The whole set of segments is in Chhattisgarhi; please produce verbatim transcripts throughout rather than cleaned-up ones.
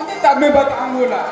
तब मैं बताऊंगा ना।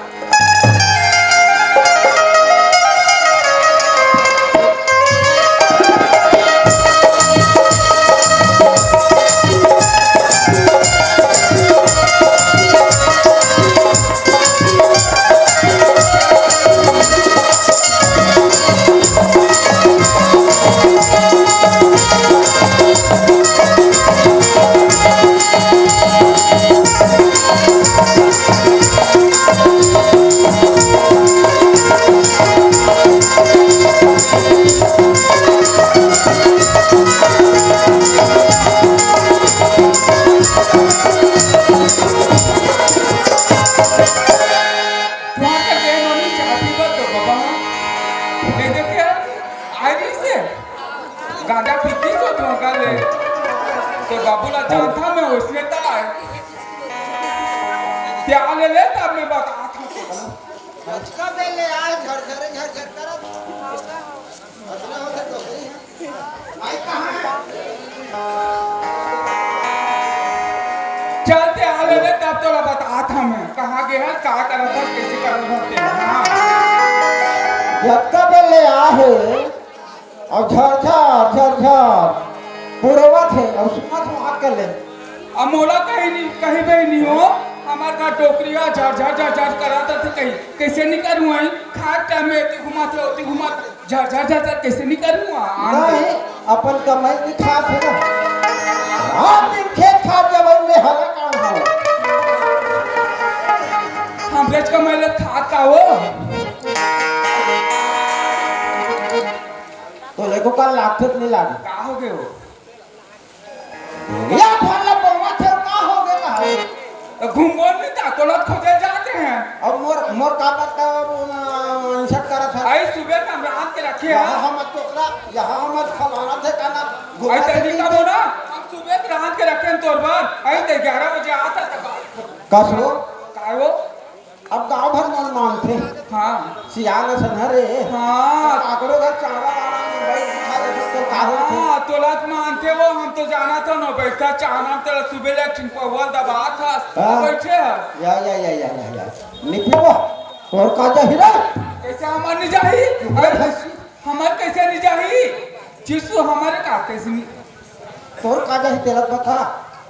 तुहार के देह नोनी चाय पीबत तो बाबा, दे दे के आई रही से। गांजा पीती तो तुहार ले। तो बाबू ला जानता मैं, उसने तो आए। प्याले ले, तब मैं बता था। बचका बेले आ, झरझर, झरझर करत। असला होथे तो सही है। आई कहाँ है? चलते आ ले, तब तोला बतात हंव मैं, कहाँ गे हस, का करत हस, कइसे करत हस तेला। हाँ। जतका बेर ले आ हे, अउ झरझर, झरझर पुरवत हे, अउ सुनत हंव आके ले। अब मोला कहीं नहीं, कहीं भी नहीं हो, हमार घर डोकरी ह झरझर, झरझर करत हे, कहीं कइसे नहीं करूँ, आई खात टाइम में एती घुमात रहे, ओती घुमात रहे। झरझर झरझर कइसे नहीं करूँ? नहीं, अपन कमाई के खात हे ना। रात दिन खेत खात जब मैं हला काम हो। हमरेच कमाई ले खात का हो? तो देखो, कल लागत नहीं लागे। का हो गए हो? या फल बोवत हे, का हो गे कहा? त घूमबो नहीं ता, तोला खोजे जाते हैं। अब मोर, मोर का पता, वो ना, इंसल्ट करत हे। आई सुबह में हम रांध के रखे हैं। यहाँ हम तोकरा, यहाँ हम फलाना थे का ना, आई घुमा तनी के का बोला, हम सुबह में रांध के रखे हैं तोर बर। आई ते ग्यारह बजे आता था। का सो? का वो? अब गांव भर मन मानथे। हाँ। सियान असन हरे। हाँ। काकरो घर चारा वारा में भाई दिखा दे तो का होथे? हाँ, तोला तो मानथे वो, हम तो जानत हन ना, बैठा चाना में तोला सुबह ले एक ठिन पौवा दबात हस, हाँ। बैठे हस। या, या, या, या, या, या। निपी वो, तोर का जाही रे? कइसे हमर नहीं जाही? अरे अरे, भैंसी। हमर कइसे नहीं जाही? जीसू हमर का कइसे नहीं तोर का जाही तेला बता।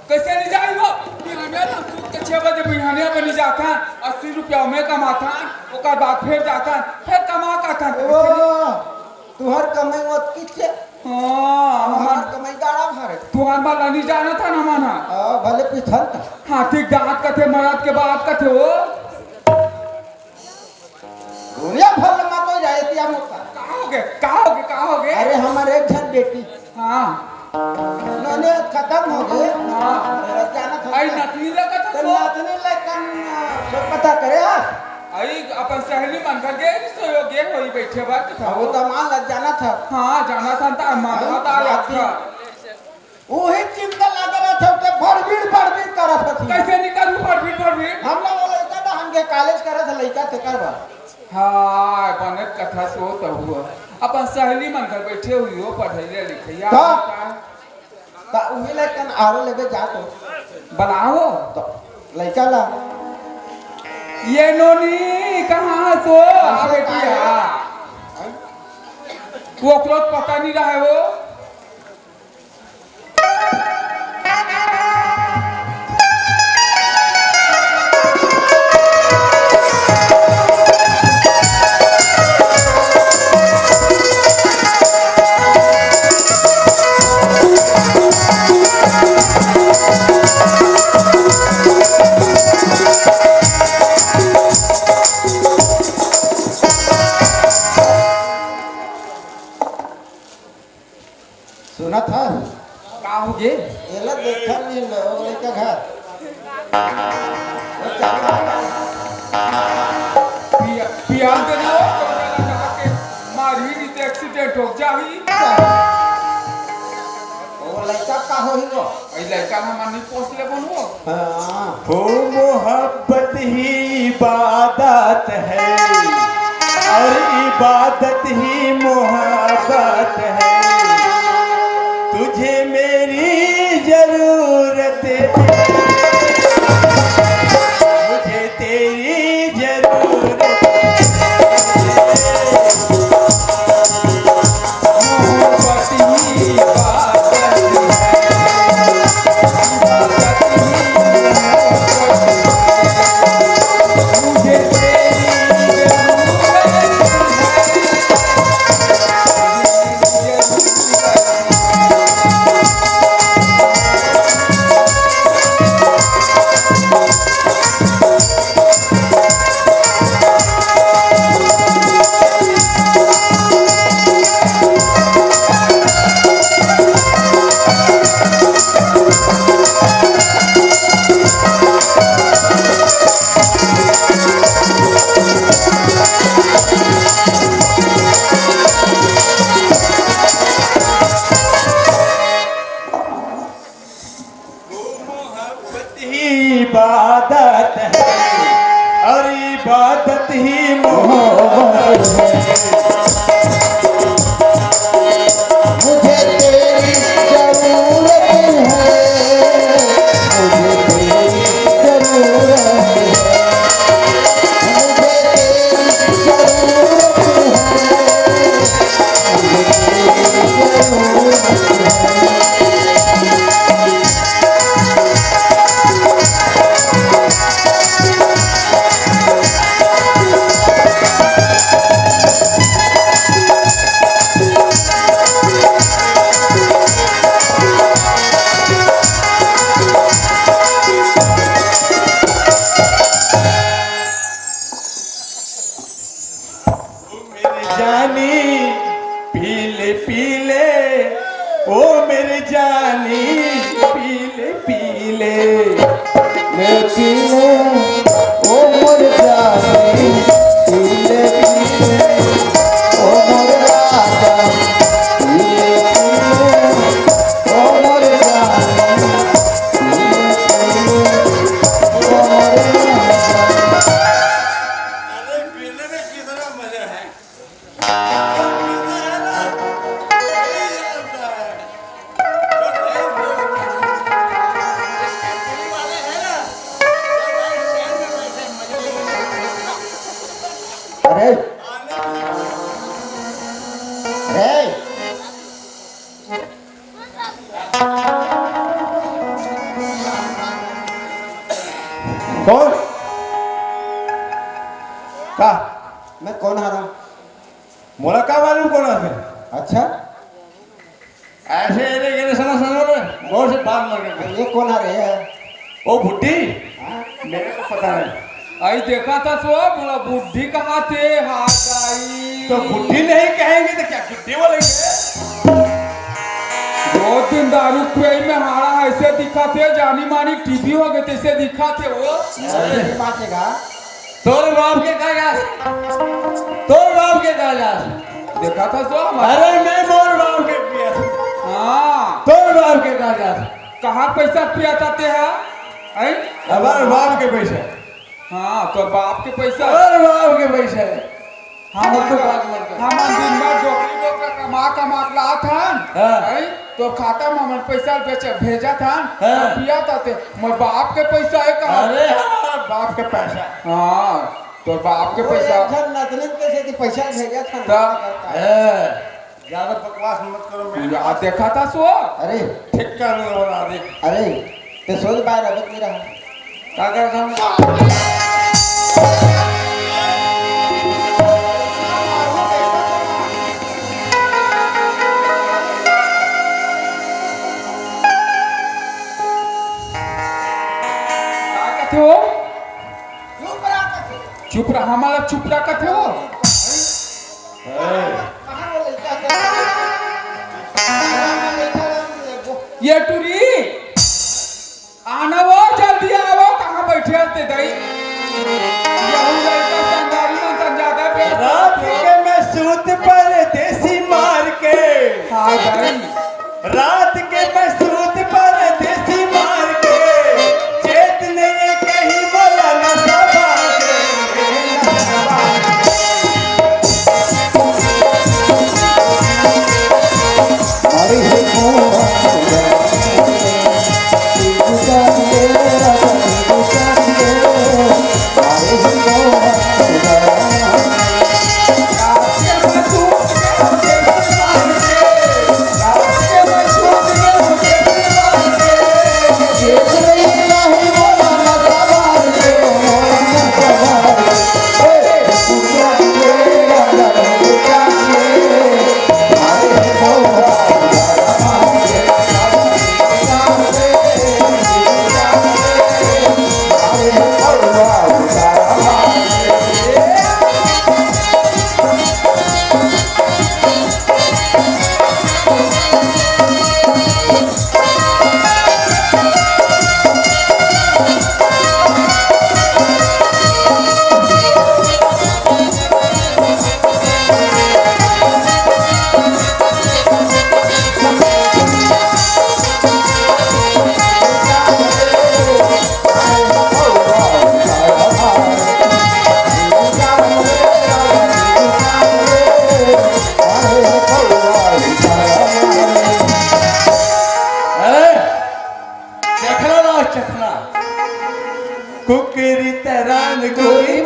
कइसे नहीं जाही वो? बिहानिया तो सूत के छह बजे बिहानिया बनी जाथन, अस्सी रुपया में कमाथन, ओकर बाद फिर जाथन, फिर कमा के आथन। ओ, तुहर कमाई मत किथे। हाँ, तुहर हमार कमाई गाड़ा भरे। तुहर वाला नहीं जाना था ना माना। हाँ, भले पिथल का। हाथी के दांत कथे, मरद के बात कथे हो। दुनिया भर में मत हो जाए, क्या मौका? का हो गए? का हो गए? का हो गए? अरे, हमारे एक झन बेटी। हाँ। नोनी खत्म हो गए। हाँ। अरे, जाना था। आई नतनी लगत तो तो। नतनी लगन, आ, सब पता करे, हाँ। आई अपन सहेली मन घर गए, सो यो गए, वही बैठे बात था। अब वो तो मान लग जाना था। हाँ, जाना था, तो मान हाँ, था, रात था। उही चिंता लगे रहिथे, ते भड़बीड़, भड़बीड़ करत हथी। कइसे नहीं करूँ भड़बीड़, भड़बीड़? हम लोग वो लइका डहन के कॉलेज करत हे, लइका तेकर बर। हाँ, बने कथा सो तो हुआ। अपन सहेली मन घर बैठे हुई हो, पढ़ैया लिखैया का? होता है। का उही लइकन आरो लेबे जा तो। बनाओ। तो लइका ला। ये नोनी, कहाँ सो? आ कइसे बेटी, का? आ। वो ओकरो पता नहीं रहे वो। सुनत हस? का हो गे? एला देखत नहीं लो, वो लइका घर। वो चल रहा है। पिया-, पियान दे ना, वो कोरोना लगा के मारही नहीं तो एक्सीडेंट हो जाही। वो लइका का होही वो? अई लइका ना मन नहीं पोस ले बोलबो। हाँ। हो मोहब्बत ही इबादत है और इबादत ही मोहब्बत है। तुझे मेरी जरूरत है, मुझे तेरी मुझे तेरी जरूरत है, मुझे तेरी जरूरत है, मुझे तेरी जरूरत है, मुझे तेरी जरूरत है। मेरी जानी पीले पीले, ओ मेरी जानी पीले पीले, मैं पीले, ओ मोर जानी पीले पीले, ओ मोर राजा पीले पीले, ओ मोर जानी पीले पीले, ओ मोर राजा। अरे पीले में कितना मजा है। अरे, अरे, कौन? का? मैं कौन हरा? मोला का मालूम कोन आथे? अच्छा। ऐसे एरे गेरे समझ समझ में गौर से बात मत कर। ये कोन हरे? वो बुड्ढी? हाँ? मेरे को पता नहीं। आई देखा था सो, मोला बुड्ढी कहा थे, हाँ आई। तो बुड्ढी नहीं कहेंगे तो क्या गुड्ढी बोलेंगे? दो दिन दारू पिए में हाड़ा ऐसे दिखा थे, जानी मानी टीबी हो गए तैसे दिखा थे वो। अरे, बात है का? तोर बाप के का जास? तोर बाप के का जास? देखा था सो हमारा। अरे मैं मोर बाप के पिया। हाँ। तोर बाप के का जास? कहाँ पैसा पिया था ते हा? हैं? हमार बाप के पैसा। हाँ, तो बाप के पैसा। तोर बाप के पैसा। हम तो बात मत कर। हम दिन भर डोकरी डोकरा कमा कमा के लात हन। हाँ। हैं? तो खाता में हमन पैसा बेच भेजत हन। हाँ। पिया था ते। मोर बाप के पैसा है का? अरे हमार बाप के पैसा। हाँ, तोर बाप के वो पैसा। एक झन नतनिन के सेती पैसा भेजत हन। त- करता है। ए, ज्यादा बकवास मत करो मेरे। आ देखा था सो। अरे। ठीक कर लो बना दे। अरे, ते सोच बाय रबत नहीं रहा। का कर था? का कथे वो? चुप रहा कथे। चुप रहा, हमला चुप रहा कथे वो। ए। ये टुरी, आना वो, जल्दी आवो, कहाँ बैठे हते दई? यहू लड़का संगारी मन सन ज्यादा व्यस्त रात होते हो। के मैं सूत परदेसी मार के। हाँ भाई। रात के मैं सूत परदेसी मार के, चेत नहीं कहीं बोला न सभा के।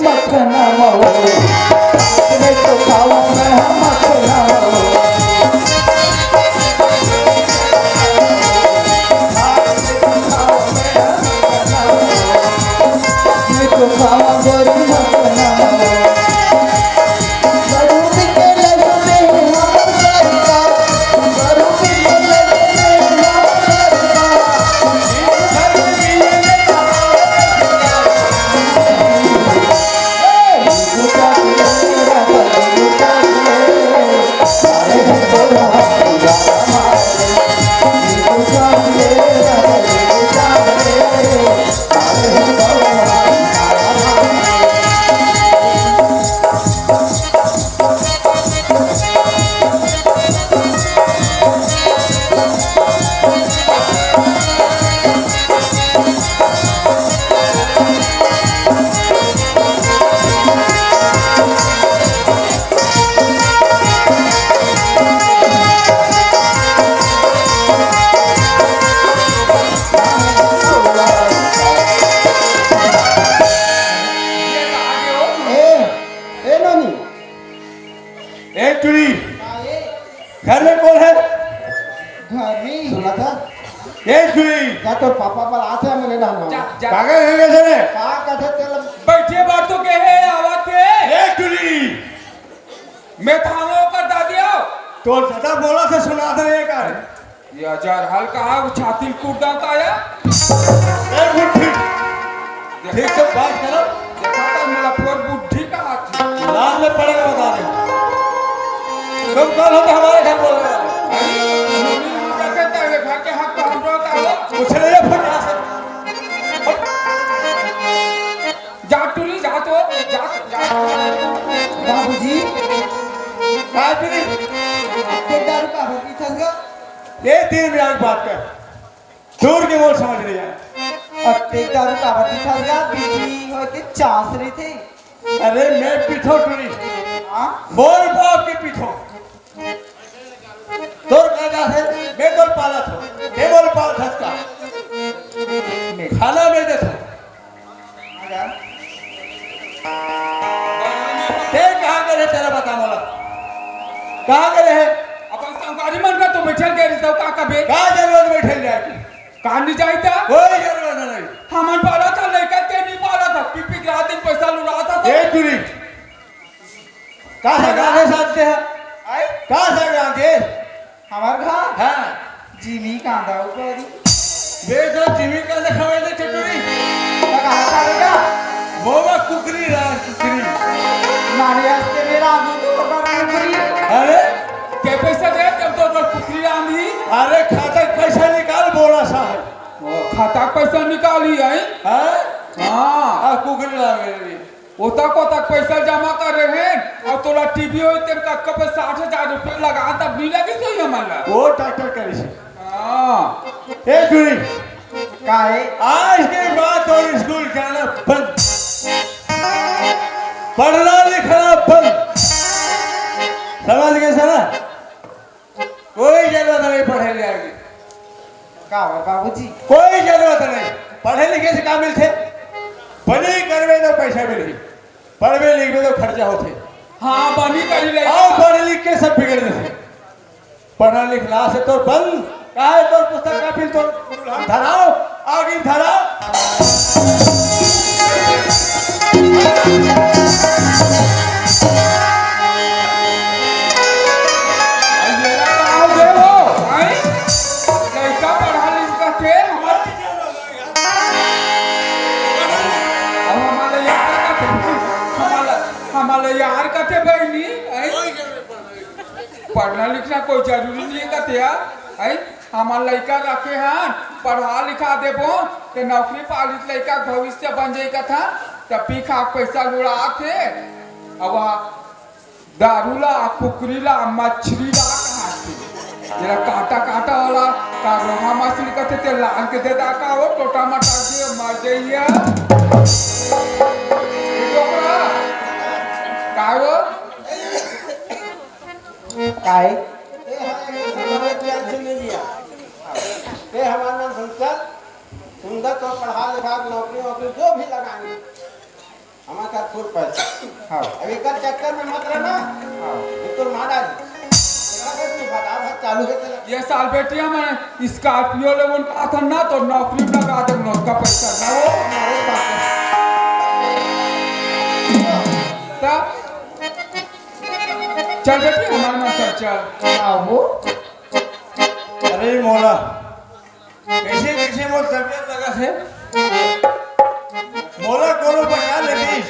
मखना मऊ, मैं तो खाऊं मैं मखना मऊ। मैं तो खाऊं गोरी मखना मऊ। ए, ए नोनी। ए टुरी, हाँ, ए। घर में कौन है? घर में। सुना था? ए टुरी। जा तो पापा पर आते हैं, मैंने ना जा, जा। पागल है कैसे रे? का कथे तेल? बैठे बार तो कहे आवत है। ए टुरी। मैं थामो कर दादी आओ। तो दादा बोला से सुना दे ये का? ये हजार हल्का है, वो छाती में कूद डालता है। ए बुद्धि, ठीक से बात करो। देखा था मेरा फोर बुद्धि का हाथ। लाल में पड़ेगा बता दे। तुम कौन हो तो हमारे घर बोल रहे हो? अरे, मुंडी मुंडा कहता है, घर के हक तो हम लोग का हो। कुछ नहीं है, फुट यहाँ से। जा टुरी, जा तो, जा, जा। बाबूजी। का टुरी? ते दारू का भर पीथस गा? ये तीन मिनट बात कर। दूर के बोल समझ नहीं आया। अब ते दारू का भर पीथस गा? पीथी होय के चांस रही थे। अरे मैं पीथो टुरी। हाँ? बोल बाप के पीथो। तोर का जात हे, मैं तोर पालत हो, मैं बोल पालत हस का? मैं। खाना मैं देत हो। ते कहाँ करे तेरा बता मोला? कहाँ करे है? अपन संगवारी मन का तो बैठल गए रही, तो का कबे? का जरूरत बैठल जाए की? का नहीं जाए था? कोई जरूरत नहीं। हमन पाला था, लइका ते नहीं पाला था, पी पी के रात दिन पैसा लुड़ा था सब। ए टुरी, का से गाने साथ के है? आई? का से गाने? हमार घर? हाँ। जिमी कांदा ऊपरी। बे तो जिमी कांदा खवाए दे चटुरी। का कहा था बेटा? वो बा कुकरी रहा, कुकरी। नानी हंसते मेरा आदमी तो बड़ा कुकरी। अरे? के पैसा दे, जब तो बस कुकरी रांधी। अरे, खाता के पैसा निकाल, बोला सा है। ओ, खाता के पैसा निकाली आई? हाँ? हाँ। आ, कुकरी रहा मेरे लिए। ओतक ओतक पैसा जमा करे हे, अउ तोला टीवी होय तेन कतका पे साठ हजार रुपया लगा, तब नहीं लगिस होही हमन ला। वो डॉक्टर करिस हे। हाँ। ए टुरी। का हे? आज के बाद तोर स्कूल जाना बंद। पढ़ना लिखना बंद। समझ गए सर? कोई जरूरत नहीं पढ़े लिखे के। का हो बाबूजी? कोई जरूरत नहीं। पढ़े लिखे से का मिलथे? बनी करबे तो पैसा मिलही, पढ़बे लिखबे तो खर्चा होथे। हाँ, बनी करी ले। अउ पढ़ लिख के सब बिगड़ जथे। पढ़ना लिखना से तो बंद। का हे तोर पुस्तक कापी तो धराओ, आगे धराओ। अरे का हो गे हो? हैं? लइका पढ़ा लिखा थे, हमर, अब हमला यार कथे, हमला, हमला यार कथे बहिनी, हैं? पढ़ना लिखना कोई जरूरी नहीं कथे यार, हैं? हमर लइका रखे हन, पढ़ा लिखा देबो, ते नौकरी पालित लइका के भविष्य बन जाई कथन, त पी खा के पैसा लुढ़ात हे। अब दारू ला, कुकरी ला, मछली ला कहाथे। जेला कांटा कांटा वाला का रोहा मछली कथे, ते लान के दे दा का वो टोटा मटा के मर जाइए। ये डोकरा, का वो? काहे? ए, हाँ, ये सब हमारे ध्यान से नहीं लिया। ए, हमारा नाम संस्कार, सुंदर तो पढ़ा लिखा, नौकरी वोकरी जो भी लगाएंगे। हमारे साथ फुल पैसा। हाँ। अब एकर चक्कर में मत रहना। हाँ। ये तो मारा जी। एकर से तू फटाफट चालू है तेरा। ये साल बेटिया मैं Scorpio ले उनका था ना, तो नौकरी में लगा दे, उनका पैसा ना हो, हमारे पास है। तब चल बेटी, हमारे मन से चल। हाँ, वो। अरे मोला, कइसे कइसे मोर तबियत लगत हे। मोला कोनो बचा लेतिस,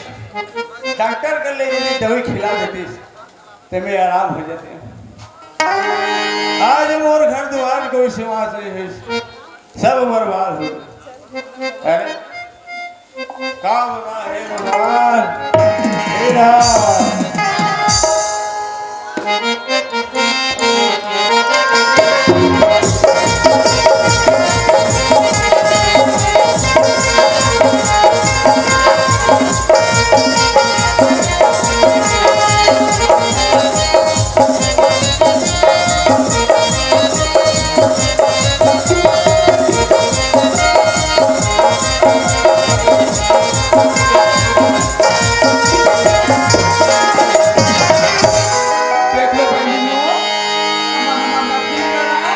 डॉक्टर कर ले जेतिस, दवाई खिला देतिस, ते मैं आराम हो जाते। आज मोर घर दुआर कोई सेवा से है, सब बर्बाद हो गए। अरे, का होना हे भगवान? हे राम। देख लो बहनियों, हमन, हमन नौकरी करना,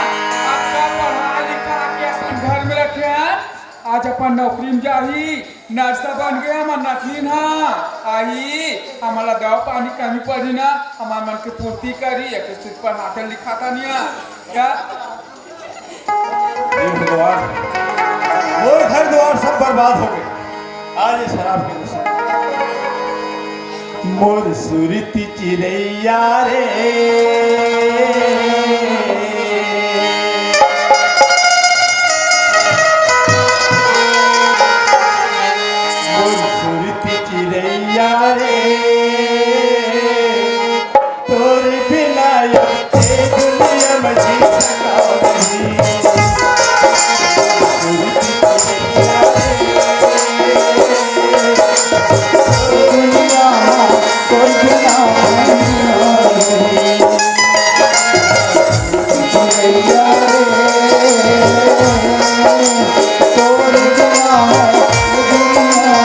अतका पढ़ा लिखा के अपन घर में रखे हैं, आज अपन नौकरी में जाही, नर्स बन गया हमर नतनीन हा, आही, हमला दवा पानी कमी पड़ी ना, हमर मन के पूर्ति करी, एक सूद पढ़ा के लिखा था निया, क्या? हे भगवान, मोर घर द्वार सब बर्बाद हो गए। आज ये शराब के नशे। मोर सुरती चिरैया रे, मोर सुरती चिरैया रे, तोर बिना ये दुनिया में जी सका नहीं। दुनिया में कोई बिना नहीं। चिरैया रे, तोर बिना दुनिया में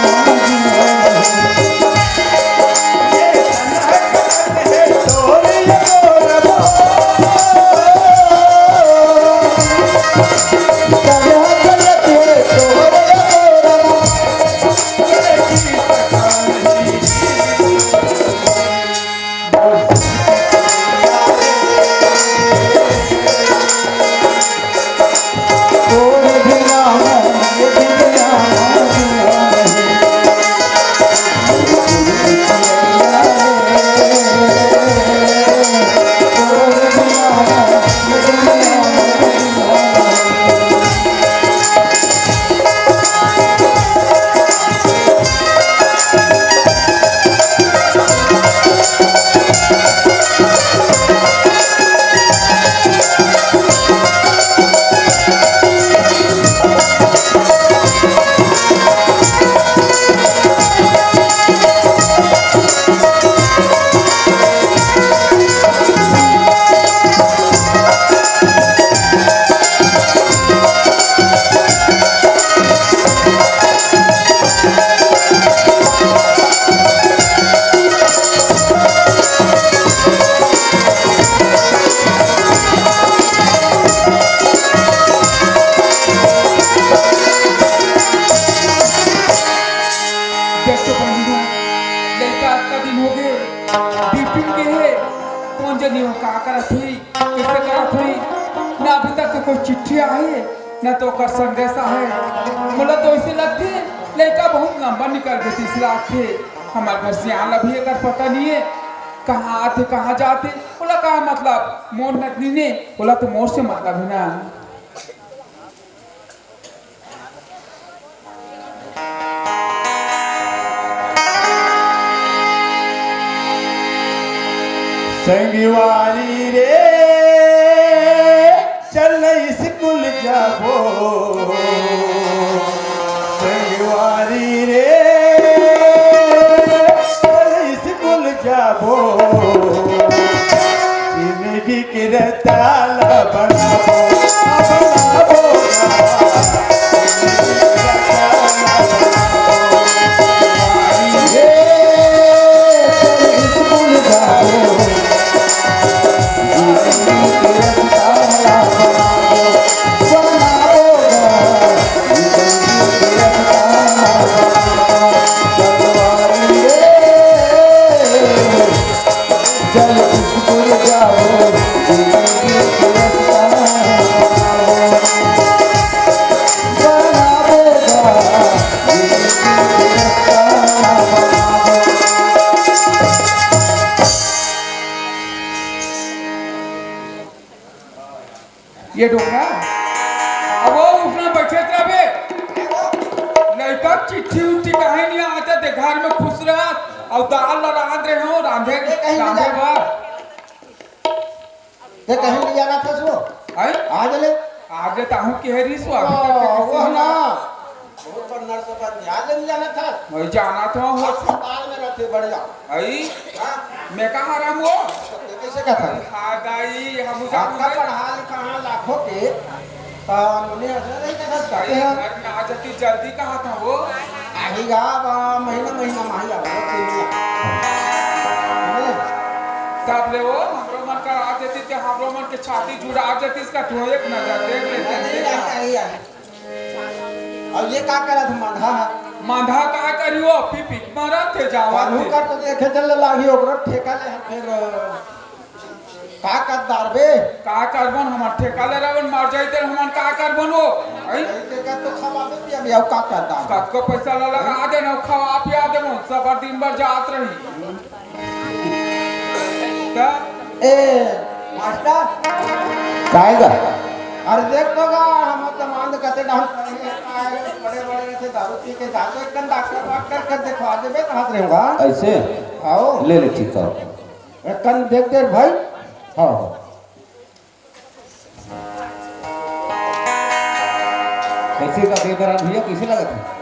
देखो बंधु, लइका अतका दिन हो गए, बिपिन के हे, कोन जनी हो का करत होही, कइसे करत होही, ना अभी तक तो कोई चिट्ठी आए, ना तो ओकर संदेश आए। मोला तो अइसे लगथे, लइका बहुत लंबा निकल गे, अइसे लगथे। हमर घर सियान ला भी एकर पता नहीं है, कहाँ आथे, कहाँ जाथे, ओला का मतलब, मोर नतनीन ए, ओला तो मोर से मतलब है ना। संगवारी रे, चल स्कूल जाबो। संगवारी रे, चल स्कूल जाबो। जिंदगी के रताला बनाबो, बनाबो। जिंदगी के रताला बनाबो। ये डोकरा, अब वो उठना बैठे रहे। लइका चिट्ठी उट्ठी काहे नहीं आते ते घर में खुश रह। और दाल ला रांध रहे हो, रांधे, ये कहीं नहीं रांधे जा- बा। ते कहीं ले जाना था सो? हैं? आज ले। आज ले ताहू के हरी सो, अभी तक ओ, के वो ना। बहुत बन्नर से बन, आज ले जाना था। वही जाना था हो। अस्पताल में रहते बढ़िया। आई? हाँ? मैं कहाँ हराम हो? तो कैसे कहता है? हाँ दाई, हम आपका जाऊंगे। पढ़ा लिखा है लाखों के, तो उन्हें ऐसा नहीं कहना चाहते हैं। अरे, आज अति जल्दी कहा था वो? आही गा, अब महीना, महीना माही आवा, तीन महीना। समझे? तब ले वो, हमरो मन का आ जाती, ते हमरो मन के छाती जुड़ा आ जाती, इसका तू एक नजर देख लेते नहीं, हैं। नहीं, नहीं, नहीं। अब ये का करत मांधा है? मांधा का करियो, पी पी के मरत थे, जावत कानू थे। कर तो देखे चल लागी, ओकरो ठेका ले हम फिर, अ, का कर दारबे? का करबन, हमर ठेका ले रहबन, मर जाई तेल हमन का करबन वो? हैं? नहीं, ते का तो खवाबे पियाबे, अब का कर दारबे? कतको पैसा ला लगा दे ना, खवा पिया दे, सब दिन भर जात रही। का? ए, मास्टर। काय गा? अरे देख तो गा, हम तो मान कते डाल बड़े बड़े रहते, दारू पी के जाते, एकदम डॉक्टर, डॉक्टर कर दिखवा देबे, कहा रहूंगा। ऐसे? आओ। ले ले, ठीक है। एक कन देख दे भाई। हाँ, हाँ। कैसे का पेपर आ भैया, कैसे लगत है?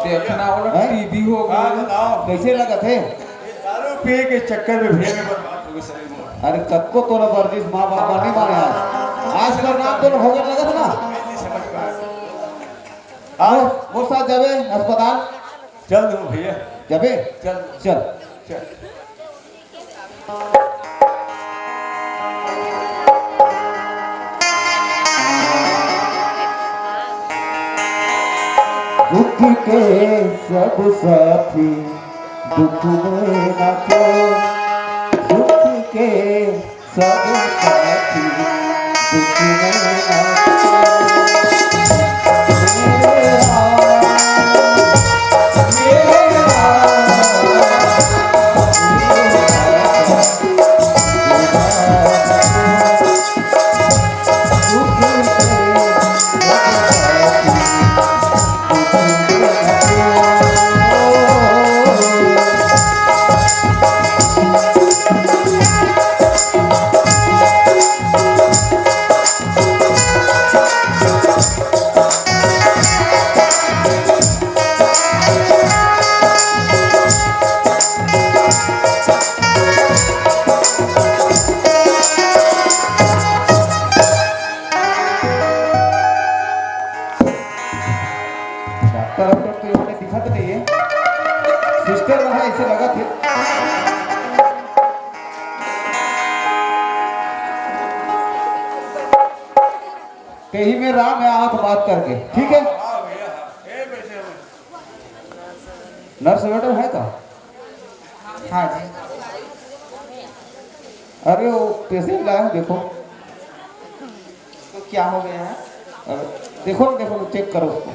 देखना वाला हैं? टीवी हो गया। हाँ, बताओ। कैसे लगत है? दारू पिए के चक्कर में भैया के बर्बाद हो गए सर। अरे कतको तोला वर्जिश माँ बाप नहीं माने आज। आज का नाम तो हो गया लगत ना। नहीं समझ पाया। हाँ? वो, वो साथ जावे अस्पताल। चल दो भैया। जाबे? चल। चल। चल। सुख के सब साथी दुख में ना कोई, सुख के सब साथी दुख में ना कोई। डॉक्टर, डॉक्टर तो ये दिखत नहीं है। सिस्टर रहा ऐसे लगत है। कहीं में राम है, आप बात करके, ठीक है? नर्स मैडम है का? हाँ जी। अरे वो पेशेंट लाया है, देखो। तो क्या हो गया है? अरे देखो ना, देखो ना, चेक करो उसको।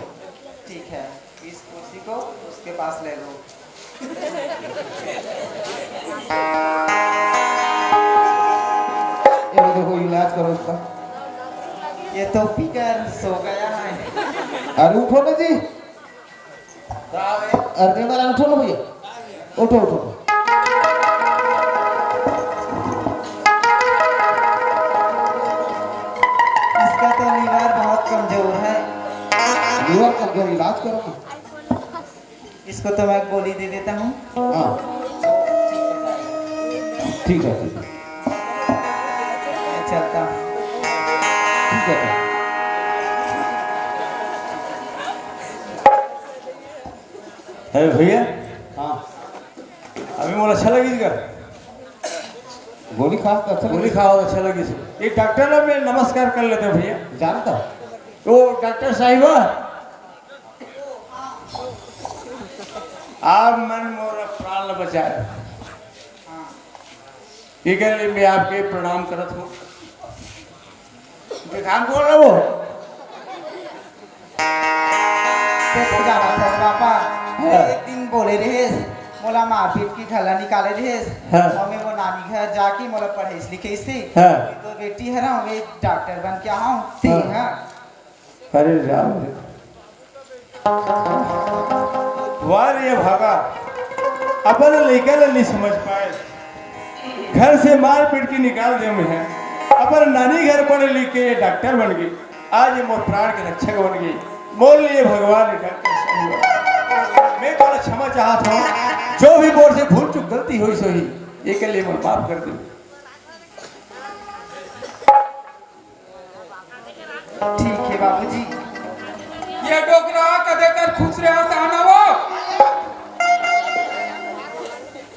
ठीक है, इस कुर्सी को उसके पास ले लो। ये देखो, इलाज करो उसका। ये तो पीकर सो गया है। अरे उठो ना जी। अरे वाला उठो ना भैया, उठो, उठो, उठो। इसका तो लीवर बहुत कमजोर है। लीवर कमजोर, इलाज करो ना। इसको तो मैं गोली दे देता हूँ। हाँ। ठीक है, ठीक है। मैं चलता हूँ। ठीक है, ठीक है। अरे भैया। हाँ। अभी मोला अच्छा लगिस का? गोली खा तो अच्छा गोली लगिस। खाओ, अच्छा लगिस। ये डॉक्टर ला मैं नमस्कार कर लेते हैं भैया। जानता? तो डॉक्टर साहिबा, आप मन मोर प्राण बचाए। ये कह रहे, मैं आपके प्रणाम करत हूँ। बेकार बोल रहा वो। ते तो जानत हस पापा, हाँ। एक दिन बोले रहे, मोला मारपीट के घर ला निकाले रहिस। हाँ। अउ मैं वो नानी घर जाके मोला पढ़ाईस लिखाईस हे। हाँ। तो बेटी हरा, मैं डॉक्टर बन के आऊँ। हाँ। हाँ। अरे राम रे। वाह रे भागा, अपन लइका ला नहीं समझ पाए, घर से मार पीट के निकाल दे मैं। अपन नानी घर पढ़ लिख के डॉक्टर बन गई, आज ये मोर प्राण के रक्षक बन गई। मोर लिए भगवान ने डॉक्टर सही हुआ। मैं तोला क्षमा चाहत हूँ, जो भी मोर से भूल चूक गलती होइस होही, एकर लिए मोर माफ कर दे। ठीक है बाबूजी। ये डोकरा कदे कर खुश रहे, आसान हो।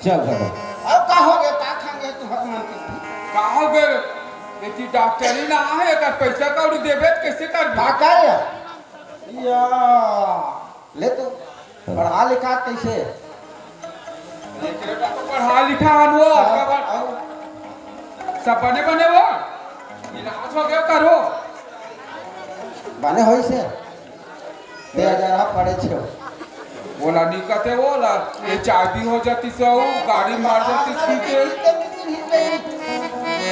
चल दादा। अब का हो गया, का खाएंगे तू भगवान के? का हो गए? बेटी डॉक्टरी ना है, अगर पैसा कौड़ी देबे तो कैसे करबे? का करे? या, ले तो पढ़ा लिखा कैसे? एकरे का तो पढ़ा लिखा हन वो, हाँ, का बात? हाँ। सब बने बने वो? इलाज हो गया करो। बने होइस हे? ते अगर आप पढ़े छो। ओला नहीं कहते, ओला ये चाबी हो जाती सो, गाड़ी मार जाती स्कूटी।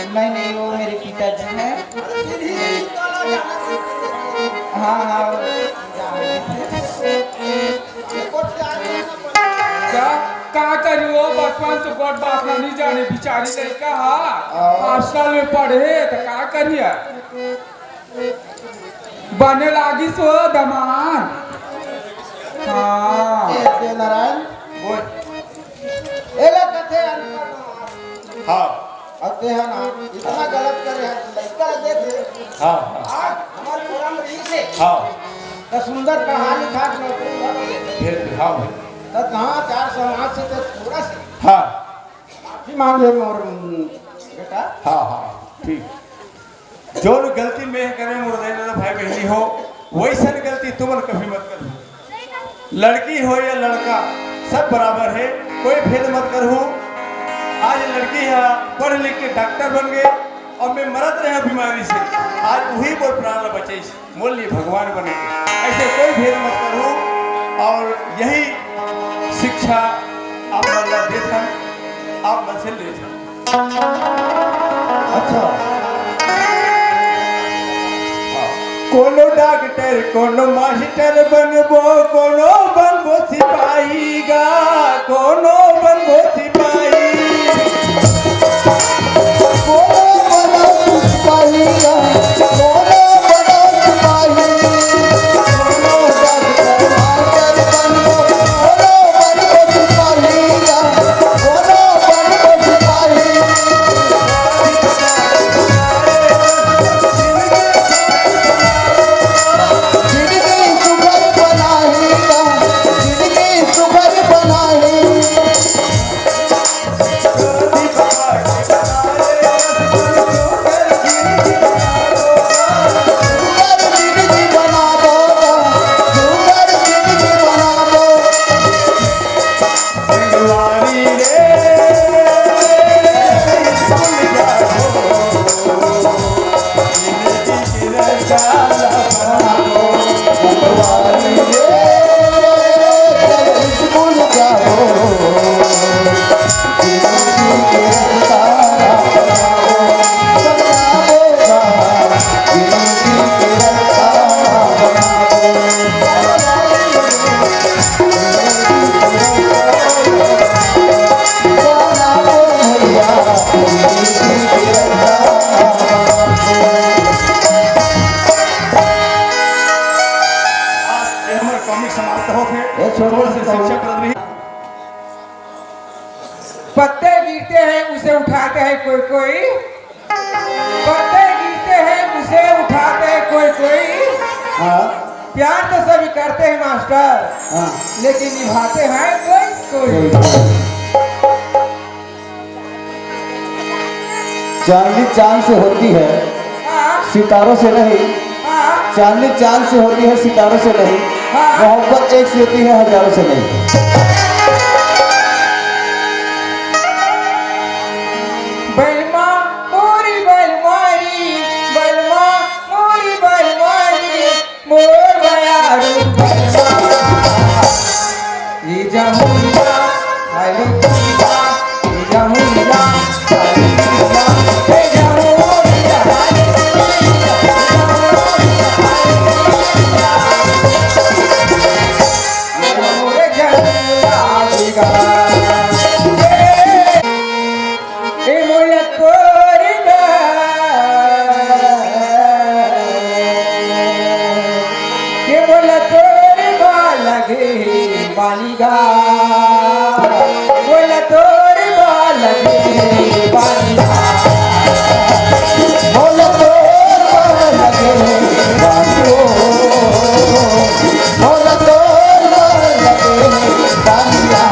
नहीं, नहीं, वो मेरे पिताजी हैं। हाँ, हाँ, वो का, का करी वो बचपन से गोठ बात नहीं जाने, बिचारी लड़का हा, हाँ। हॉस्टल में पढ़े, तो का करिए? बने लागिस वो दमांद। हाँ। ए, देवनारायण। बोल। एला कथे अनपढ़। हाँ। अब ते ह ना, इतना गलत करे है, लड़का देख ले। हाँ, हाँ। आज हमारे program रही से। हाँ। तो सुंदर पढ़ा लिखा के नौकरी लग गई। फिर, हाँ भाई। तो कहाँ चार समाज से तो थोड़ा सा हाँ। माफी मांग ले मोर बेटा। हाँ, हाँ, ठीक। जोन गलती मैं करे मोर दे भाई बहनी हो, वैसन गलती तुमन कभी मत करो। लड़की हो या लड़का, सब बराबर है, कोई भेद मत करो। आज लड़की है, पढ़ लिख के डॉक्टर बन गए और मैं मरत रहे बीमारी से, आज वही मोर प्राण बचे, मोर लिए भगवान बने। ऐसे कोई भेद मत करो और यही शिक्षा आप मन ला देथन, आप मन से लेथन। अच्छा। हाँ। कोनो डॉक्टर, कोनो मास्टर बनबो, कोनो बनबो सिपाही गा, कोनो बनबो सिपाही। कोनो बनबो सिपाही गा, कोनो बनबो सिपाही। कोनो डॉक्टर, मास्टर बनबो, कोनो बनबो सिपाही गा। आज ये हमर comic समाप्त होत हे। ए, छोड़ दे, छोड़ दे। शिक्षक रत्न ही। पत्ते गिरते हैं, उसे उठाते हैं कोई कोई। पत्ते गिरते हैं, उसे उठाते हैं कोई कोई। हाँ। प्यार तो सभी करते हैं मास्टर, हाँ। लेकिन निभाते हैं कोई कोई। कोई कोई। चांदनी चांद से होती है, हाँ। सितारों से नहीं। हाँ। चांदनी चांद से होती है, सितारों से नहीं। हाँ। मोहब्बत एक से होती है, हजारों से नहीं। बलमा, मोरी बलमारी, बलमा, मोरी बलमारी, मोर बयारू बलमा। ये जमुना, हाय पानी गा, बोला तोर बाल के पानी गा, बोला तोर बाल के पानी ओ, बोला तोर बाल के पानी गा।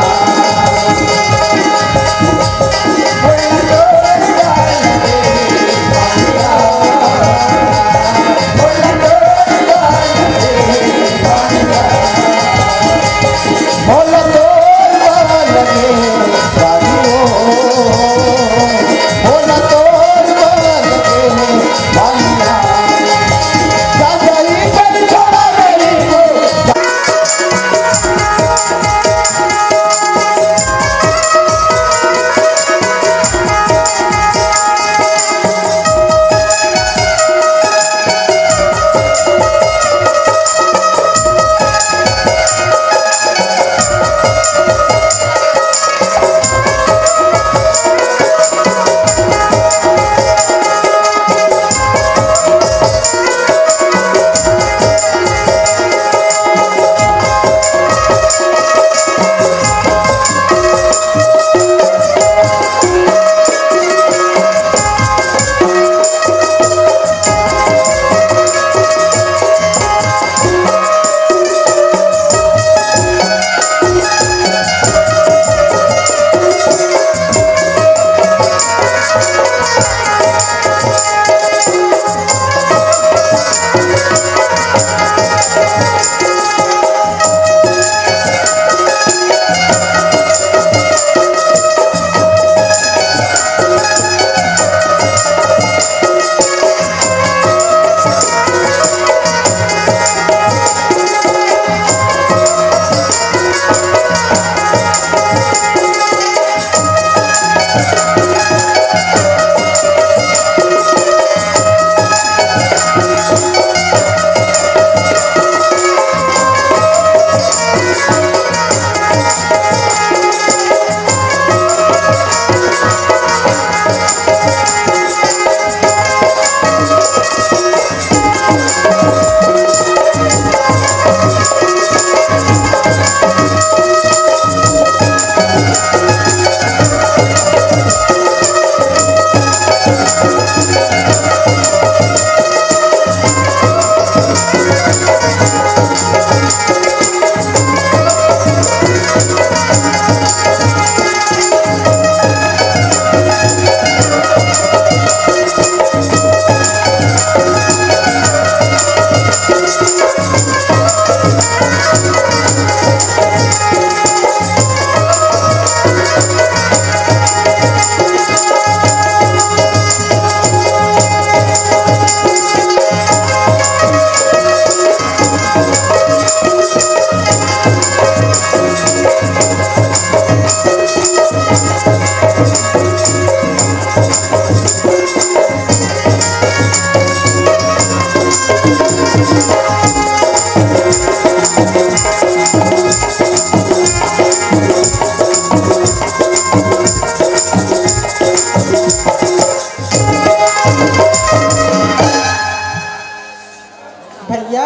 भैया,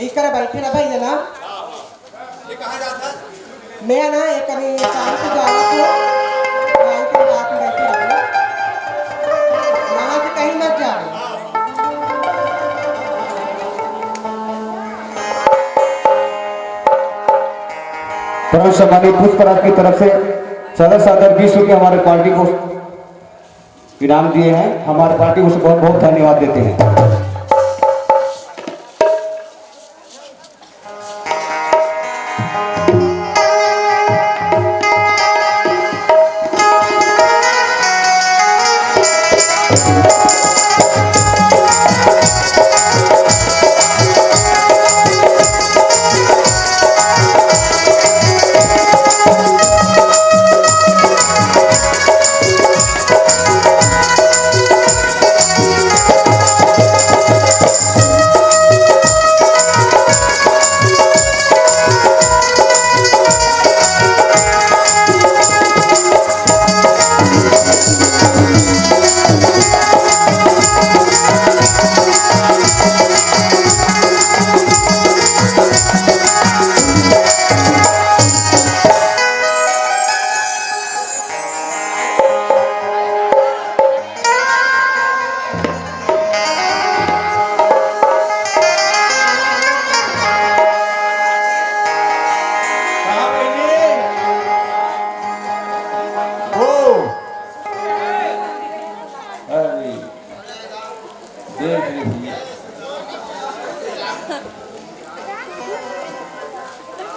इकर बैठे ना भैया ना। मैं ना एक कनी काम से जावत हूँ। हाँ, इकर रात में बैठे रहो। वहाँ से कहीं मत जाओ। परम सम्मानित पुष्पराज की तरफ से सदस्य आदर बीस रुपये हमारे पार्टी को इनाम दिए हैं। हमारे पार्टी उसे बहुत बहुत धन्यवाद देते हैं।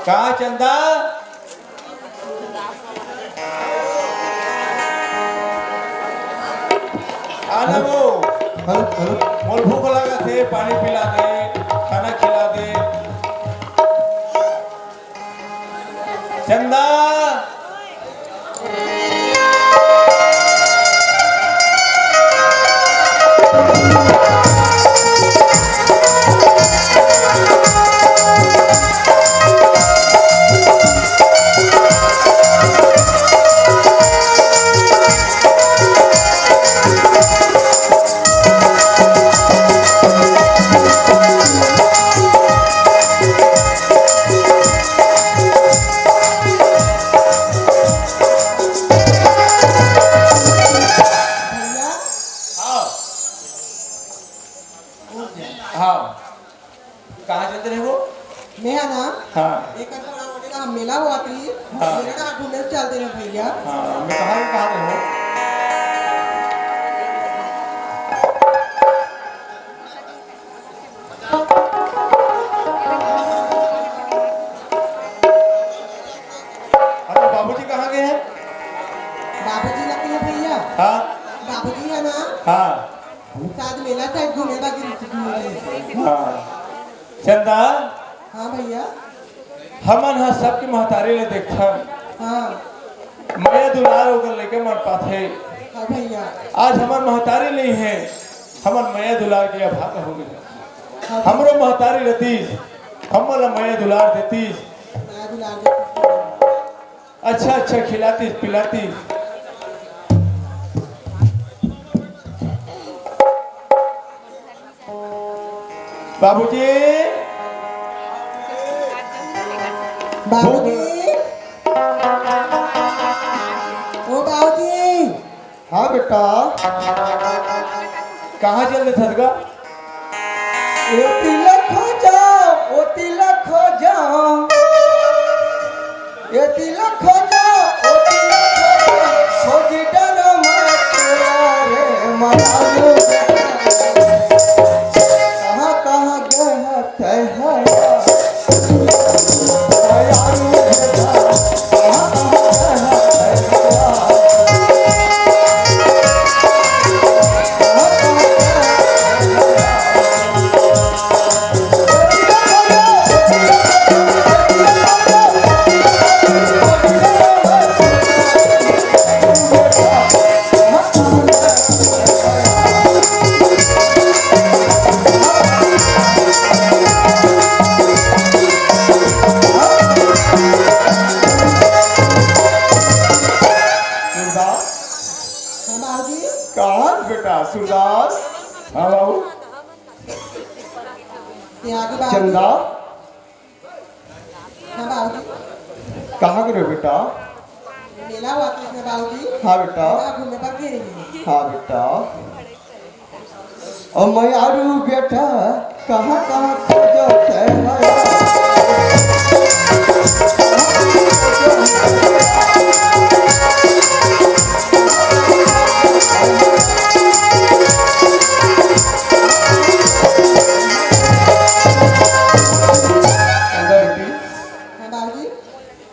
का चंदा? आना वो। Hello, hello. मोर भूख लगा थे, पानी पिला दे, खाना खिला दे। चंदा। भैया। हाँ। हाँ। कहाँ चलते रहे वो? मैं है ना? हाँ। एक आध बड़ा होटल का मेला हुआ थी। हाँ। मेला ना घूमने चलते रहे भैया। हाँ, मैं कहाँ, कहाँ रहे हो? अरे, बाबूजी कहाँ गए हैं? बाबूजी लगते हैं भैया। हाँ। बाबूजी है ना? हाँ। शायद मेला शायद घूमे बाकी रिश्ते में। हाँ। चंदा। हाँ भैया। हमन ह सबके महतारी ले देखथन। हाँ। मया दुलार ओकर लइका मन पाथे। हाँ भैया। आज हमर महतारी नइ हे, हमन मया दुलार के अभागा हो गए। हाँ। हमरो महतारी रतीस, हमन ला मया दुलार देतीस। मया दुलार देतीस। अच्छा, अच्छा, खिलातीस, पिलातीस। बाबूजी। बाबूजी। ओ बाबूजी। हाँ बेटा। कहाँ चल देथस गा? ए तिलक हो जाओ, ओ तिलक हो जाओ। ए तिलक हो जाओ, ओ तिलक हो जाओ। खोजी डर मत रे मनालू। कहाँ, कहाँ गए हस? सूरदास। हाँ बाबूजी। कहाँ बेटा सूरदास? हाँ बाबू। ये आगे बाबूजी। चंदा। हाँ बाबूजी। कहाँ गए बेटा? मेला हुआ था इसमें बाबूजी। हाँ बेटा। मेला घूमने पर गए हैं। हाँ बेटा। ओ मयारू बेटा, कहाँ, कहाँ खोजत है? चंदा बेटी। हाँ बाबूजी।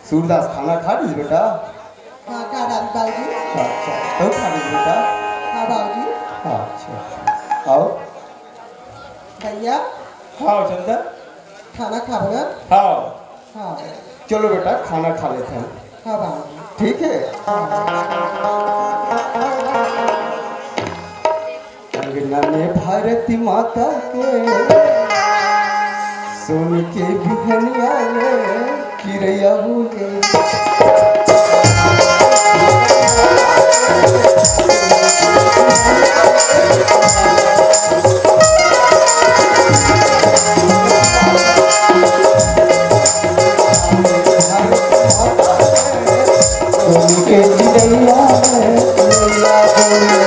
सूरदास खाना खा लीस बेटा? हाँ, खा डाली बाबूजी। अच्छा, तू खा लीस बेटा? हाँ बाबूजी। अच्छा, आओ। भैया। हाँ चंदा। खाना खाबो ना? हाँ। हाँ। चलो बेटा, खाना खा लेथन। हाँ बाबूजी। ठीक है। अंगना में भारती माता के सोन के बिहनिया में चिरैया बोले। सोन के चिरैया में चिरैया बोले।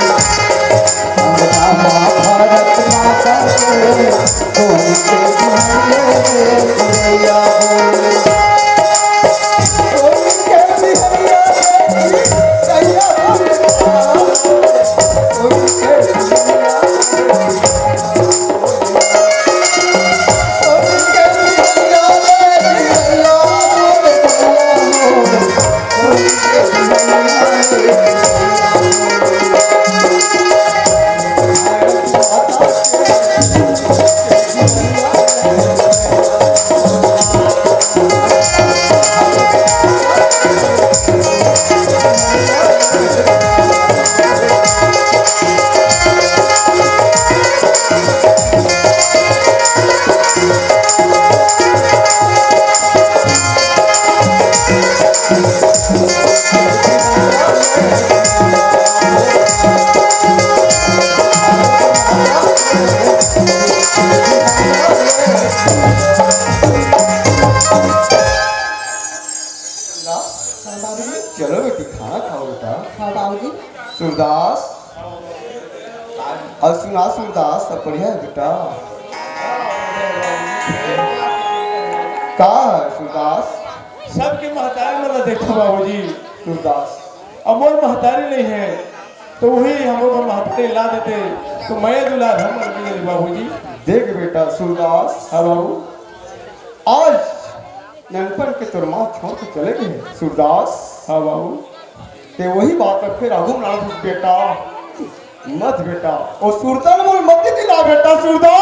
अंगना में भारत माता के सोन के बिहनिया रे चिरैया बोले। सोन के बिहनिया रे चिरैया बोले। सोन के बिहनिया रे हाँ बाबूजी। चलो बेटी, खाना खाओ बेटा। हाँ बाबूजी। सूरदास, अउ सुना सूरदास, सब बढ़िया हे बेटा? का हे सूरदास? सबके महतारी मन ला देखथों बाबूजी। सूरदास। अब मोर महतारी नइ हे, त उही हमर महतारी ला देते, त मया दुलार हमर मिले बाबूजी। देख बेटा सूरदास। हाँ बाबू। आज ननपन के तोर माँ छोड़ के चले गे हे सूरदास। हाँ बाबू। ते वही बात ला फेर आगू म लानत हस बेटा, मत बेटा, ओ सुरता ल मोर मत दिला बेटा सूरदास।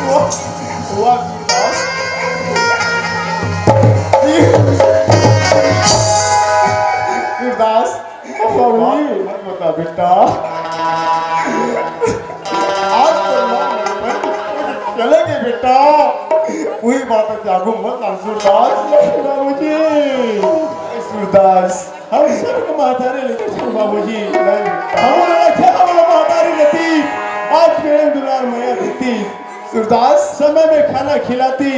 वाह, वाह, सूरदास। सूरदास, बाबूजी। मत बता बेटा। आज तो ना चले गे बेटा। कोई बात नहीं, आगू मत आ सूरदास। बाबूजी। सूरदास। हम सबके महतारी लेके चल बाबूजी। नहीं बेटा। हमर अच्छा हमर महतारी लेती। आज प्रेम दुलार मया देती। सूरदास। समय में खाना खिलाती,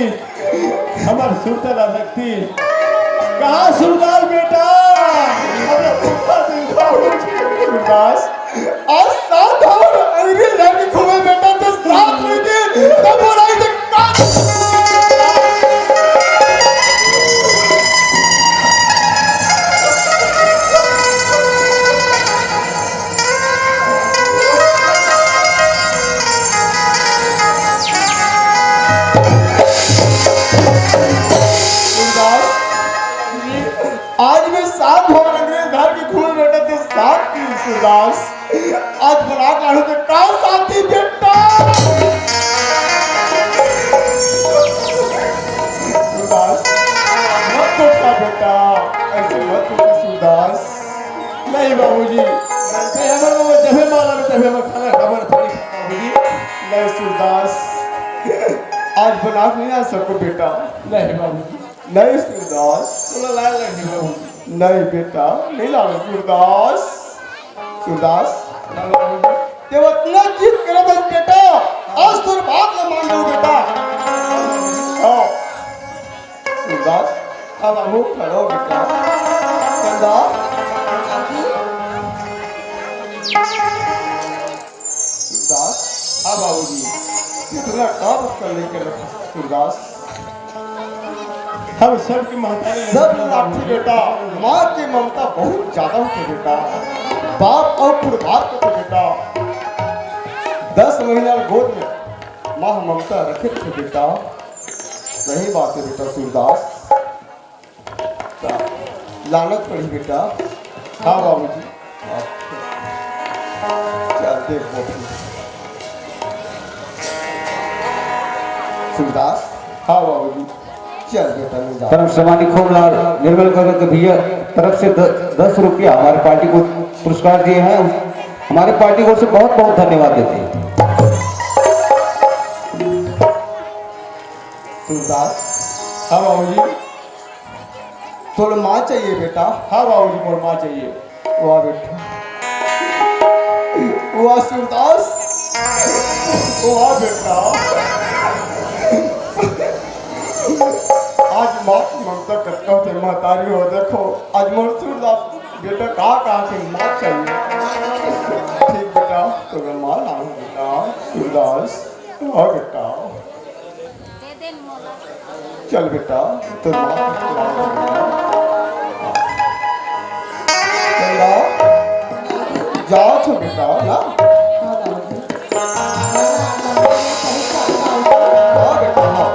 हमर सुरता ला रखती। कहाँ सूरदास बेटा? अरे, सुरदास बेटा। सूरदास, आज सात हमर अंग्रेज धर के घूमे बेटा, त सात लेके तब बोलाई त का? सूरदास, आज मैं सात भर अंग्रेज धर के घूमे बेटा, ते सात की सूरदास। आज बरात लाड़ू के का साथी बेटा? सूरदास, मत सोचा बेटा, ऐसे मत सोचा सूरदास। नहीं बाबूजी, नहीं, हमर बाबू जबे माला में तबे हम खाना खबर थोड़ी बाबूजी। नहीं सूरदास, आज बना के नहीं आ सको बेटा। नहीं बाबूजी। नहीं सूरदास। बोला लाल लग गया बाबूजी। नहीं बेटा, नहीं लाल सूरदास। सूरदास। हाँ बाबूजी। ते अतना जिद करत हस बेटा, आज तोर बात ला मान जाओ बेटा। हाँ। सूरदास। हाँ बाबू, खड़ा हो बेटा। कंदा। सूरदास। हाँ बाबूजी। कितना काम कर लेकर रखा सूरदास। हम सबके महतारी सब लाठी बेटा, माँ के ममता बहुत ज्यादा होथे बेटा, बाप अउ कुरबार होथे बेटा। दस महीना गोद में माँ ममता रखे थे बेटा। सही बात हे बेटा सूरदास। लानत पड़ी बेटा। हाँ बाबूजी। चल, देख बाबू। सूरदास। हाँ बाबूजी। चल बेटा, मैं जा। परम सम्मानित खोमलाल निर्मल करन के भैया तरफ से द-, दस रुपया हमारे पार्टी को पुरस्कार दिए हैं। हमारे पार्टी को से बहुत बहुत धन्यवाद देते हैं। सूरदास। हाँ बाबूजी। तोला माँ चाहिए बेटा? हाँ बाबूजी, मोर माँ चाहिए। वाह बेटा, वाह सूरदास, वाह बेटा। आज माँ के ममता कतका होथे, महतारी हो। देखो, आज मोर सूरदास बेटा का कहा कि माँ चाहिए। ठीक बेटा, तो मैं माँ लाऊं बेटा, सूरदास। हाँ बेटा। चल बेटा, तो माँ। चल बेटा, जाओ तो बेटा ना। हाँ बेटा, हाँ।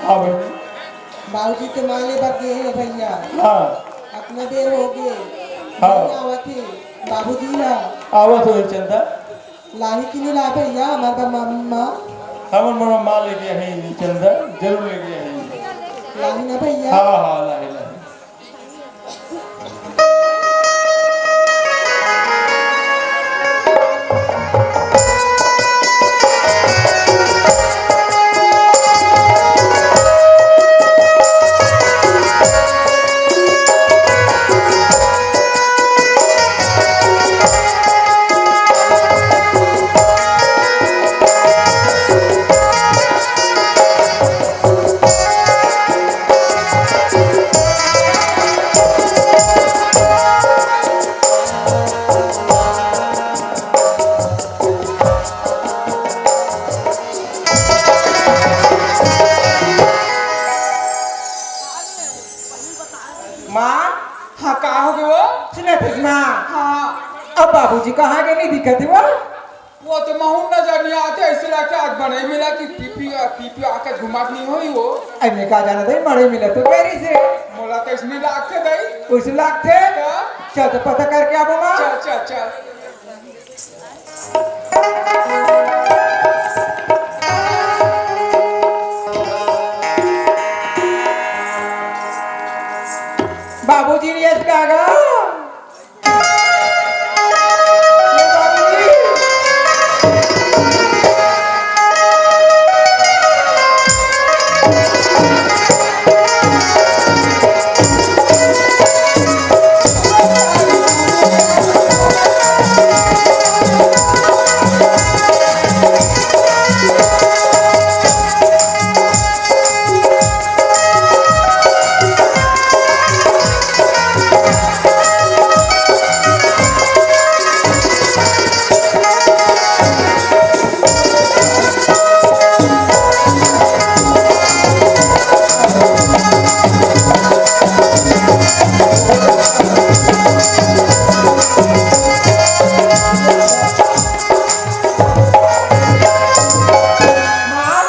हाँ बहिनी। बाबूजी के माँ ले बर गे हे भैया। हाँ। अतना देर हो गे। हाँ। नहीं आवत हे। बाबूजी ह। आवत हो चंदा। लाही कि नहीं ला भैया, हमार बा-, माँ, माँ। हमर मन माँ लेके हे चंदा, जरूर लेके हे। लाही ना भैया। हाँ, हाँ, लाही, लाही। माँ। हाँ, का हो गे वो? सुनत हस माँ? हाँ। अब बाबूजी कहाँ गे, नहीं दिखत हे वो? वो तो महूँ न जानी, आते ऐसे लागथे आज मड़ई मिला कि पी पी, पी पी आके घुमात नहीं होई वो। अरे मैं का जानत हँव, मड़ई मिला तो कह रही से। मोला तो इसने लागथे दाई। उसे लागथे? का? चल तो पता करके आबो माँ। चल, चल, चल। बाबूजी ने यस का गा? माँ,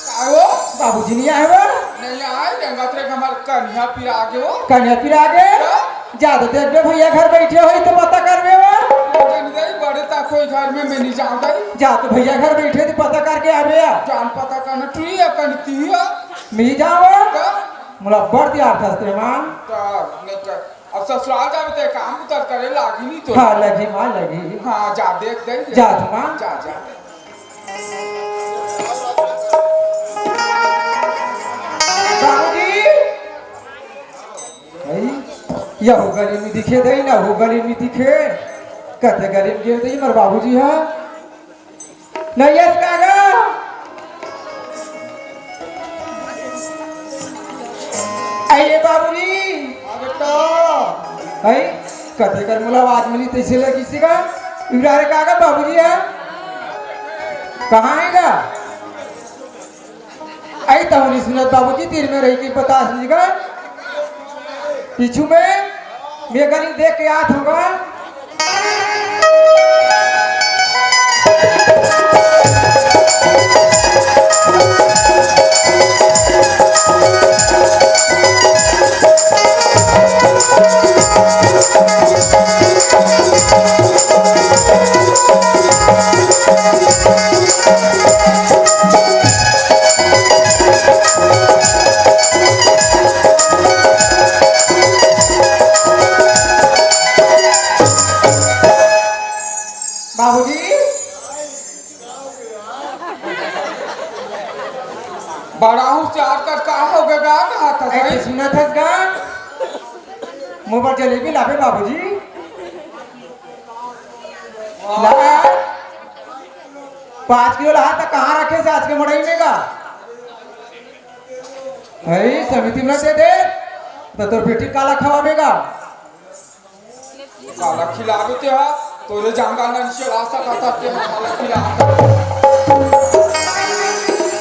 का हो? बाबूजी नहीं आए हो? नहीं आए, रंगत रे हमार कन्या पिरा गे हो। कन्या पिरा गे? का? जा तो देखबे भैया घर बैठे होही तो पता करबे वो। नहीं, नहीं, बड़े ता कोई घर में मैं नहीं जाऊँ दाई। जा तो भैया घर बैठे तो पता करके आबे या। जान पता करना, तू ही अपन ती ही हो। मैं जाऊँ? का? मोला बड़ दिया अर्थास्त्र मान। का? नहीं कर। अब ससुराल जाबे ते काम उतर करे लागी नहीं तो। हाँ, लगी माँ, लगी। हाँ, जा देख दे। जा तो माँ। जा, जा। बाबूजी। भाई, यहू गली में दिखे दे, ना वो गली में दिखे। कते गली में गिर दे, मोर बाबूजी ह। नहीं यस काका। आइए बाबूजी। हाँ बेटा। भाई, कते कर मोला आवाज मिली तैसे लगी सी का? इब्रारे काका बाबूजी है? कहाँ है का? आई तहूँ नहीं सुनत बाबूजी, तीर में रही के बता दीजिएगा। पीछू में मैं गली देख के आत होगा। बाबूजी, बड़ा होशियार कर का हो गया गा, कहा था ऐसे सही? सुना था गा, मोबाइल जलेबी लाबे बाबूजी। ला, पाँच किलो ला त कहाँ रखे से आज के मड़ई में का? है, समिति में दे दे, तो तोर बेटी काला खवाबे का? काला खिलाबे ते हा, तोरे जांगा नन से ला सकत हा ते हा, काला खिला।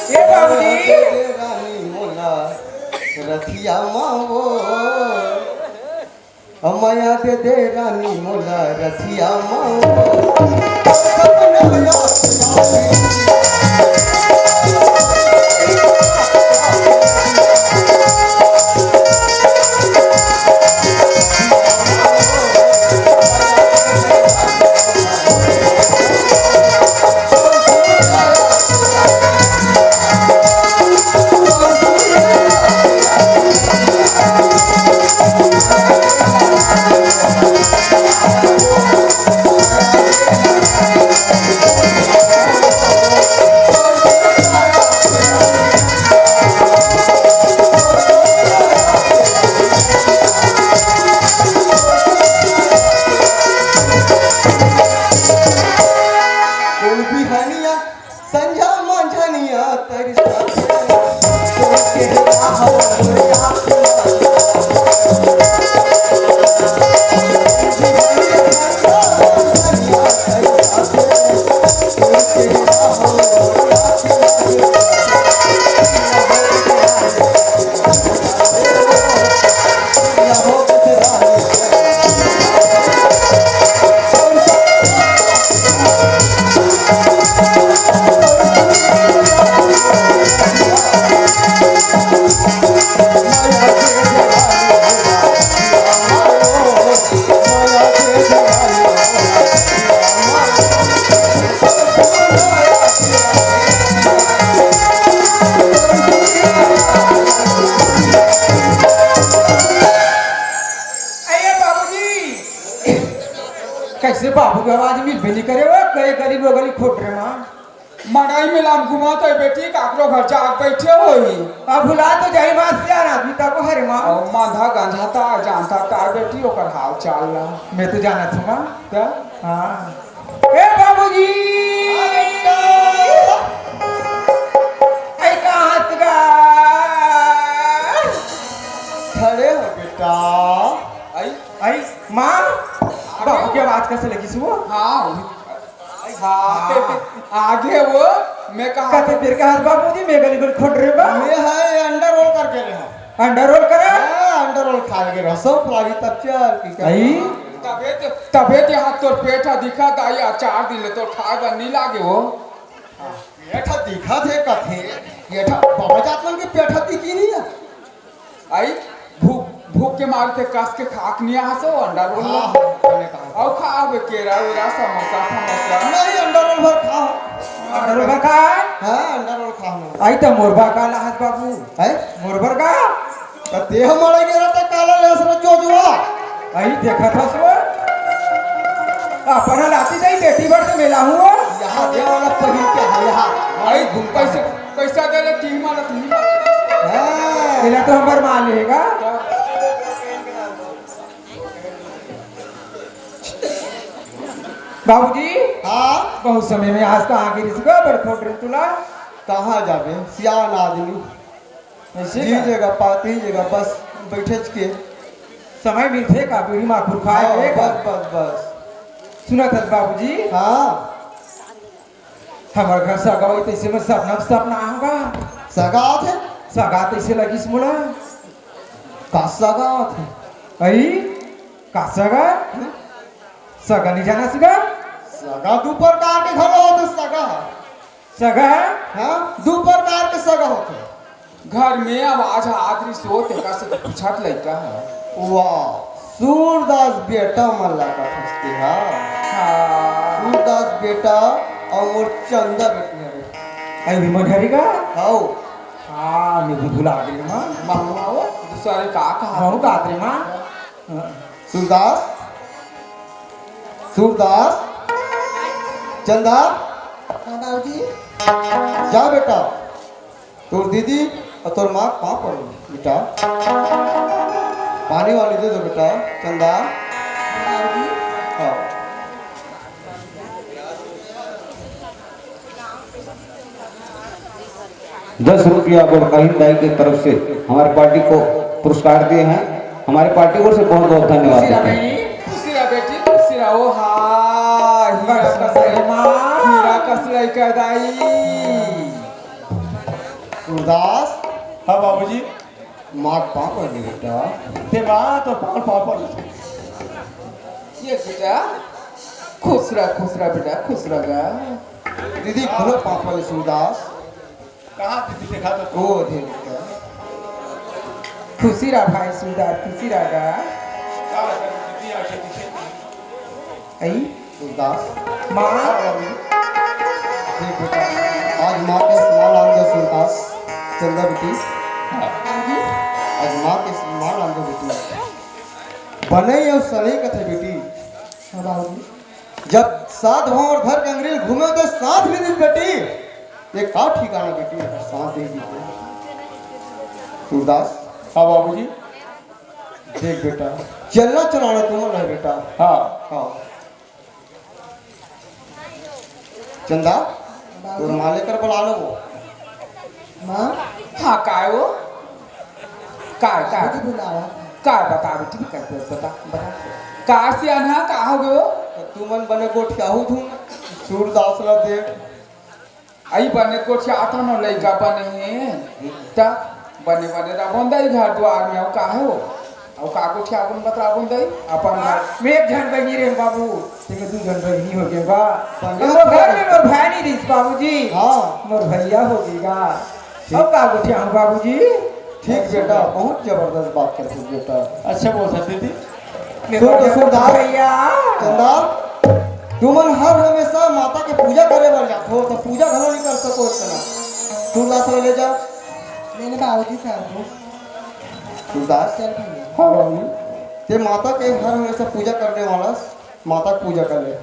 ए बाबूजी। दे दे रानी मोला, रथिया मावो। मया दे दे रानी मोला रथिया माँ। सपना याद आवे। अरे बाबूजी, कैसे बाबू के आवाज मिलबे नहीं करे? वो कई गली वो गली खोट रे माँ। मड़ई में लाम घुमात होई बेटी, काकरो घर जाके बैठे होई। अब भुला तो जाई माँ, सियान आदमी तको हरे माँ। और मांधा गंझाता जानता का बेटी, ओकर हाल चाल ला। मैं तो जानत हूँ माँ। क्या? हाँ। ए बाबूजी। ए कहाँ से गा? खड़े हो बेटा। आई? आई, माँ, बाबू के आवाज कैसे लगी सुबह? हाँ, हाँ, ते, ते, आगे वो, मैं कहा कते फिर कहा बाबूजी, मैं गली गली खोट रे बा। मैं है अंडा रोल करके रहा। अंडा रोल करे? हाँ, अंडा रोल खा के रहा। सब लागी तब चार की कर। आई? तबे ते, तबे ते हाथ तोर पेट हा दिखा दाई, आ चार दिन ले तोर खाए बर नहीं लागे हो। पेट हा दिखा थे कथे, पेट हा बाबा जात मन के पेट हा दिखी नहीं है। आई, भूख, भूख के मारे ते कस के खाक नहीं आ सो, अंडा रोल हाँ, ला। हाँ, मैंने कहा। अउ खाबे केरा वेरा, समोसा, फमोसा। नहीं, अंडा रोल भर खा। अंडा रोल भर खा? हाँ, अंडा रोल खा लो। आई तो मोर बर का लाहस बाबू? है? मोर बर का? तो ते हमारे के रहता काला ले असर जो जुआ। आई देखा था सो। अपना लाती नहीं, बेटी बर से मिला हूँ। यहाँ दे वाला पहिन के है यहाँ। आई पैसे पैसा दे ले, तीन माला, तीन माला। हाँ। मिला तो हमार माल लेगा। बाबूजी, हाँ? बहुत समय में आज कहाँ गिरिस गा, बड़ खोट रे तुला। कहाँ जाबे, सियान आदमी। ऐसे जी का? जगह, पाती जगह, बस बैठे के। समय मिलथे का, बीड़ी माखुर खाए हाँ, के का? बस, बस, बस। सुनत हस बाबूजी? हाँ। हमर घर सगा होई तइसे में सपना, सपना होगा। सगा आथे? सगा तइसे लगिस मोला। का सगा आथे? अई, का सगा? हम्म? सगा नहीं जाना सगा? सगा दू प्रकार के घलो होथे सगा। सगा? हाँ, दू प्रकार के सगा होथे। घर में आवाज आत रिस हो, तेकर से तो पूछत लइका ह। वाह, सूरदास बेटा मन ला कथस ते हा। हाँ। सूरदास बेटा अउ मोर चंदा बेटी हरे। अई विमन हरे का? हौ। हाँ, मैं भी भुला गेली माँ। माँ, माँ, वो दूसरे का कहा? माँ, का रे माँ? हाँ। सूरदास, सूरदास, चंदा। हाँ, बाबूजी। जा बेटा। तोर दीदी अउ तोर माँ के पाँव पड़ो बेटा, पानी वानी दे दो बेटा। चंदा, हाँ। दस रुपया गुरकाहीन दाई के तरफ से हमारे पार्टी को पुरस्कार दिए हैं। हमारे पार्टी ओर से बहुत बहुत धन्यवाद खुशी रहा देते हैं। बेटी, खुशी रहा बेटी, खुशी रहा। ओ हा, हीरा बस कस, माँ। हीरा कस लइका दाई। सूरदास। हाँ बाबूजी। माँ के पाँव पड़ ले बेटा। ते माँ तो पाँव, पाँव पड़ ले। ये बेटा, खुश रह, खुश रह बेटा, खुश रह गा। दीदी, घलो पाँव पड़ ले सूरदास। कहाँ दीदी देखा तो? ओ दे बेटा। खुशी रह भाई सूरदास, खुशी रह गा। का बात है, दीदी आके पीछे। आई? सूरदास। माँ। देख बेटा, आज माँ के सम्मान आन दे सूरदास, चंदा बेटी। हाँ। आज माँ के सम्मान आन दे बेटी। बनई अउ सनई कथे बेटी। हाँ बाबूजी। जब सात भाव अउ घर के अंगरी ल घूमे ते साथ में दिन बेटी। ये का ठिकाना बेटी, साथ दे दी। सूरदास। हाँ बाबूजी। देख बेटा, चलना चलाना तुमन हे बेटा। हाँ। हाँ। चंदा, तोर माँ लेकर बुला लो वो। माँ? हाँ, काय वो? का, का? मुझे बुलावा। का बता बेटी, का, बता, बता। का सियान हा, का हो गयो? तुमन बने गोठियाहू धुन। सूरदास ला देख। अई बने गोठियात हन, लइका बने हे। त बने बने रबोन दई घर दुआर में, अउ का हे वो? अउ का गोठियाबोन बता रबोन दई? अपन घर में एक झन बहिनी रहे बाबू, तेमे दू झन बहिनी हो गए बा। बने मोर घर में मोर भाई नहीं रहिस बाबूजी। हाँ। मोर भैया हो गए गा। ठीक। अउ का गोठियाहूँ बाबूजी? ठीक बेटा, बहुत जबरदस्त बात करथस बेटा। अच्छा बोलथस दीदी। मैं सुन, बढ़िया सूरदास, भैया। चंदा, तुमन हर हमेशा माता के पूजा करे बर जाथो, त पूजा घलो नहीं कर सको इतना। सूरदास ला ले जा। मैंने बाबूजी साहब को। सूरदास। चल भैया। हाँ बाबू। ते माता के हर हमेशा पूजा करने वाला, माता के पूजा कर ले।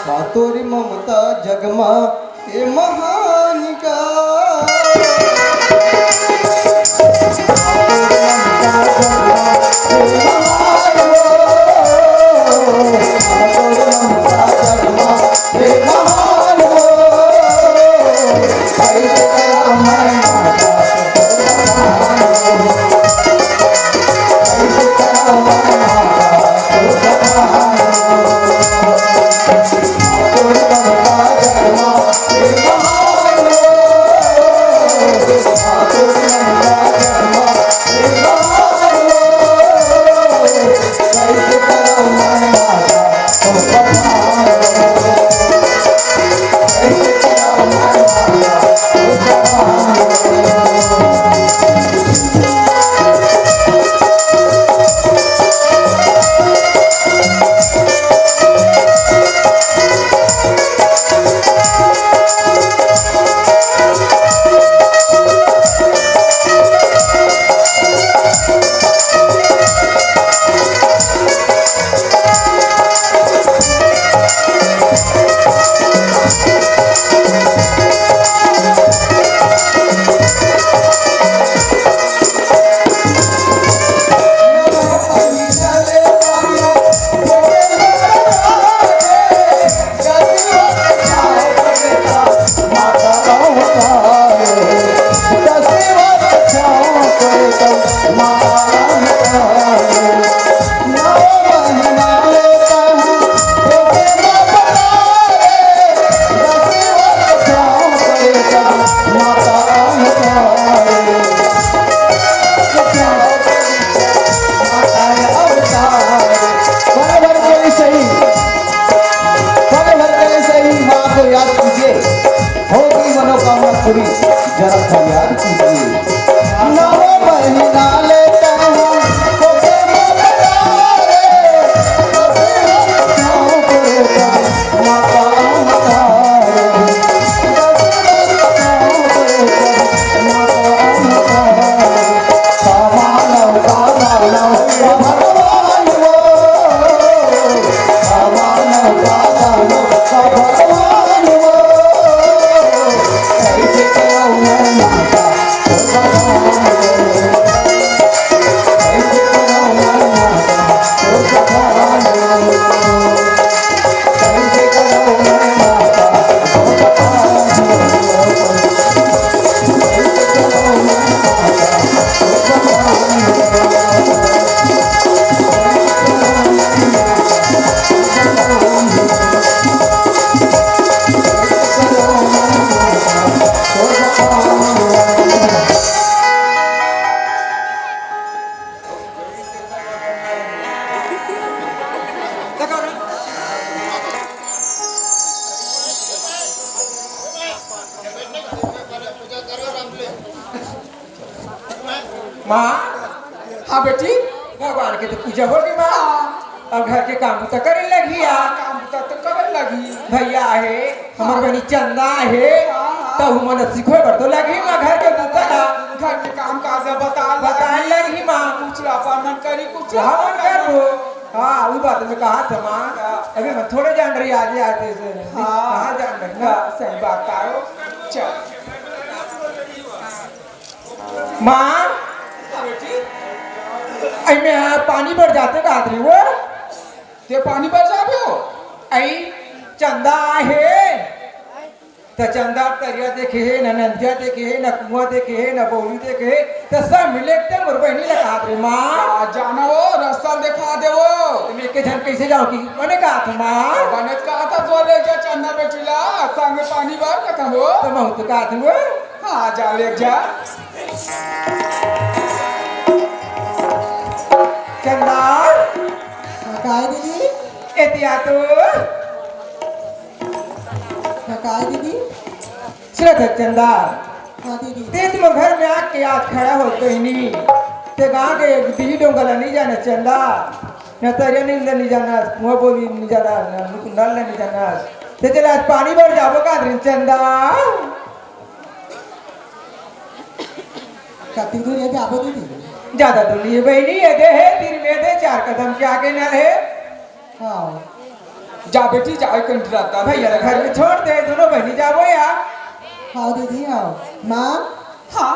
का तोरी ममता जग मा ए महान का। पल भर के लिए सही माँ को याद कीजिए, होगी मनोकामना पूरी, जरा फरियाद कीजिए। नौ महीना लेता हूँ, तो प्रेम बता रे, तो प्रेम बताऊँ, प्रेम माता मता रे। माँ, हाँ बेटी, भगवान के तो पूजा हो गई माँ, अब घर के काम तो करे लगी आ, काम त तो करे लगही। भैया हे, हमर बहिनी चंदा हे, हाँ, हाँ। त उमन ल सिखोय बर तो लगही माँ घर के बूता ला। घर के काम काज ला बता बताए लगही माँ। कुछ ला अपन मन करी, कुछ ला हाँ, अपन मन करी। करबो। हाँ, उ बात में कहा था माँ। हाँ। अभी मैं थोड़े जान रही, आज, आज से। हाँ। कहाँ जान रही ना? हाँ, सही बात आयो। चल। माँ, हाँ बेटी। अई में हाँ पानी बर जाते का आदमी वो? ते पानी बर जाबे हो? अई चंदा आहे। त चंदा तरिया देखे हे, न नंदिया देखे हे, न कुआं देखे हे, न बौली देखे हे। त सब मिले के ते मोर बहिनी ला कहात रे माँ। आ, जाना वो, रस्ता देखा दे वो। त मैं के झन कैसे जाऊँ कि? मने कहात माँ। बने कहा था तो ले जा चंदा बेटी ला, संग पानी बर कथा हो। त मैं तो कहात हूँ। हाँ, जा ले जा। चंदा। हाँ, काय दीदी? एतिया तो। हाँ, काय दीदी? सुनत हस चंदा। हाँ दीदी। ते तो मोर घर में आके आज खड़ा हो गई नी। ते गाँव के एक बिही डोंगा ला नहीं जाना चंदा। न तरिया नहीं, नहीं जाना, कुआं बौली नहीं जाना, न नल नहीं जाना। ते चल आज पानी बर जाबो का दिन चंदा। कति दूर हे जाबो दीदी? ज्यादा दूर नहीं हे बहिनी, ये दे हे, तीर में दे, चार कदम के आगे नल हे। हाँ। जा बेटी, जा, एक घंटा रहता भैया ला घर में छोड़ दे, दोनों बहिनी जाबो या। हाँ दीदी, हाँ। माँ। हाँ।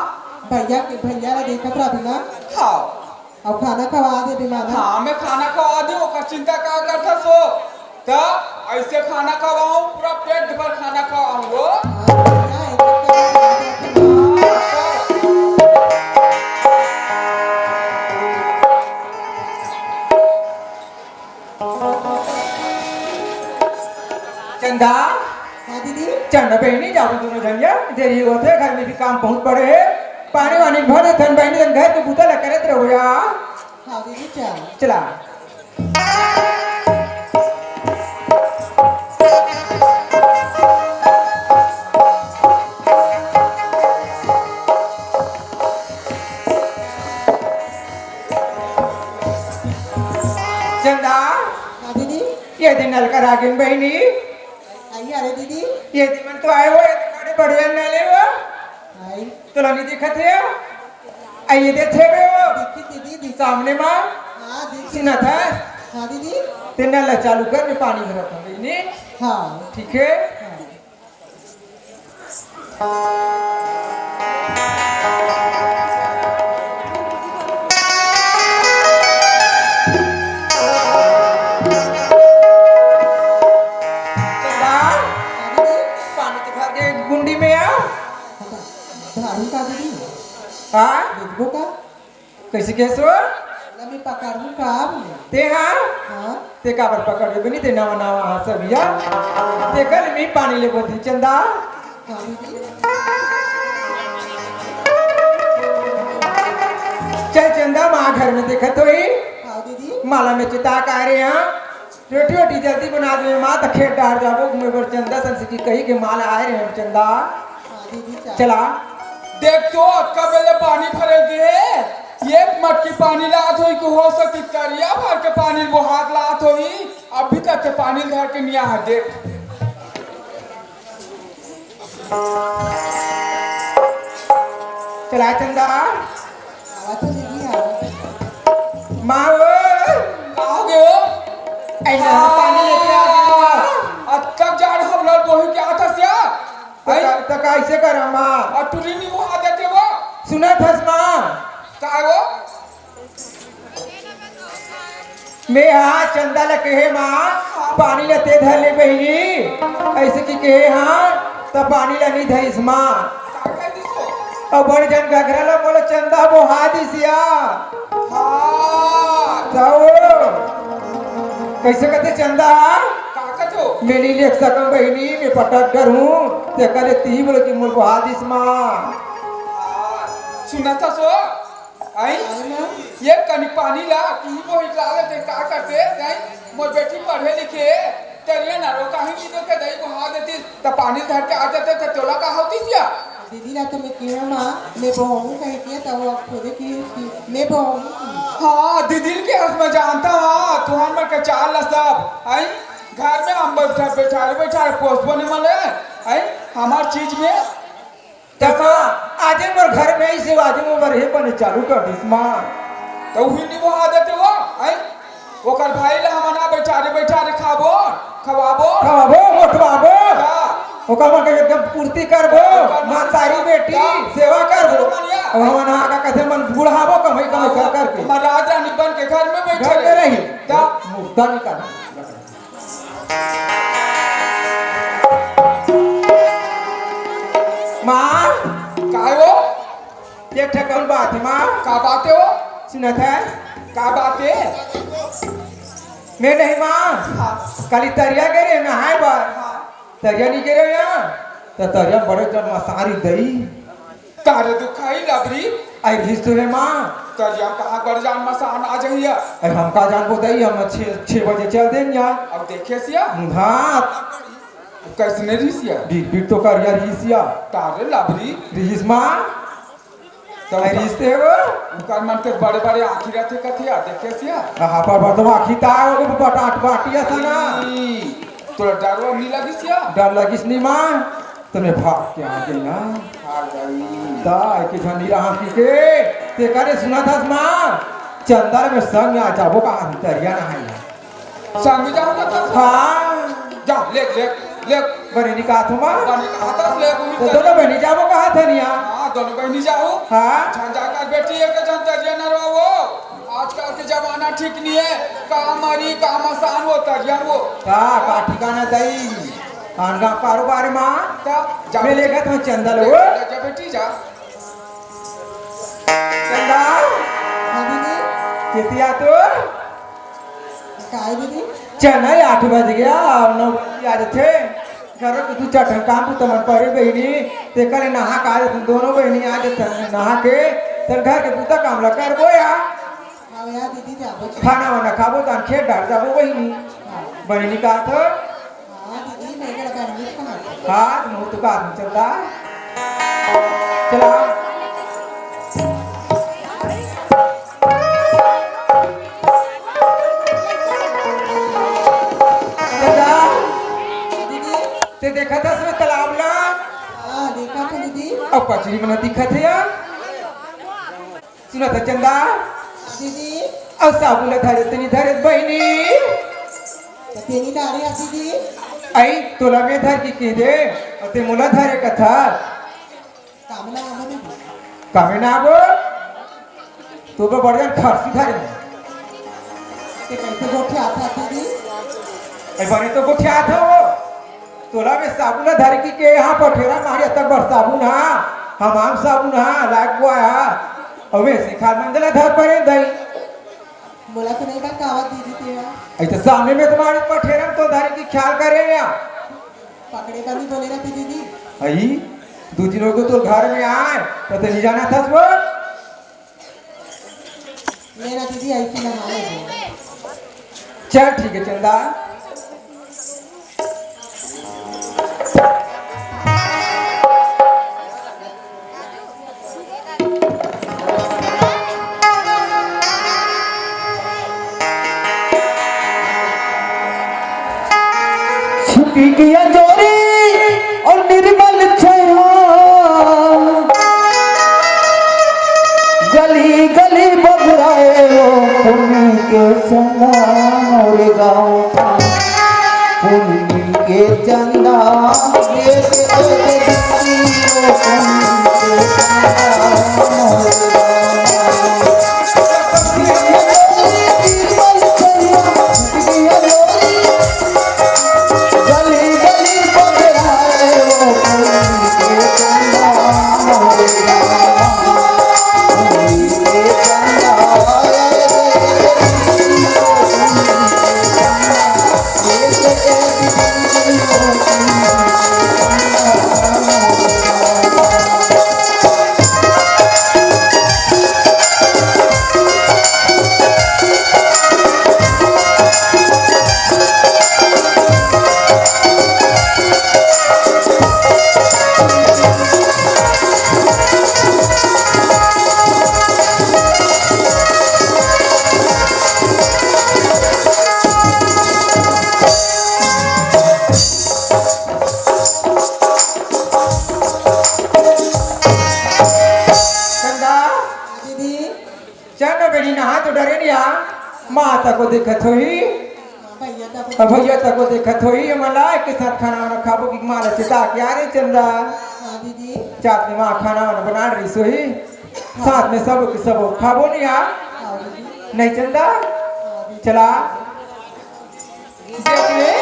भैया के, भैया ला देखत रहा ना। हाँ। अउ खाना खवा दे बीमार ला। हाँ, मैं खाना खवा दूँ, ओकर चिंता का करथस हो? त ऐसे खाना खवाऊँ, पूरा पेट भर खाना खवाऊँ वो। हाँ, भैया, एक हफ्ते में खवा दे। चंदा। हाँ दीदी। चंदा बहिनी, जाबो दोनों झनिया, देरी होत हे, घर में भी काम बहुत पड़े हे। पानी वानी भर देथन बहिनी, तन घर के बूता ला करत रहो या। हाँ दीदी, चल। चला। चंदा। हाँ दीदी। ये दिन नलकर आगिन बहिनी। आई, अरे दीदी। ये दिन मन तो आए हो, ये तो बड़े बढ़िया नले हो। आई। तोला नहीं दिखत हे? आई, ये देखे बे हो। दिखी दीदी, दिखी। सामने माँ। हाँ, दिखी। सुनत हस? हाँ दीदी। ते नल चालू कर, मैं पानी भरत हूँ, नहीं? हाँ। ठीक है? हाँ। चंदा, पानी तो भर के गुंडी में आ। धारू का दीदी? हाँ? बेचबो का? कैसे, कैसे हो? ना मैं पकड़ू का अब मैं। ते हाँ? हाँ। ते काबर पकड़बे बनी, ते नवा नवा हाँ सब या। ते कल मैं पानी ले बोलती चंदा। हाँ दीदी। चल चंदा, माँ घर में देखत होही। हाँ दीदी। माला में चिता का रे हाँ। रोटी वोटी जल्दी बना दे माँ, त खेत डार जाबो घूमे बर चंदा, संसकी कही के माला आए रहे हम चंदा। हाँ दीदी, चल। चला। देख तो, अतका बेले पानी भरल गे हे, एक मटकी पानी लात होही, कि हो सकी तरिया भर के पानी बोहात लात होही, अभी तक के पानी धर के निया है, देख। चला चंदा। आवत हो दीदी, आवत हो। माँ वो। का हो गयो? ऐ ना, पानी लेके आ गयो। अतका जाड़ हमला बोही के आथस या? त आई? का, त कैसे करा माँ? और टुरी नहीं वो आ देते वो। सुनत हस माँ? का वो? मैं हा चंदा ल कहे माँ, पानी ल ते धर ले बहिनी, ऐसे कि कहे हा, त पानी ल नहीं धरिस माँ। अउ बड़ जन घघरा ल मोला चंदा बोहा दिस या। हाँ। त वो, कैसे कथे चंदा? का कथो? मैं नहीं लेख सकम बहिनी, मैं पटक डर हूँ, ते करे ती बोले कि मोर बोहा दिस माँ। हाँ। सुनत हस वो? आई? अरे माँ। ये कनी पानी ला, तू ही मोहित ला लेते, का करते, आई? मोर बेटी पढ़े लिखे, तरिया ना रो, काहे नहीं देखे, दई बोहा देती, त पानी धर के आ जाते, त तोला का होती सिया? दीदी ला तो मैं किया माँ, मैं बोहूँ कह के, त वो खुदे की, की, मैं बोहूँ। हाँ, दीदी के हंस में जानता, हाँ, तुहार मन के चाल ला सब, आई? घर में हम बैठा, बैठा रे, बैठा रे, पोसबो नहीं मले, हैं? हमार चीज में। त माँ, आजे मोर घर में आई से, आजे मोर बर हे बने चालू कर दिस माँ। त उही नहीं वो आदत है वो, हैं? ओकर भाई ला हमन हा बैठा रे, बैठा रे, खाबो, खवाबो। खवाबो, मोटवाबो। हाँ। ओकर मन के एकदम पूर्ति करबो, ओकर मन मातारी बेटी हाँ। सेवा करबो। मन या। अब हमन हा का कथे मन बुढ़ाबो कमाई कमाई कर करके। हमर राज रानी बन के घर में बैठे घर में रहे। रही। ता? मुर्दा निकाल। माँ। काय वो? एक ठे कौन बात है माँ? का बात है वो? सुनत है? का बात है? मैं नहीं माँ। हाँ। काली तरिया गे रहे नहाए बर। हाँ। तरिया नहीं गे रहे यहाँ। तो तरिया में बड़े जन मसारी दई। तारे दुखाई लबरी। आई रिहिस तो हे माँ। तरिया कहाँ बड़ जान मसान आ जही है। अरे हम का जानबो दई, हम छः, छः बजे चल देन यार। अब देखे सिया। हाँ। कैसने रिहिस या? बीट बीट तो करिया रिहिस या। तारे लबरी। रिहिस माँ। तो आई रिहिस ते वो। उनकर मन के बड़े बड़े आँखी रहते कथिया, देखे सिया। हाँ, पर बर्तमा आँखी ता हो गए बटाट बाटिया सा ना। ई, तोरा डरवा नहीं लगिस या? डर लगिस नहीं माँ। तो मैं भाग के आ गई ना। आ गई। दाई के झंडी रहा पी के, ते करे सुना था माँ, चंदर में संग आ जाबो का हम तरिया ना है। संग जाओ ना था। हाँ। जा, ले, ले, ले। बने नहीं कहा था माँ। बने कहा था, ले, घूम तो चल। दोनों बहनी जाबो कहा था निया। हाँ, दोनों बहनी जाओ। हाँ। झंझा का बेटी एक जन तरिया ना रहो। आजकल के जमाना ठीक नहीं है। का मरी, का मसान वो तरिया वो। का, का ठिकाना दई। आनगा कारोबार माँ। तब जा। मैं लेखा था चंदा लो। जा बेटी जा। चंदा। हाँ दीदी। केती आ तो? काय दीदी? चना आठ बज गया, नौ बजे आ जाथे। घर के दू चार ठन काम तू तमन परे बहिनी, ते कले नहा के आ जाथे, दोनों बहिनी आ जाथे नहा के, तन घर के बूता काम ला करबो या। हाँ यार दीदी, जाबो। खाना वाना खाबो, तन खेत डार जाबो बहिनी। हाँ। बहिनी का था? हाँ, दीदी, मैं कल कर ली खाना। हाँ, तुम तो का तुम चलता। चला। चला। दीदी। ते देखा था उसमें तालाब ला? हाँ, देखा था दीदी। अब पचरी मना दिखा थे यार। सुना था चंदा? दीदी। अउ साबुन ला धरे तेनी धरे बहिनी। त तेनी डारे आ दीदी। आई तोला में धर की कह दे, अउ ते मोला धरे कथा। कामे ना आवे दीदी। कामे ना आबो? तो तो बढ़िया खरसी धरे। ते कैसे गोठे आता दीदी? आई बने तो गोठे आता हो। तोला में साबुन धर की के यहाँ पठेरा मारी तक बर साबुन हा, हमाम साबुन हा, लाग हुआ हा। अबे सिखार मंदला धर परे दई। मोला तो नहीं बतावा दीदी तेरा। ऐसे सामने में तुम्हारे पठेरा तो धर की ख्याल करे या। पकड़े का नहीं बोले रहती दीदी। आई, दो तीन लोग तो घर में आए, तो ते नहीं जाना था वो। मेरा दीदी ऐसी नहाए हो। चल ठीक है चंदा। छिपी की अंजोरी और निर्मल छाया, गली गली बघराए वो पुन्नी के चंदा मोरे गाँव का, पुन्नी के चंदा, ये के चंदा मोरे गाँव का। तको देखत होही। भैया तको अब भैया तको देखत होही, हमन ला एक के साथ खाना वाना खाबो कि माला चिता के आ रे चंदा। हाँ दीदी। चार दिन माँ खाना वाना बना रही सोही। साथ में सब के सब खाबो नहीं यार। हाँ दीदी। नहीं चंदा। हाँ दीदी। चला। देख ले,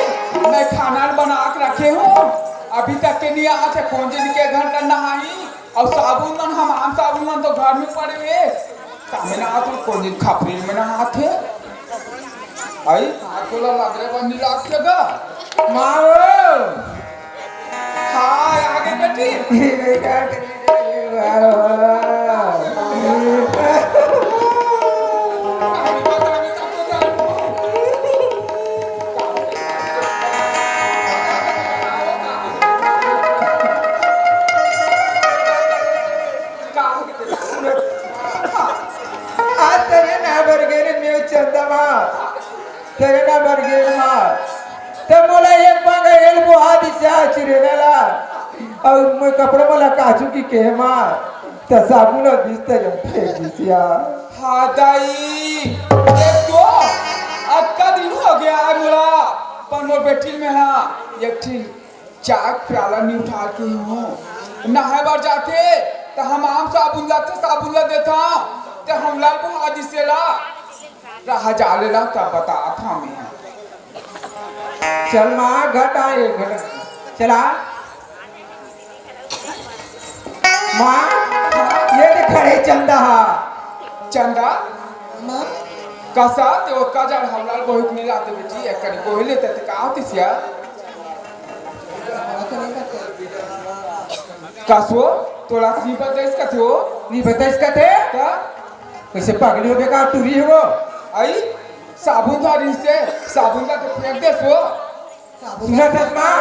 मैं खाना बना के रखे हूँ, अभी तक के नहीं आत हे। कौन दिन के घर का नहाई, और साबुन मन, हमाम साबुन मन तो घर में पड़े हुए, कामे ना आत हे, कौन दिन खपरी में नहात हे। आई, हाथ गोला लग रहे बंदी लाग के गा। माँ ओ। हाँ, आ गई बेटी। ये बेटा, आज तेरे ना बर गे रे, मैं चंदा माँ। तेरे ना बर गे रे माँ। त मोला एक बांगा एल बोहा दिस या चिरेना ला। अउ मैं कपड़ा मोला काचू की के माँ। त साबुन अउ दिस त जब फेंक दिस या। हाँ दाई, एक तो अतका दिन हो गया है मोला, पर मोर बेटी में हाँ, एक ठिन चाय प्याला नहीं उठा के हूँ। नहाए बर जाथे, त हमाम साबुन लाथे, साबुन ला देथा, त हमला बोहा दिसे ला। रहा जा ले ला, तब बता था मैं। चल माँ, घटा एक घटा। चला। माँ, ये देख खड़े चंदा हा। चंदा? माँ? कसा ते ओतका जड़ हमला गोहित नहीं लाते बेटी, एक करी गोहित लेते ते का होती सिया? कसो? तोला नहीं बताइस कथे हो? नहीं बताइस कथे? का? कैसे पगली हो बेकार टूरी हो? आई? साबुन धरिस हे, साबुन ला तो फेंक देस हो। साबुन सुनत हस माँ?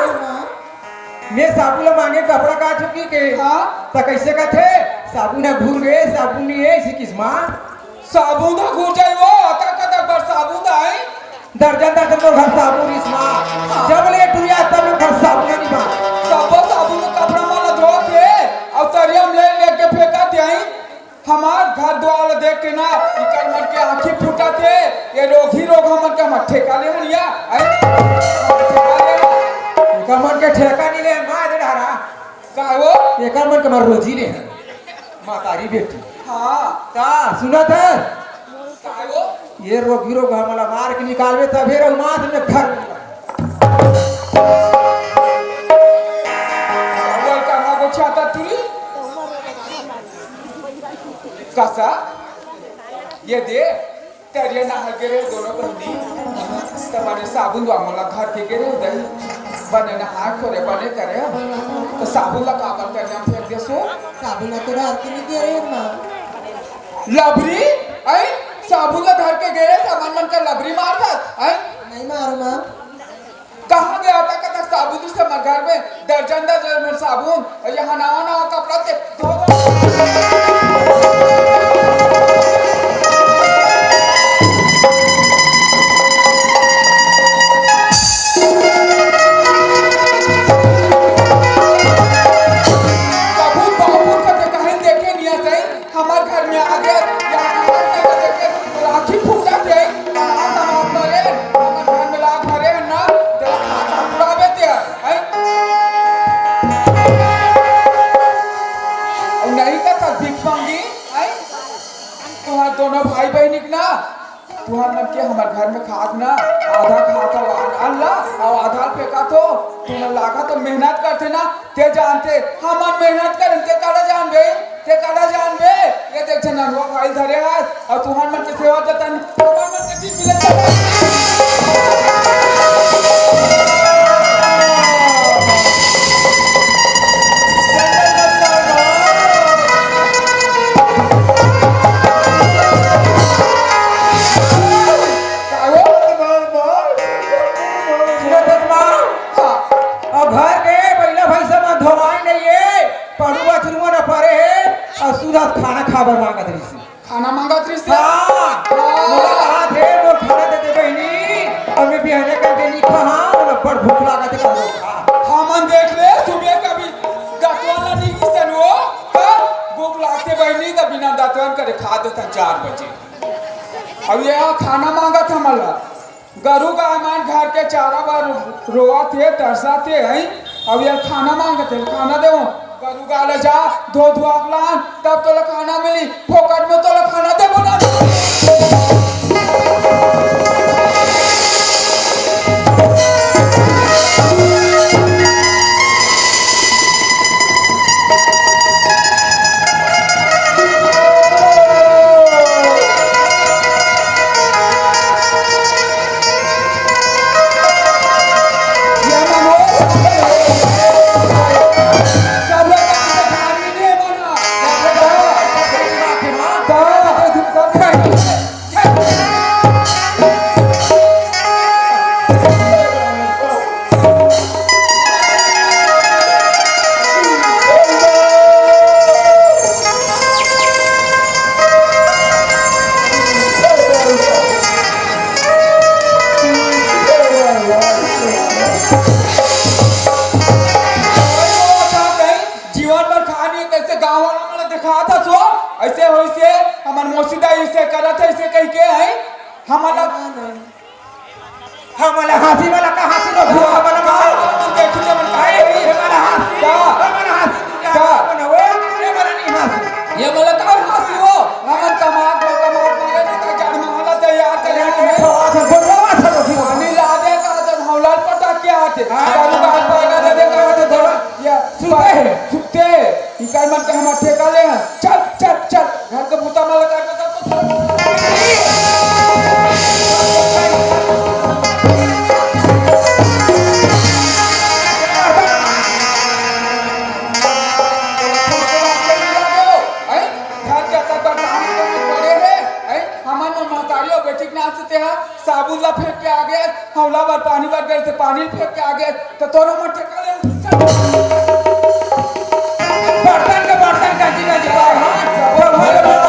मैं साबुन ला मांगे कपड़ा काचू की के? हाँ? त कैसे कथे? साबुन ह घूर गे, साबुन नहीं है, इसी किस माँ? साबुन ह घूर जाई वो, अतक अतक बर साबुन आई। दर्जन दर्जन मोर घर साबुन रिस माँ। हाँ। जब ले टुरिया तब ले घर साबुन नहीं माँ। सबो साबुन के कपड़ा मन ला धोत हे, अउ तरिया में ले लेके फेंकत हे आई। हमार घर दुआर ला देख के ना, इकर मन के आँखी फूटत हे, ये रोगी रोग हमन के हमर ठेका ले हन या, हैं? हमर ठेका ले हन। इकर मन के ठेका नहीं ले, मार दे डहरा। का हो? एकर मन के हमर रोजी ले हन। मातारी बेटी। हाँ। का सुनत हे? का हो? ये रोगी रोग हमला मार के निकालबे तभे रहू मास में घर में। अव्वल कहाँ गोठियाता टूरी? कसा? ये दे, तरिया नहाए गे रहे दोनों बहिनी, त बने साबुन ला मोला धर के गे रहे दई, बने नहाए खोरे बने करे, त साबुन ला काबर तरिया में फेंक देसो? साबुन ला तो धर के नहीं गे रहे माँ। लबरी? आई? साबुन ला धर के गे रहे, सामान मन का लबरी मार दत, आई? नहीं मारो माँ। कहाँ गया था कतक साबुन दिस हे हमर घर में? दर्जन दर्जन में साबुन, अउ यहाँ नवा नवा कपड़ा से धो धो। साबुन बाबुन का तो कहीं देखे नहीं सही। हमर घर में आ गे, या हमर घर में देखे, राखी फूटा के, आ तमाम मरे, हमर घर में लाग भरे ना, तेरा खाता फुलावे ते, हैं? अउ नहीं का तक भीख मांगी, हैं? तुहार दोनों भाई बहिनी के ना, तुहर मन के हमर घर में खात ना, आधा खात हो अन-, अन्न ला, अउ आधा फेंकत हो। तुमन लागत हो मेहनत करथे ना, ते जानथे, हमन मेहनत करन, ते काला जानबे, ते काला जानबे। ये देख, झन ननवा भाई धरे हस, अउ तुहर मन के सेवा जतन, हमर मन के बीच में सुनत हस माँ? हाँ। अउ घर के बइला भइसा मन धोवाए नइ हे, पड़ू बछरू मन परे हे, अउ सुधा खाना खाए बर मांगत रहिस। खाना मांगत रहिस? हाँ। हाँ। मोला कहा थे, मोर खाना दे दे बहिनी, अउ मैं बिहाने करके नहीं खा, हाँ, मोला बड़ भूख लागत हे, कल खा। हमन देख ले, सुबह कभी दतवन ला नहीं किसन हो, हाँ? भूख लागथे बहिनी, त बिना दतवन करे खा देथन चार बजे। अब ये खाना मांगत हमन ला। गरू गाय मन घर के चारा बर रोवत हे, तरसत हे, हैं? अब ये खाना मांगत हे, खाना देवो। गरू गाय ला जा, धो धुआ के लान, तब तोला खाना मिली। फोकट में तोला खाना देबो ना। जीवन भर खानी है, कैसे गाँव वाला मन दिखात हस वो, ऐसे होइसे हमन मौसी दाई ऐसे करत है, ऐसे कह के है हमन ला। हमन ला हाँसी वाला का हाँसी लो, हमन ला मार। देखी हमन का अरे, ये वाला हाँसी, का? हमन ला हाँसी, का? हमन ला वो, ये वाला नहीं हाँसी। ये वाला का हाँसी हो? हमन कमात में, कमात में, ये तो जड़ में हालत है यार, करे अरे, हैं। खवा था, बोलवा था, बोलवा था। पानी ला दे का, तो हौला पटक के आते। हाँ। दारू का हाथ पकड़ा दे का, तो बोलवा। या सुते हैं। सुते। इकाई मन के हमर ठेका ले हैं। चल, चल, चल। घर के बूता मन ला कर, कर, कर, कर। हैं? घर के अतक बड़ काम तो पड़े हे। हैं? हमन मन महतारी अउ बेटी के नाम से तेहा साबुन ला फेंक के आ गे, हौला बर पानी बर गे, ते पानी ल फेंक के आ गे, त तोरो मन ठेका ले। बर्तन के बर्तन, गंजी गंजी कर, हाँ, सब भर भर।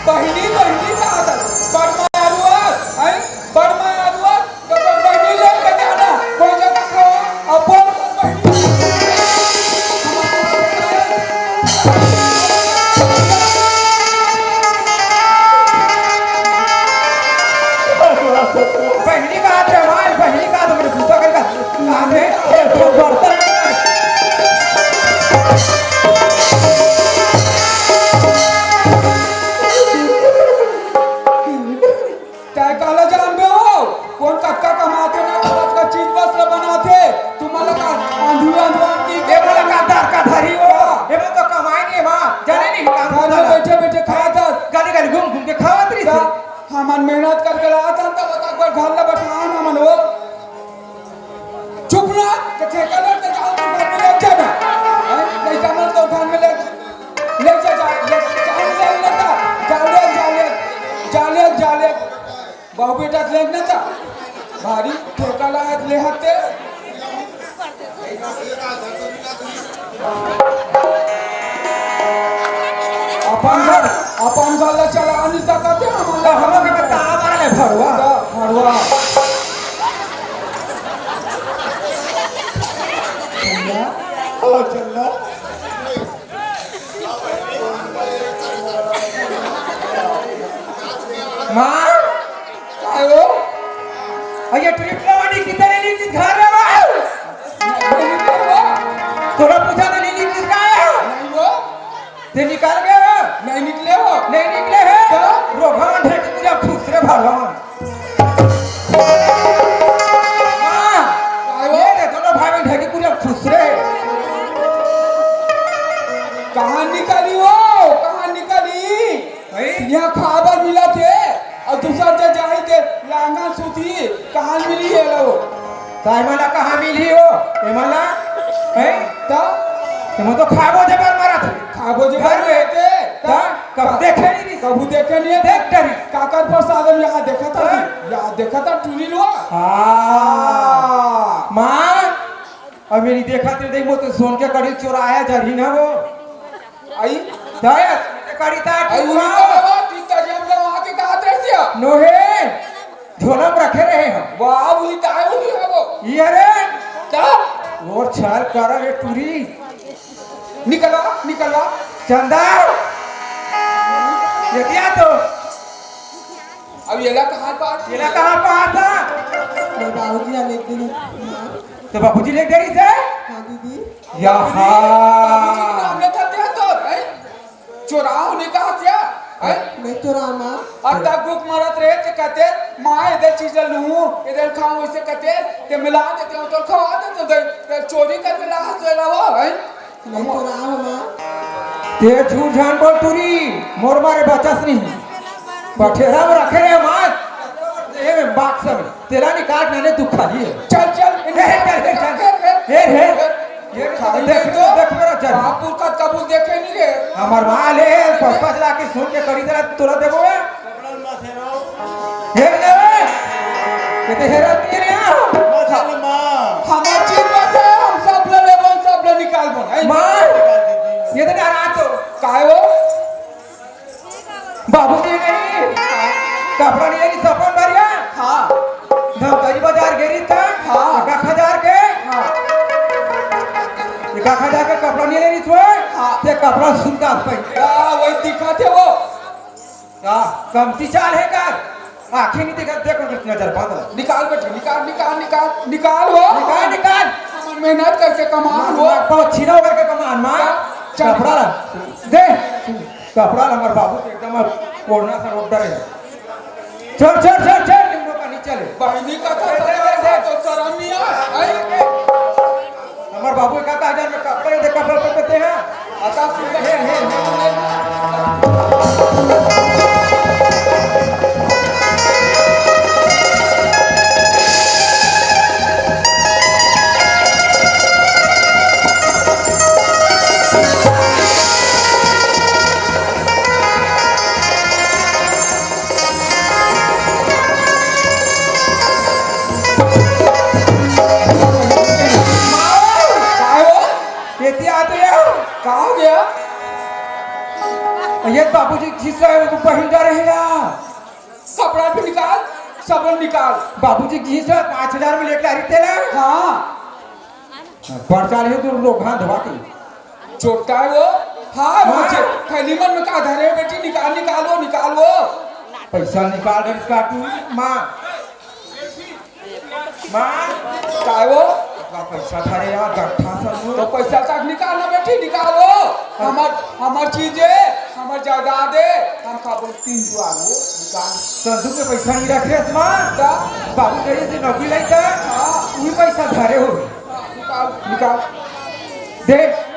बहिनी, बहिनी कहत हस, बड़ मायालु हस, हैं? बड़ मायालु हस, त तोर बहिनी लेके जाना, कोई जगह खावा, अब बोल, बोल बहिनी। बहिनी कहत हे, हमार बहिनी कहत हे, बड़े गुस्सा करके कहत हे, ए, तो बर्तन तैं काला जानबे हो? कोन कतका कमाथे ना, कतका चीज बस ल बनाथे। तुमन ला का आंधी अंधवा की ए मोला का दर का धरी हो? ए मोला तो कमाई नहीं बा, जाने नहीं काम घर में धंधा। बैठे बैठे खात हस। गली गली घूम घूम के खावत रहिस। त हमन मेहनत करके लात हन, तब तक बर घर ला बठान हमन हो। चुप ना, तो ठेका ले, तो जाओ, तो घर में ले जाना। हैं? नहीं जाना, तो घर में ले, ले जा, जा, ले, जाओ, ले, ले जा, जाओ, ले, जाओ, ले, जाओ, ले, जाओ, ले। बहू बेटा ले ना जा। भारी ठेका ला है, ले हते। अपन घर, अपन घर ला चला नहीं सकते, हम तो हमर घर में ताला मारा ले भरवा। भरवा। ओ चंदा। माँ, काय हो? अरे ट्रिप लवानी कितने ली थी घर रे माँ? तोला पूछा तो नहीं ली थी काय हो? नहीं हो। ते निकल गए हो? नहीं निकले हो। नहीं निकले हो? तो? रोघा मन ढेकी कुरिया खुश रे भगवान। हाँ, काय हो? ये रे, दोनों भाई बहन ढेकी कुरिया खुश रे। कहाँ निकली हो? कहाँ निकली? हैं? यहाँ खाबर मिला थे, अउ दूसर जगह जाही ते लांगा सूती, कहाँ मिली हे लो? त एमन ला कहाँ मिलही हो? एमन ला? हैं? त? एमन तो खाबो जबर मरत हे। खाबो जबर घर में। रहते, त? कब देखे नहीं रहिस? कभू देखे नहीं है। देख डरिस। काकर प्रसाद में यहाँ देखा था? हाँ। यहाँ देखा था टूरी लोग। हाँ। हाँ। माँ, अब मेरी देखा तेरे देख वो तो सोन के कड़ी चुराया जरही ना वो। आई? दया, कड़ी ता आई, टुकड़ा। उन्हीं को नोहे, झोला में रखे रहे हम। वाह, वही तो आए, वही है वो। ये रे, क्या? मोर छाल करा रे टूरी। निकलवा, निकलवा। चंदा, ये क्या तो? अब येला कहाँ पात? येला कहाँ पात था? मैं बाबूजी आ लेते हैं। तो बाबूजी ले गई से? हाँ दीदी। याहा। बाबूजी के नाम लेथस ते तो, हैं? चोराव ने कहा क्या? हैं? नहीं चोराव माँ। अब तक भूख मरत रहे ते कहते, "माँ, इधर चीज लूँ, इधर खाऊँ," इसे कहते, ते मिला देते हो तो खवा देते, ते, ते चोरी करके ला हंस रहा हो, हैं? नहीं चोराव माँ। ते झूठ झान बोल टूरी, मोर मारे बचस नहीं। पठेरा में रखे रहे माँ, ये में बॉक्स में। तेला निकाल, मैंने दुख खा लिए। चल, चल, ए, हे, हे, हे, चल। हे, हे। ये खाली देख, तो देख मेरा चल। बाप पुरखा कबूल देखे नहीं रे। हमार माल है, पचपच लाख की सुन के करी तेरा तोला देबो है। हे रे, ये तो हेरा नहीं रे। मत चल माँ। हमार चीज में से हम सब ले लेबो, सब ले निकालबो, हैं? माँ, ये तो नाराज हो। काहे हो? बाबूजी नहीं, कपड़ा नहीं लेनी सपन भरिया। हाँ। धमतरी बाजार गेरी था। हाँ। एक हजार के। हाँ। एक हजार के कपड़ा नहीं लेनी छुए। हाँ। ते कपड़ा सुनता पे। हाँ, वही दिखा थे वो। हाँ, कमती चाल है का? आँखें नहीं देखा, देखो नजर बंद है। निकाल बेटी, निकाल, निकाल, निकाल, निकाल हो। निकाल, निकाल। हमन मेहनत करके कमान हो। पाँच छीना करके कमान माँ। चल। कपड़ा दे। कपड़ा ल हमर बाबू के एकदम कोरोना से रोक डरे। चल, चल, चल, चल, निम्बू पानी चले। बहिनी का तो दे, दे, दे, दे। तो शरम नहीं आय, हैं? हमर बाबू एक आध हजार में कपड़ा ही दे, कपड़ा पे देते हैं। आता सुन हे, हे, हे। काय हो? एती आते हो? का हो गया? ये बाबूजी घिस रहे हो, बहिन जा रहे हैं यार। कपड़ा भी निकाल, सब निकाल। बाबूजी घिस रहे, पाँच हजार में लेके आ रही तेला। हाँ। पर्चा ले तू लोग हाथ धोवा के। चोट्टा है वो? हाँ, वो हाँ। जे थैली मन में का धरे बेटी, निकाल, निकाल वो, निकाल वो। पैसा निकाल रे काटू, माँ। माँ। काय वो? इतना पैसा धरे यार, गट्ठा सब वो। तो पैसा तक निकाल ना बेटी, निकाल वो। हमर, हमर चीज है, हमर जायदाद है, हम का बोल तीन दुआर वो, निकाल। संदूक में पैसा नहीं रखे, माँ। का? बाबू कहिए से नौकरी लाई था, हाँ। वही पैसा धरे हो। निकाल, निकाल। दे।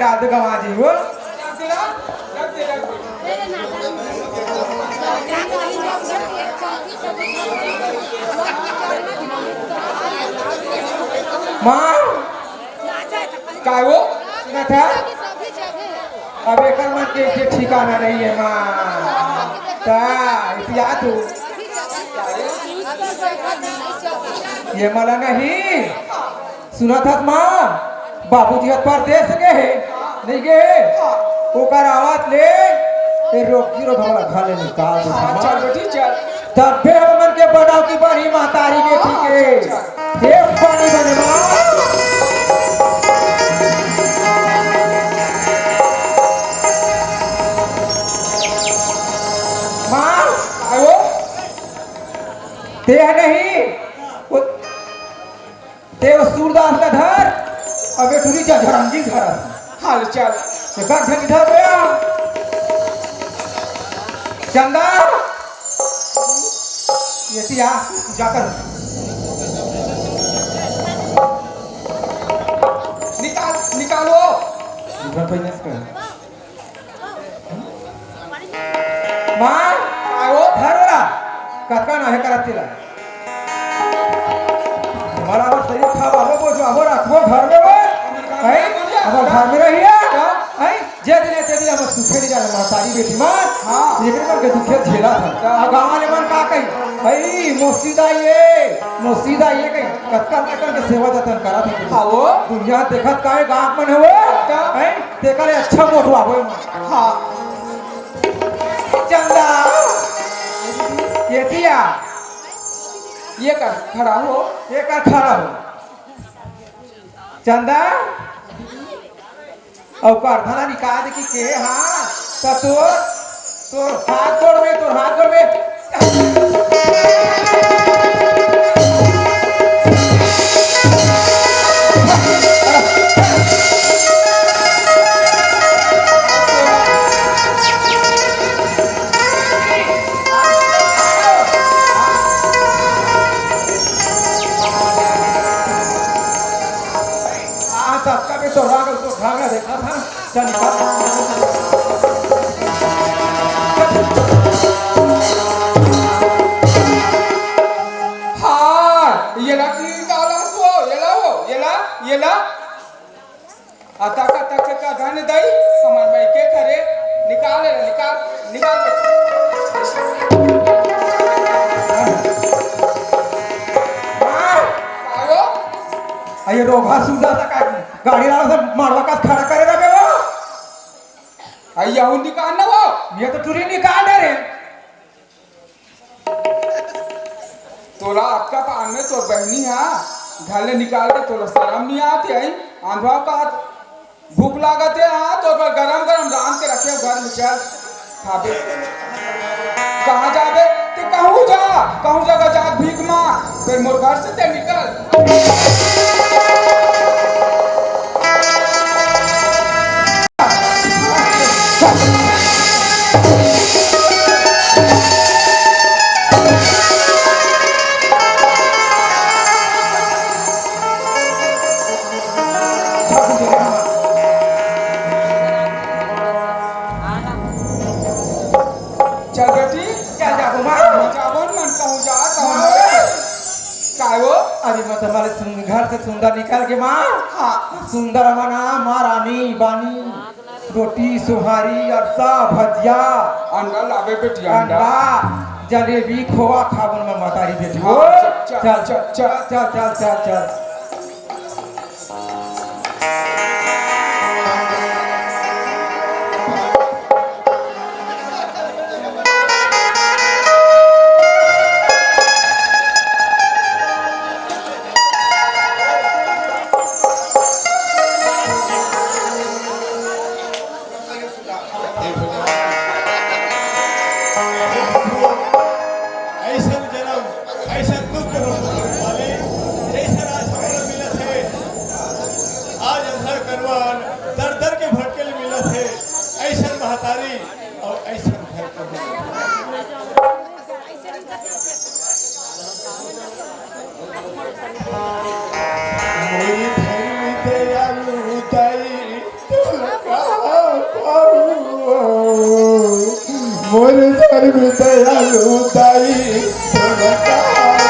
डाल दे गवा जी वो। माँ। काय वो? ना था? अब एकर मन के, के ठिकाना नहीं है माँ। ता, इतिया तू। ये मला नहीं। सुनत हस माँ, बाबूजी ह परदेस गे हे, नहीं गे हे? ओकर आवत ले ए रोगी रोग हमला घर ले निकाल दे हाँ, माँ। चल बेटी, चल। तब बे हमन के बनाव की बड़ी महतारी के हाँ, ठीक हे। चल, चल। हे पानी बने माँ। माँ, आयो। ते ह नहीं। वो टुरी जा झरंगी घर। हाल चाल। ये का घड़ी धर गया? चंदा, ये तिया पूजा कर। निकाल, निकालो। इधर पे नस कर। माँ, आओ, धर ओला। कतका ना हे करत तिला। हमारा वो सही खा बाबो, वो जो आबो रखबो घर में वो। हैं? अब घर में रहिया। हैं? जे दिन ते दिन हम सुखे नहीं जाना, महतारी बेटी माँ। हाँ। ये भी मन के दुखे झेला था। अब गाँव वाले मन का कही? भाई, मोसीदा ये, मोसीदा ये कही। कतका ना करके सेवा जतन करा था। हाँ, वो। दुनिया देखत का है, गाँव मन है वो। क्या? हैं? तेकर ले अच्छा मोटवा होय माँ। हाँ। चंदा, ये दिया, ये कर खड़ा हो, ये कर खड़ा हो। चंदा, अउ प्रार्थना निकाल दे कि के हाँ, त तोर, तोर हाथ जोड़ में, तोर हाथ जोड़ में। हाँ, सबका भी तो राग, तो भागा देखा था। चल निकल। हाँ, ये ला की डाला सो, ये ला वो, ये ला, ये ला। अतक, अतक का धन दई, हमर माई के घरे निकाल रे, निकाल, निकाल दे। हाँ। आओ। अये रोगहा सुंदर सा का गाड़ी वाला से मारवा का खड़ा करे रहे वो। अये हूँ निकाल ना वो। ये तो टुरी निकाल दे रे। तोला अतका पान में तोर बहिनी हा घर ले निकाल के तोला शरम नहीं आत हे? आंधवा का भूख लागत हे, हाँ, तोर बर गरम गरम रांध के रखे घर में, चल खाबे। कहाँ जाबे? ते कहूँ जा, कहूँ जगह जा भीख मांग, फिर मोर घर से ते निकल। चल बेटी, चल जाबो माँ। जाबो न मन कहूँ जा, कहूँ हाँ। मरे। काय वो? अरे मत हमारे सुन-, घर से सुंदर निकल के माँ। हाँ। सुंदर मना माँ रानी बानी। रोटी, सुहारी, अरसा, भजिया। अंडा लाबे बेटी, अंडा। अंडा, जलेबी, खोवा खाबो न मैं मतारी बेटी। हाँ, चल, चल, चल, चल, चल। चल, चल, चल, चल। अइसन जनम, अइसन दुख के रूप में वाले, जइसन आज हमला मिलत हे, आज अंधर करवान, दर दर के भटके ले मिलत हे, अइसन महतारी अउ अइसन घर के मिलत हे। मोर धर्म दयालु दाई, तोला का पाऊँ? मोर धर्म दयालु दाई, तोला का पाऊँ?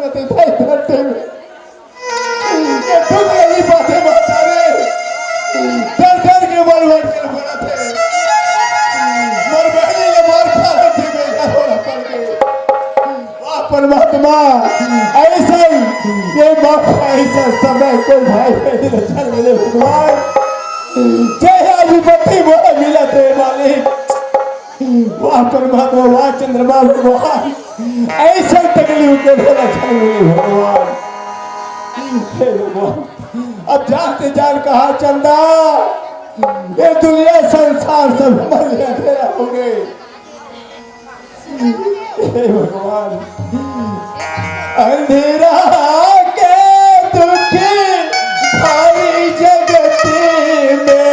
ते भाई धरती में ये दुख नहीं पाते माता रे। डर डर के मर मर कर मरत हे। मोर बहिनी ले मार खा रहे थे, बेटा रोना पड़ गए। वाह परमात्मा, ऐसा ही ये मौका, ऐसा समय कोई भाई बहिनी ला झन मिले भगवान। जय आज विपत्ति मोला मिलत हे मालिक। वाह परमात्मा, वाह चंद्रमा भगवान, ऐसा तकलीफ के भोला झन मिले भगवान। हे भगवान, अब जान ते जान कहा चंदा, ये दुनिया संसार सब हमर लिए अंधेरा हो गए। हे भगवान, अंधेरा के दुख भारी जगत में,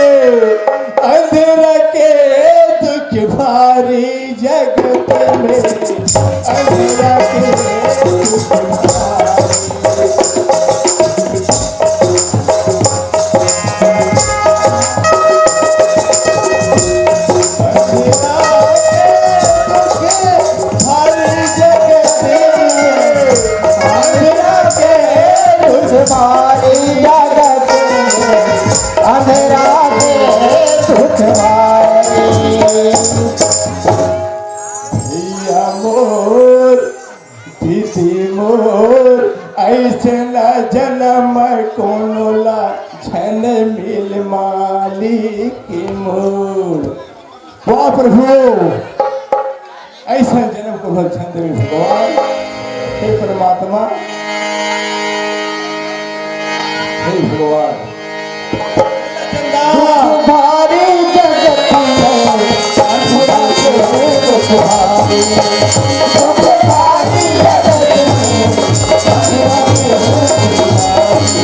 अंधेरा के दुख भारी जगत में, अंधेरा के दुख भारी। अंधेरा के दुख भारी। भैया मोर, दीदी मोर, ऐसे न जनम कोनो ला झन मिल मालिक मोर। वाह प्रभु, ऐसा जनम कोनो झन देवे भगवान। हे परमात्मा, हे भगवान। भारी जगत में अंधेरा के दुख भारी, दुख भारी जगत में अंधेरा के दुख भारी।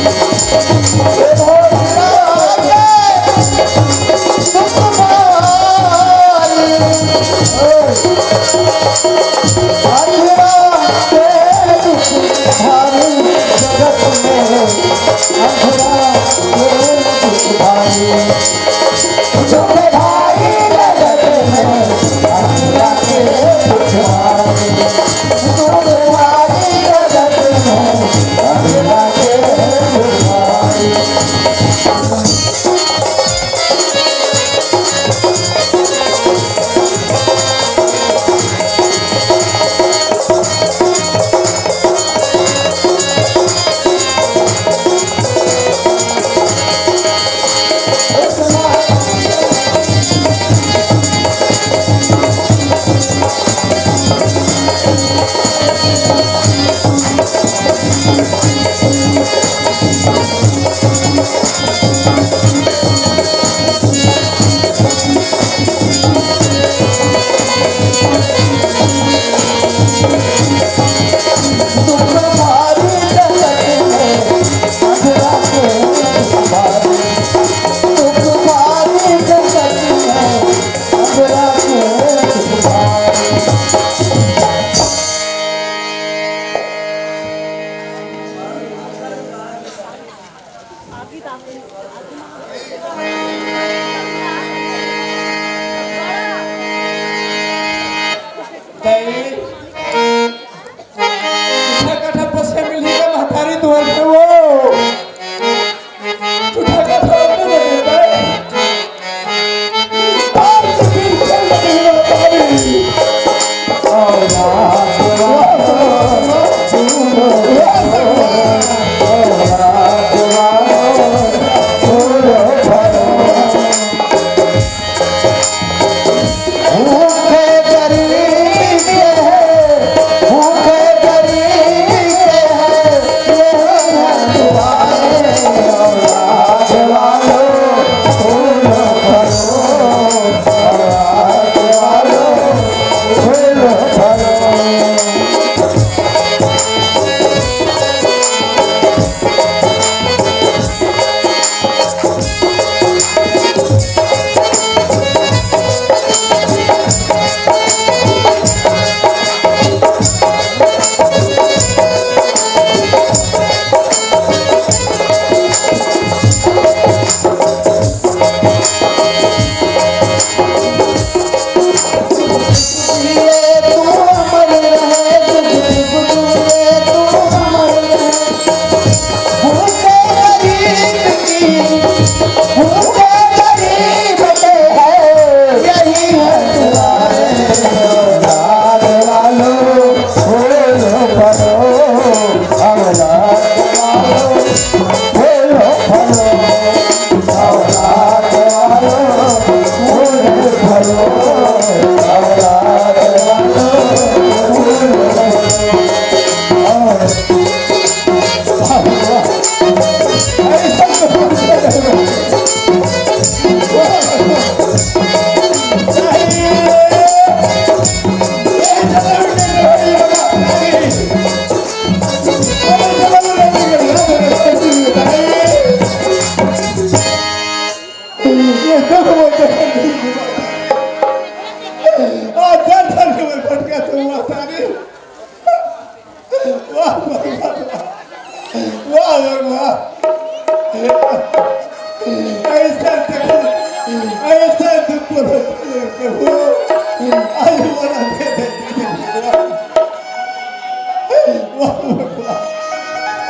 झूठा कथा पसे मिलही का महतारी तुहर के वो। झूठा कथा अपने दे देता है। बाप से बिल्कुल नहीं होता है।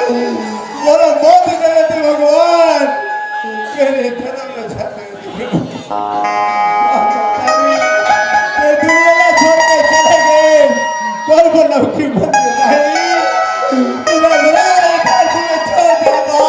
मोला मौत दे दे भगवान, तेरे धर्म में जाने दे। ये दुनिया ला छोड़ के चले गए, कौन को लौकी मत दे भाई, तेरा बुरा घर में छोड़ दे बा।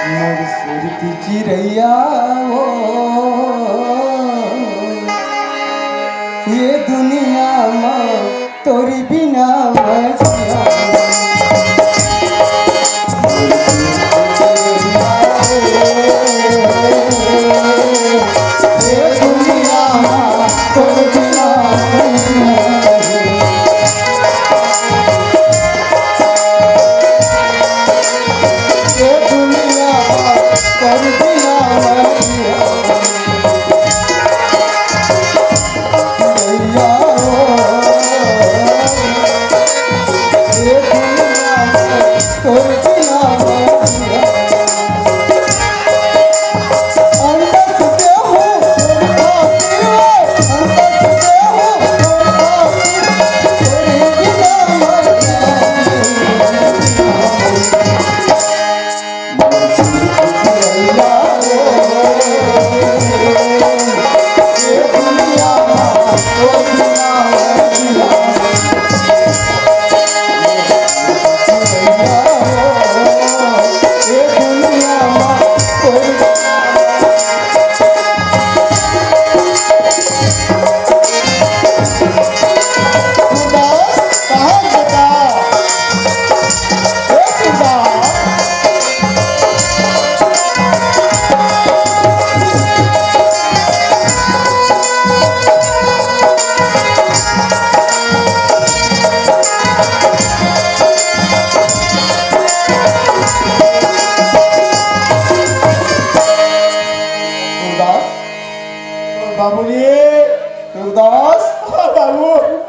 मोर सुरती चिरैया ओ, ये दुनिया म तोरी बिना मैं जिया। ये दुनिया म तोरी बिना मैं जिया। ये दुनिया म तोरी बिना मैं जिया।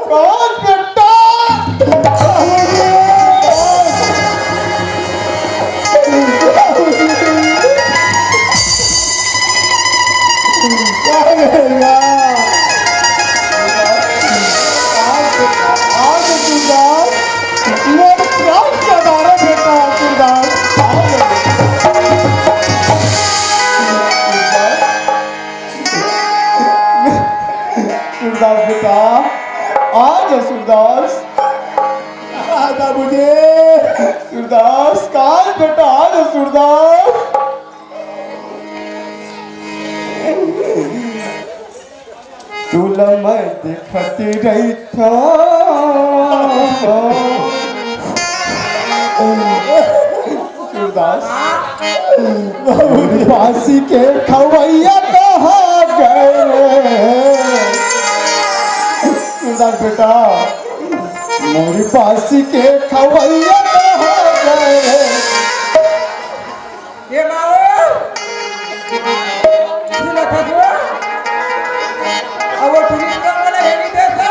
कौन बेटा? आज, आज तू जान, मोर प्राण के आधार है बेटा, तू जान। सूरदास बेटा, आ जा सूरदास। आ बाबूजी। सूरदास, काल बेटा, आ जा सूरदास। तोला मैं देखत रहिथों। सूरदास, मोर बासी के खवैया कहाँ गए रे? सूरदास बेटा, मोर बासी के खवैया कहाँ गए रे? ए माओ, सुनत हस वो? अब वो टुरी टुरा वाला है नहीं देता।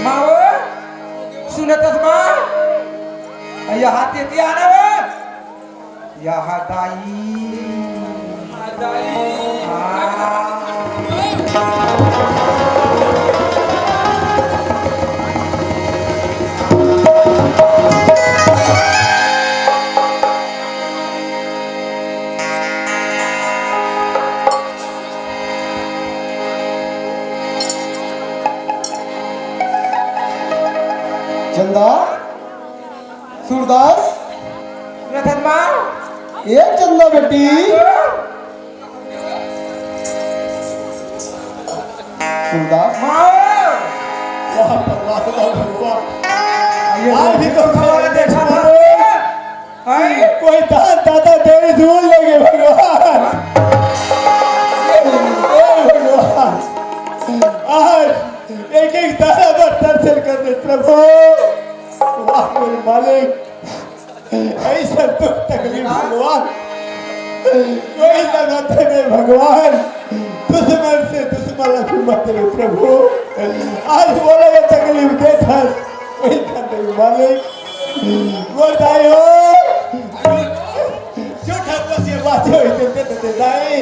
माओ, सुनत हस माँ? यहाँ तेती आना वो। यहाँ दाई। दाई। हाँ। चंदा, सूरदास, रतन माँ। ए चंदा बेटी। सूरदास। माँ। वाह, प्रहलाद बाबा। आज भी तो हमारा देखा था। हैं? कोई दान दाता देवी धूल लगे भगवान। हे भगवान, आज एक एक दाना पर दर्शन कर दे प्रभु। वाह मेरे मालिक, ऐसा दुख तकलीफ भगवान कोई ना दे भगवान, दुश्मन से दुश्मन ला भी मत दे प्रभु। आज बोला ये तकलीफ दे था, कोई ना दे मालिक। मोर दाई हो, झूठा बस ये बातें होई ते, ते, ते दाई।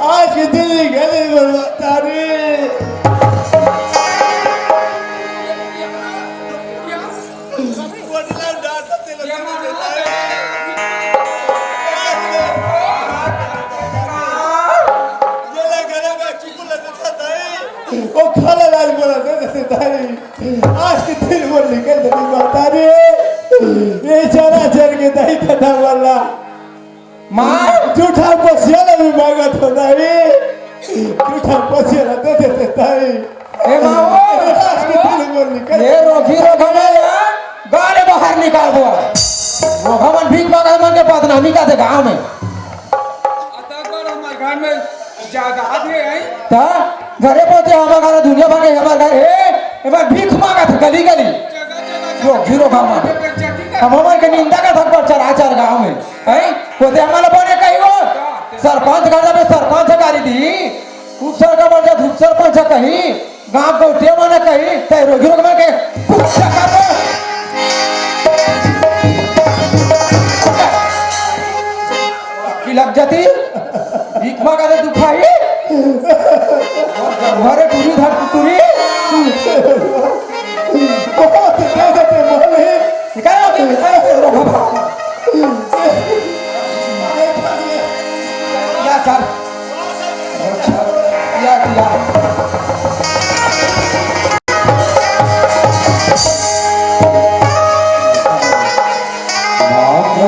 आज के दिन ही गले में तारी। वडला डांटा तेरे को देता है। जेला घरा का चिकुला देता है। ओ खाला लाल बोला दे देता है। आज के दिन वो निकल गई माता रे। ये चरा चर के दही खाता वाला। माँ। झूठा पसिया ला भी मांगत हो दाई। झूठा पसिया ला दे देते दाई। ए माँ, आज के दिन वो निकल ये रोखी रोखा ना या, गाले बाहर निकाल दो। रोखा मन भीख मांगा मन के बदनामी का दे गाँव में। अतक बड़ हमारे घर में जायदाद हे, हैं? त घरे पोते हमर घर दुनिया भर के हमर घर हे, एमन भीख मांगत हे गली गली। जगह जगह जो घिरो गांव में। बेइज्जती कर। हम हमर के निंदा करत हे चराचर गांव में, हैं? कोते हमन ला बने कही वो? सरपंच घर जाबे सरपंच गारी दी, उप सरपंच जा उप सरपंच कही, गांव के उठे मन कही, तै रोगी रोग मन के कुछ कर दो। कि लग जाती, भीख मांगा दे दुखाई। घरे टूरी धर टूरी। बहुत दे देते मालिक।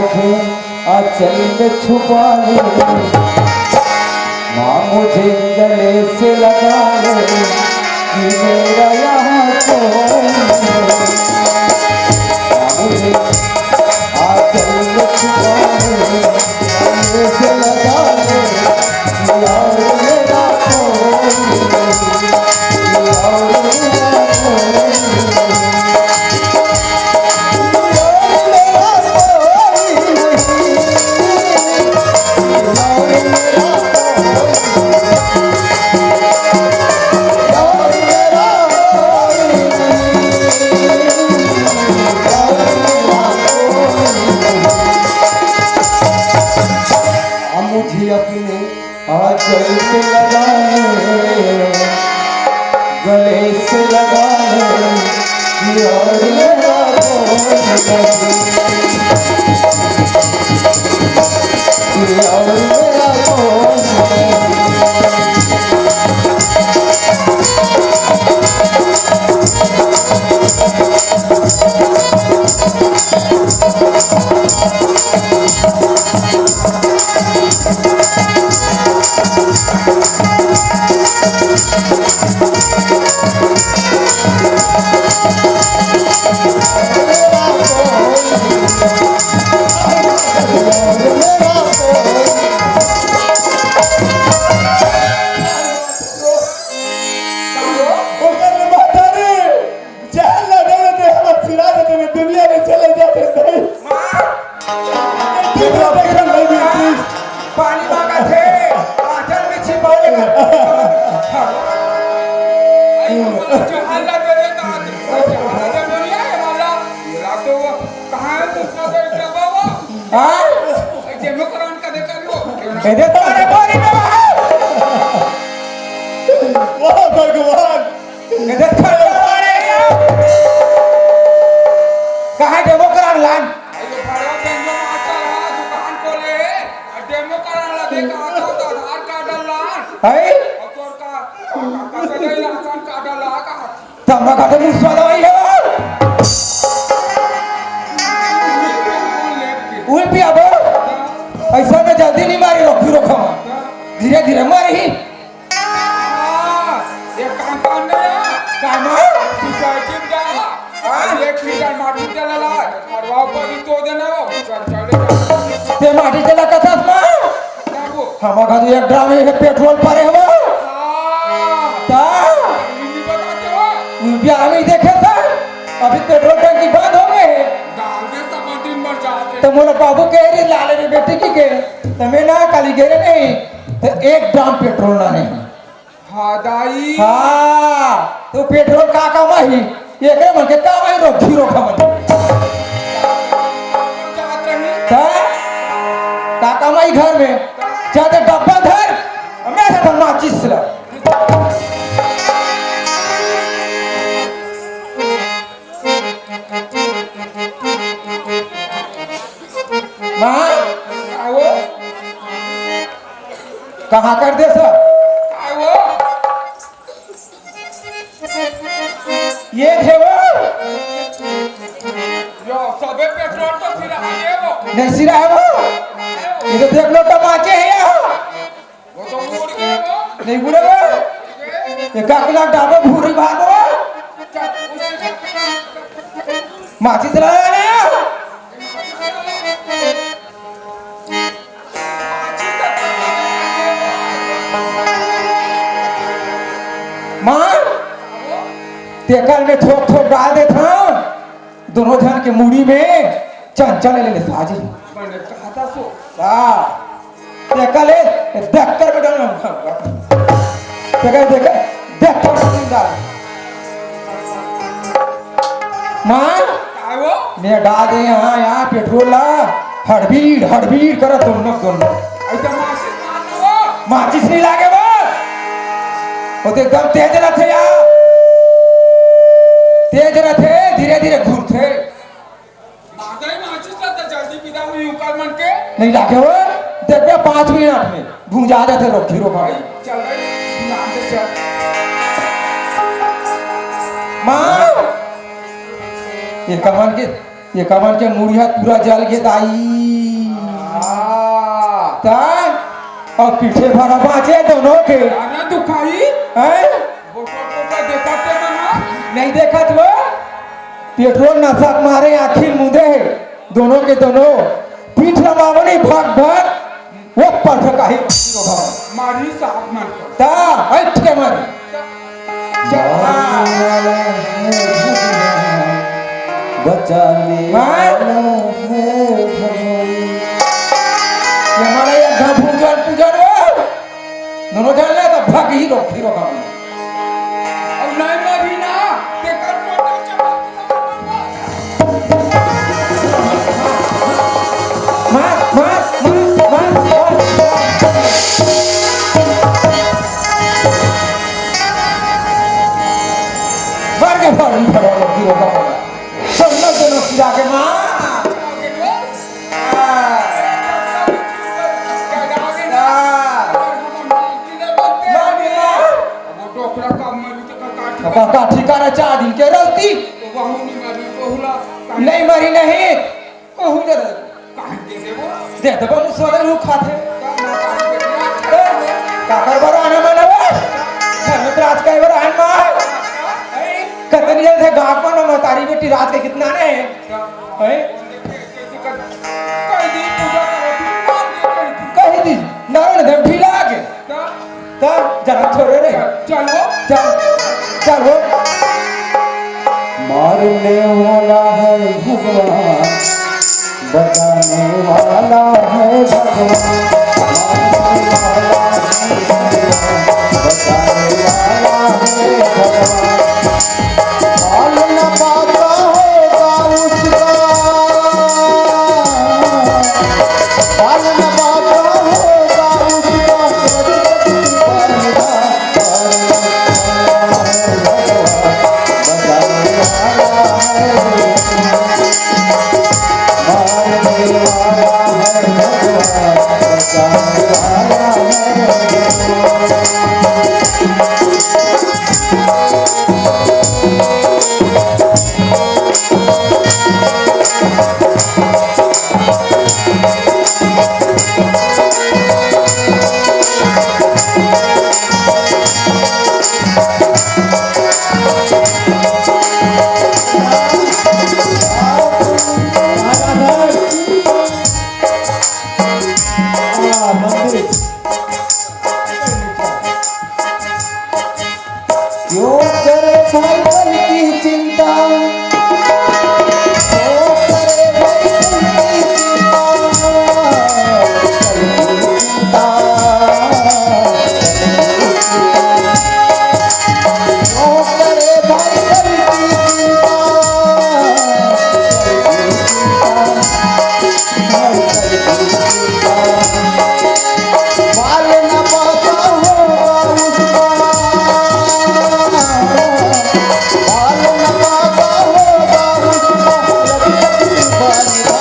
आंचल में छुपा ले, माँ मुझे गले से लगा ले, कि मेरा यहाँ कोई नहीं। माँ मुझे आंचल में छुपा ले, गले से लगा ले, कि और मेरा कोई नहीं, कि और मेरा कोई नहीं। मुझे अपने आंचल से लगा ले, गले से लगा ले, कि और मेरा कोई नहीं, कि और मेरा कोई नहीं। ओकर ले महतारी, जान ला डर दे, हमर सिरा दे, मैं दुनिया में चले जाते नहीं। माँ! ठीक है, देखो, नहीं मिलती। पानी मांगा थे, आंचल में छिपा ले। आई, जो हल्ला करे, कहाँ थे? अच्छा, हल्ला करे, बोलिए, ये वाला, ये रात तो वो, कहाँ है दूसरा कोई क्या बाबा? हाँ? ये मुकरान का देखा भी हो? ये ना। ये देखो, अरे, बोली बाबा। वाह भगवान। ये देखो, अरे, कहाँ है डेमो करान लान? अरे, बड़ा डेमो मास्टर है, दुकान खोले है। और डेमो करान ला देखा, तो आधार कार्ड लान। है? और तोर का, का, का, का, राशन कार्ड ला, का? तम्मा का तो मुसवा दवाई है वो। उल्टी अब। ऐसा में जल्दी नहीं मारी, रोकी रोका। धीरे धीरे मारी। हाँ, एक काम कर ना। का माँ? सोसाइटी में जा। हाँ? एक लीटर माटी चला ला। और वहाँ पर ही तो देना हो। चल, चल, चल। ते माटी चला कथस माँ? ना वो। हमार घर एक ड्राम है, पेट्रोल परे हवा। हाँ। ता? मिनी बताते हो? उबिया हम ही देखे सर। अभी पेट्रोल टंकी बंद हो गए है। डाल दे सब दिन भर जाते। तो मोला बाबू कह रही लाले में बेटी की के। तो मैं ना काली कह रहे नहीं। तो एक ड्राम पेट्रोल ना नहीं। हाँ दाई। हाँ, तो पेट्रोल का काम आही? एकरे मन के काम आही, रोकी रोका मन। जात रही। का? का काम आही घर में? जाते डब्बा धर, मैं से माचिस ला। माँ, आओ। कहाँ कर दे सब? आओ। ये थे वो। यो, सबे पेट्रोल तो सिरा है वो। नहीं सिरा है वो। ये तो देख लो, टमाचे हैं यहाँ। वो तो उड़ गए वो। नहीं उड़े वो। ये ये काकला डाबो भूरी भागो। चल, उसे माचिस लाया ना। माँ, तेकर में थोक थोक डाल देत हंव, दोनों झन के मुड़ी में चंचल ले ले साजी। मैंने कहा था सो। हाँ। देखा ले, देख कर बैठा ना। देखा, देखा, देख कर बैठा। माँ, काय वो? मैं डाल दे यहाँ, यहाँ पेट्रोल ला, हड़बीड़, हड़बीड़ करत दोनों, दोनों। ऐसा माचिस मार दो वो। माचिस नहीं लागे वो। वो तो एकदम तेज रहते यार। तेज रहते, धीरे धीरे घूरते। माता ही माचिस ला तो जल्दी विदा हुई ऊपर मन के। नहीं लागे वो, देख बे पाँच मिनट में भूंजा जाते लोग, खीरो भाई। चल भाई, नाम से चल। माँ, ये कमन के, ये कमन के मुड़िया पूरा जल के दाई। ता, अउ पीठे भरा बाँचे दोनों के। अरे दुखाही। हैं? बोका बोका देखत ते मन ह? नहीं देखत वो? पेट्रोल नशा के मारे आँखी मूंदे हे, दोनों के दोनों। पीठ लमावनी भग भग, वो पटकाही। मारी साहब मन को। ता, हट के मारी। बचाने वाला है भगवान। हाँ? ये हमारा ये घर भूजन पूजन हो। दोनों जान ले तो भाग ही रोक, ही रोका। अब नहीं मारी ना, ते कर मार, मार, मार, मार, मार। मार के फाड़, फाड़, फाड़, गिरो का पड़ा। सब लोग दोनों सिरा के मार। मार के मार। अब वो डोकरा का मरी तो का काठी। का, का, काठी का रे, चार दिन के रहती। तो वहू नहीं मारी, बहुला। नहीं मारी, नहीं। कहूँ दे दे। काहे दे देबो? दे देबो, मुसवादा लू खाथे। का ना खाई बेटिया? ए, काकर बर आना मन हवे? घर में तो रात का बर आन मार। ए, कतनी जल्द है गाँव में ना मतारी बेटी रात के कितना ने? का? ए? कह दी पूजा करे, फिर मार दे कह दी। कह दी, नारायण देव ढीला आगे। का? चल, जरा छोड़े रे। चलो। चल, चल हो। मारने वाला है भगवान, बचाने वाला है भगवान। मारने वाला है भगवान, बचाने वाला है भगवान। बाल न बांका होगा उसका, बाल न बांका होगा उसका, क्यों करे भाई कल की चिंता? क्यों करे भाई कल की चिंता? कल की चिंता। क्यों करे भाई कल की चिंता? कल की चिंता। भाई कल की चिंता। बाल न बांका होगा उसका, बाल न बांका होगा उसका, रजकती बालिका।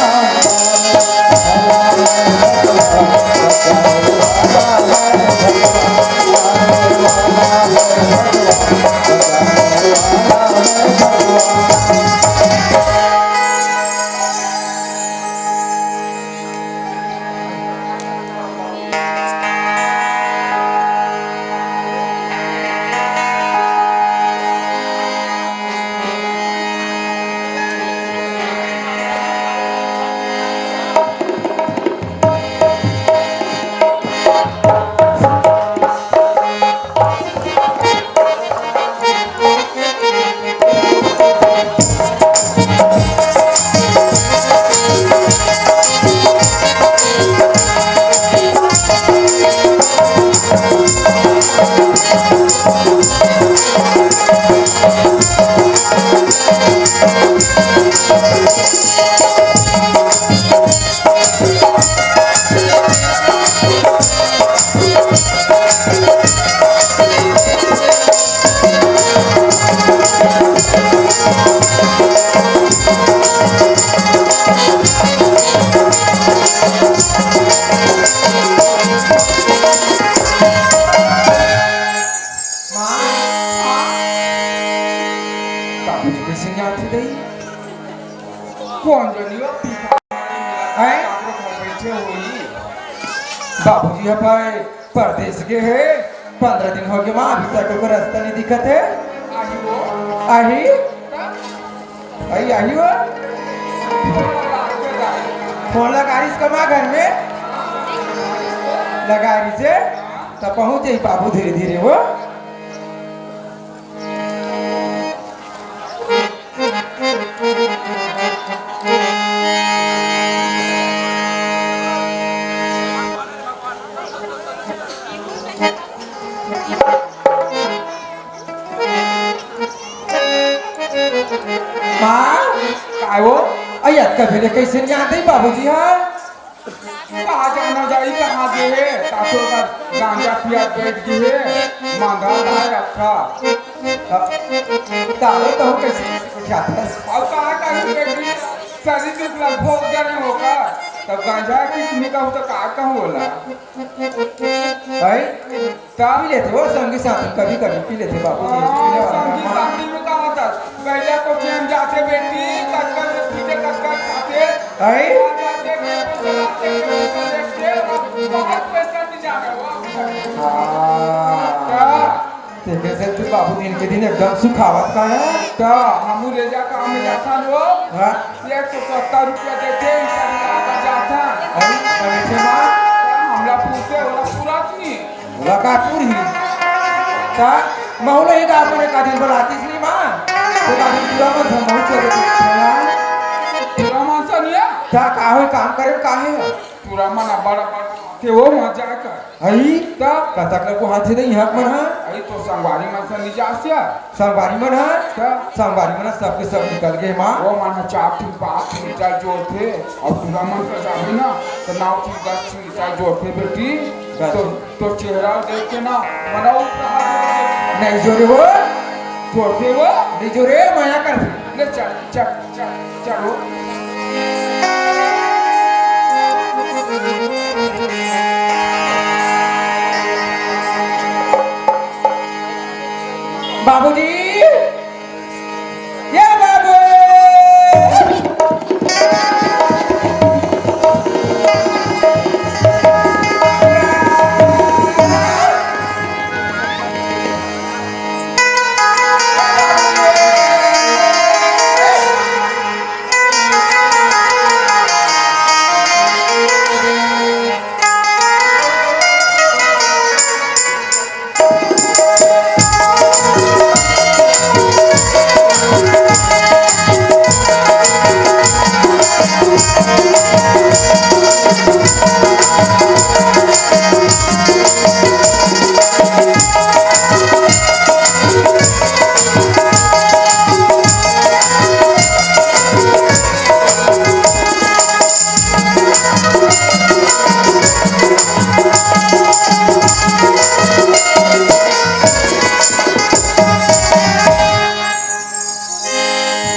बाबूजी कैसे याद थे दई? कौन जानी वो पीपा हैं? बैठे हुई। बाबूजी ह भाई परदेस गे हे, पंद्रह दिन होगे माँ, अभी तक ओकर रस्ता नइ दिखत हे। आही वो। आही? का? अई, आही वो? फोन लगा रिहिस का माँ घर में? लगा रिहिस हे? त पहुँच जाही बाबू धीरे धीरे वो। माँ, काय वो? अई, अतका बेर ले कइसे नइ आत हे बाबूजी ह? कहाँ जाना जाही, कहाँ गे हे? तातो का गांजा पिया बैठ गे हे, मांदा लाए रखा। तारो तो कइसे उठाथस? अउ कहाँ कहीं बैठी, सरीर के पूरा भोग डरे होगा। तब गांजा की तुमने कहूँ तो का कहूँ बोला? भाई, ता पी लेथे वो संगी साथी, कभी कभी पी लेथे बाबू जी, हाँ, पीने वाला संगी है। साथी में का होता? पहले तो चैन जाथे बेटी, कतका में पीथे, कतका खाथे। हैं? आ जाथे, बिल्कुल चलाथे, बिल्कुल देखथे, वो बहुत पैसा भी जावे वो। हाँ। का? तेके से तू बाबू दिन के दिन एकदम सुखावत का है। का? हमू ले जा काम में जाथन वो। हाँ। एक सौ सत्तर रुपया देथे, इनका जाथन। हैं? बने थे माँ? का हमला पूछे, ओला पूरा नहीं। मुलाकात पूरी। ता महू ल ही गाँव में का दिन बलातिस नहीं माँ। तो का दिन पूरा मन से महू चले थे यार। पूरा मन से नहीं है? ता का होय काम करे का है? पूरा मन बड़ा बड़ा के वो मजा कर। हई? ता? कतक लगो हाथे नहीं हक मन हा? हई तो संगवारी मन से नहीं जा सिया। संगवारी मन ह? का? संगवारी मन ह सबके सब निकल गे माँ। वो मन ह चार ठिन, पाँच ठिन ईटा जोड़थे, अउ टूरा मन कर जाबे ना, त नौ ठिन, दस ठिन ईटा जोड़थे बेटी। बस। तो, तो चेहरा देख के ना, मना उत्साह जोड़थे। नहीं जोड़े वो। जोड़थे वो। नहीं जोड़े, मया करथे। ले चल, चल, चल, चल वो। बाबूजी, ये बाबू।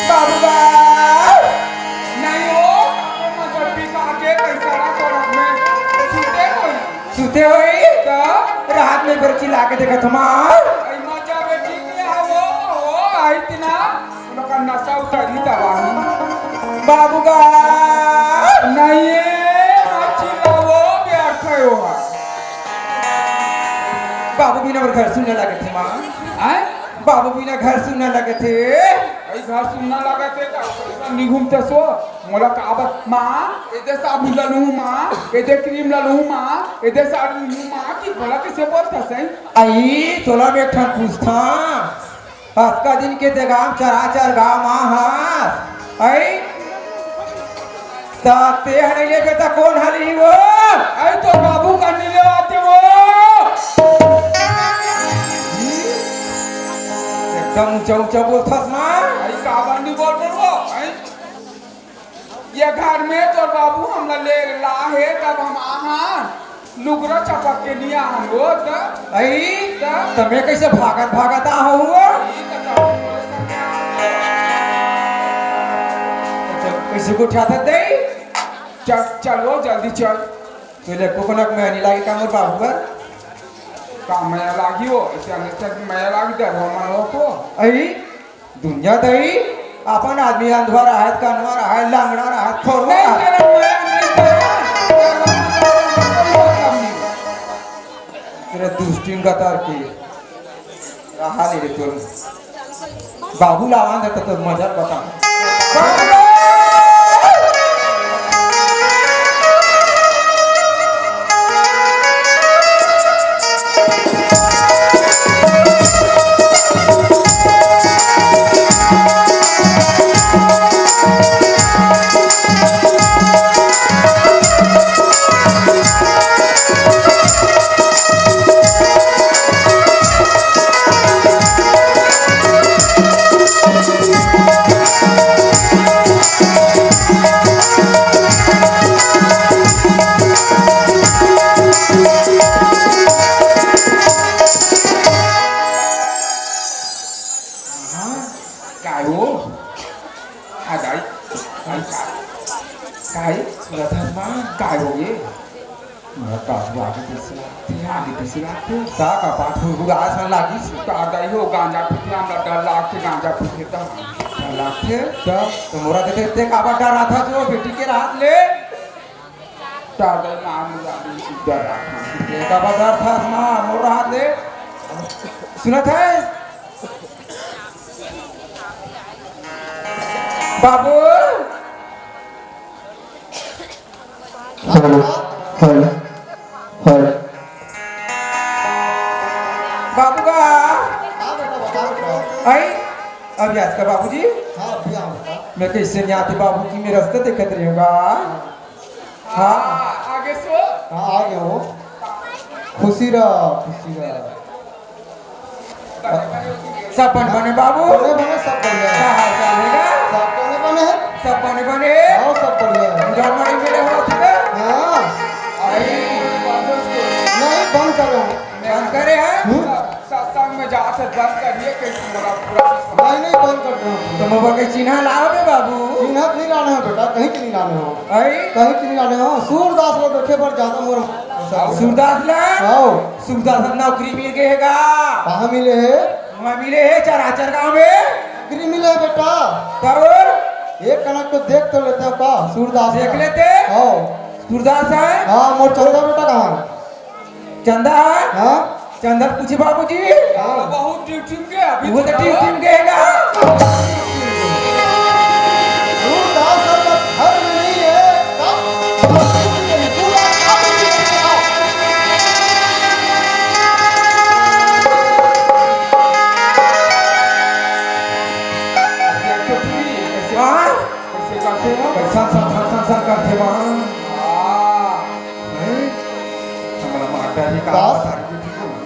बाबूबा! नहीं हो, काको मजर पी खा के पैसा ना करत में सुते होई। सुते होई? त? रात में बेर चिल्ला के देखत हमार। आई मजा में ठीक ले आवो, हो, आई तना। उनका नशा उतारी दवाई। बाबूबा! नहीं, मत चिल्लाओ, व्यर्थ है वो। बाबू बिना मोर घर सुनने लगे थे, माँ। आय? बाबू बिना घर सुनने लगे थे। अई घर सुनने लगे थे, का नहीं घूमते सो? मोला का बत-, माँ, एदे साबुन ला लूँ, माँ, एदे क्रीम ला लूँ, माँ, एदे साड़ी लूँ, माँ, कि मोला कैसे बोलता सही? अई, तोला मैं एक ठन पूछता। अतका दिन के देगाम चराचर गाँव मा हस, अई? त तेह नइ लेबे त कोन ह लिही वो? अई तोर बाबू का नइ लेवाते वो। एकदम ऊंचा ऊंचा बोलथस ना। अई काबर नइ बोल बोल वो? अई ये घर में तोर बाबू हमला ले ला हे, तब हम आहन, लुगरा चपक के नइ आहन वो, त? अई, त? त मैं कैसे भागत भागत आहूँ वो? अई, त तब बोले सब तो कैसे गोठियाथस दई? चल, चल वो, जल्दी चल। तो ले कोकनक में नइ लागे का मोर बाबू बर? का मया लागी वो? ऐसे अंदर से मया लागी, डर हो मन हो को। अई, दुनिया दई, अपन आदमी अंधवा रहय, कनवा रहय, लंगड़ा रहय, खोरवा नहीं रहय। करम, मैं नहीं करम। करम, करम, करम, करम, करम। टिंगतर के रहा ले रे तोर। बाबू ला आवाज देता तो मजा बता। काय हो? आ दाई, काय, काय, काय? रथनमा काय हो गे? मोर बाबू आगे पीछे लागथे, आगे पीछे लागथे। का, का बात हो, हुआ असन लागिस? का दाई हो, गांजा पीथे, हमला डर लागथे, गांजा पीथे त। डर लागथे? त, त मोला देथे, ते काबर डराथस ओ बेटी के रहत ले? डर दाई, मार मुझे, डर लागथे। ते काबर डरथस माँ, मोर रहत ले? सुनत हस? बाबू? Hello, hello, hello. बाबू का? हाँ बेटा, बता बेटा। आई? अभी आज का बाबूजी? हाँ, अभी आओ बेटा। मैं कैसे नहीं आते बाबू की, मैं रास्ता देखत रही हूँ का? हाँ। हाँ, आगे सो। हाँ, आ गया वो। खुशी रह, खुशी रह। सब बने बने बाबू? बने बने, सब बढ़िया है। का हाल चाल हे गा? सब बने बने है। सब बने बने? हाँ, सब बढ़िया है। घर में मिले हो, ठीक है? हाँ। आई, नहीं, बंद कर रहा हूँ। बंद करे है? हम्म? सत्संग में जात हे, बंद करिए, कहीं तुम्हारा पूरा नहीं, नहीं, बंद कर रहा हूँ। तो मोबाइल के चिन्हा लाओ बे बाबू। चिन्हा नहीं लाना है बेटा, कहीं के नहीं लाना हो। आई? कहीं के नहीं लाना हो। सूरदास ला देखे बर जाता मोर। सूरदास ला? हाँ। सूरदास ला नौकरी मिल गए हे गा। कहाँ मिले हे? वहाँ मिले हे, चराचर गाँव में। नौकरी मिले हे बेटा। तब? एक कनक तो देख तो लेते हो का, सूरदास देख का? लेते? हाँ। सूरदास है? हाँ, मोर चंदा बेटा कहाँ है? चंदा? हाँ? चंदा पूछे बाबूजी। हाँ। बहुत ड्यूटी में गया, अभी वो तो तो ड्यूटी में गएगा। सूरदास का धर्म नहीं है, तब सूरदास का धर्म नहीं है। हाँ? कैसे करते हो? कैसा सन, सन, सन, सन करते वहाँ? हाँ। हैं? हमला मार डारी का? दास?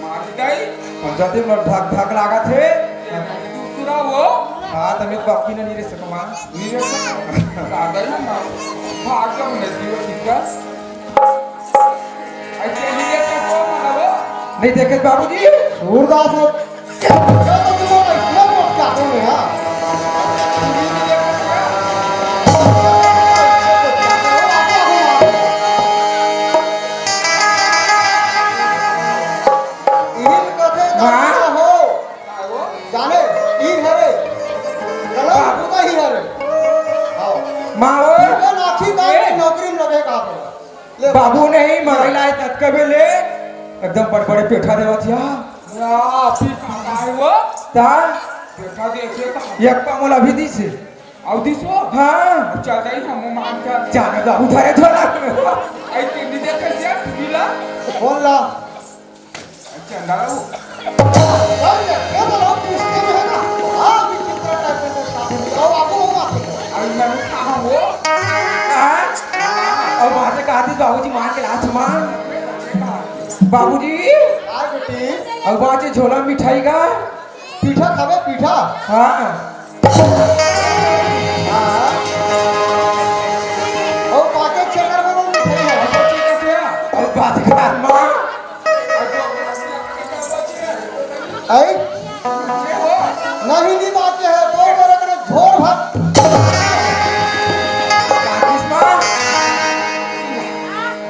मार डारी? हम जाते में धक धक लागत हे। दूसरा वो? हाँ, तमे बाकी न नहीं रह सकमा। नहीं रह सकमा। दादा ही ना। भाग जाओ नहीं, जीवन ठीक है। ऐसे नहीं रह सकमा, ना वो। नहीं देखे बाबूजी? सूरदास हो। इहिन कथे हाँ। जाने, ई हरे। गलत बाबू का ही हरे। हाँ। माँ हो। इनका नाखी का ए। नौकरी में लगे का तो। ले बाबू नहीं, मारे लाए ततका बेले। एकदम बड़ बड़े पेठा देवत या। या, फिर कहाँ है वो? ता? पेठा देखे तो। एक पामोला भी दी से। आउ दिस वो? हाँ। चल रही हम मान कर। जाने दो, उधर है थोड़ा। आई तिंडी देख कैसे? पीला। बोल ला। चंदा बाबू। अरे, ये तो लोग पूछते भी है ना। हाँ, भी कितना टाइम से साथ में। आओ, आपको होगा। अरे, मैं कहाँ वो? हाँ? और वहाँ से कहा थी बाबूजी मान के लास्ट मान। बाबूजी। हाँ, बेटी। और वहाँ से झोला मिठाई का? पीठा खाबे, पीठा? हाँ। हाँ। ओ, पाके छेकर में वो मिठाई है। और बात कर माँ। आई? नहीं, नहीं बात है, दो बरक में झोर भात। काकिस माँ?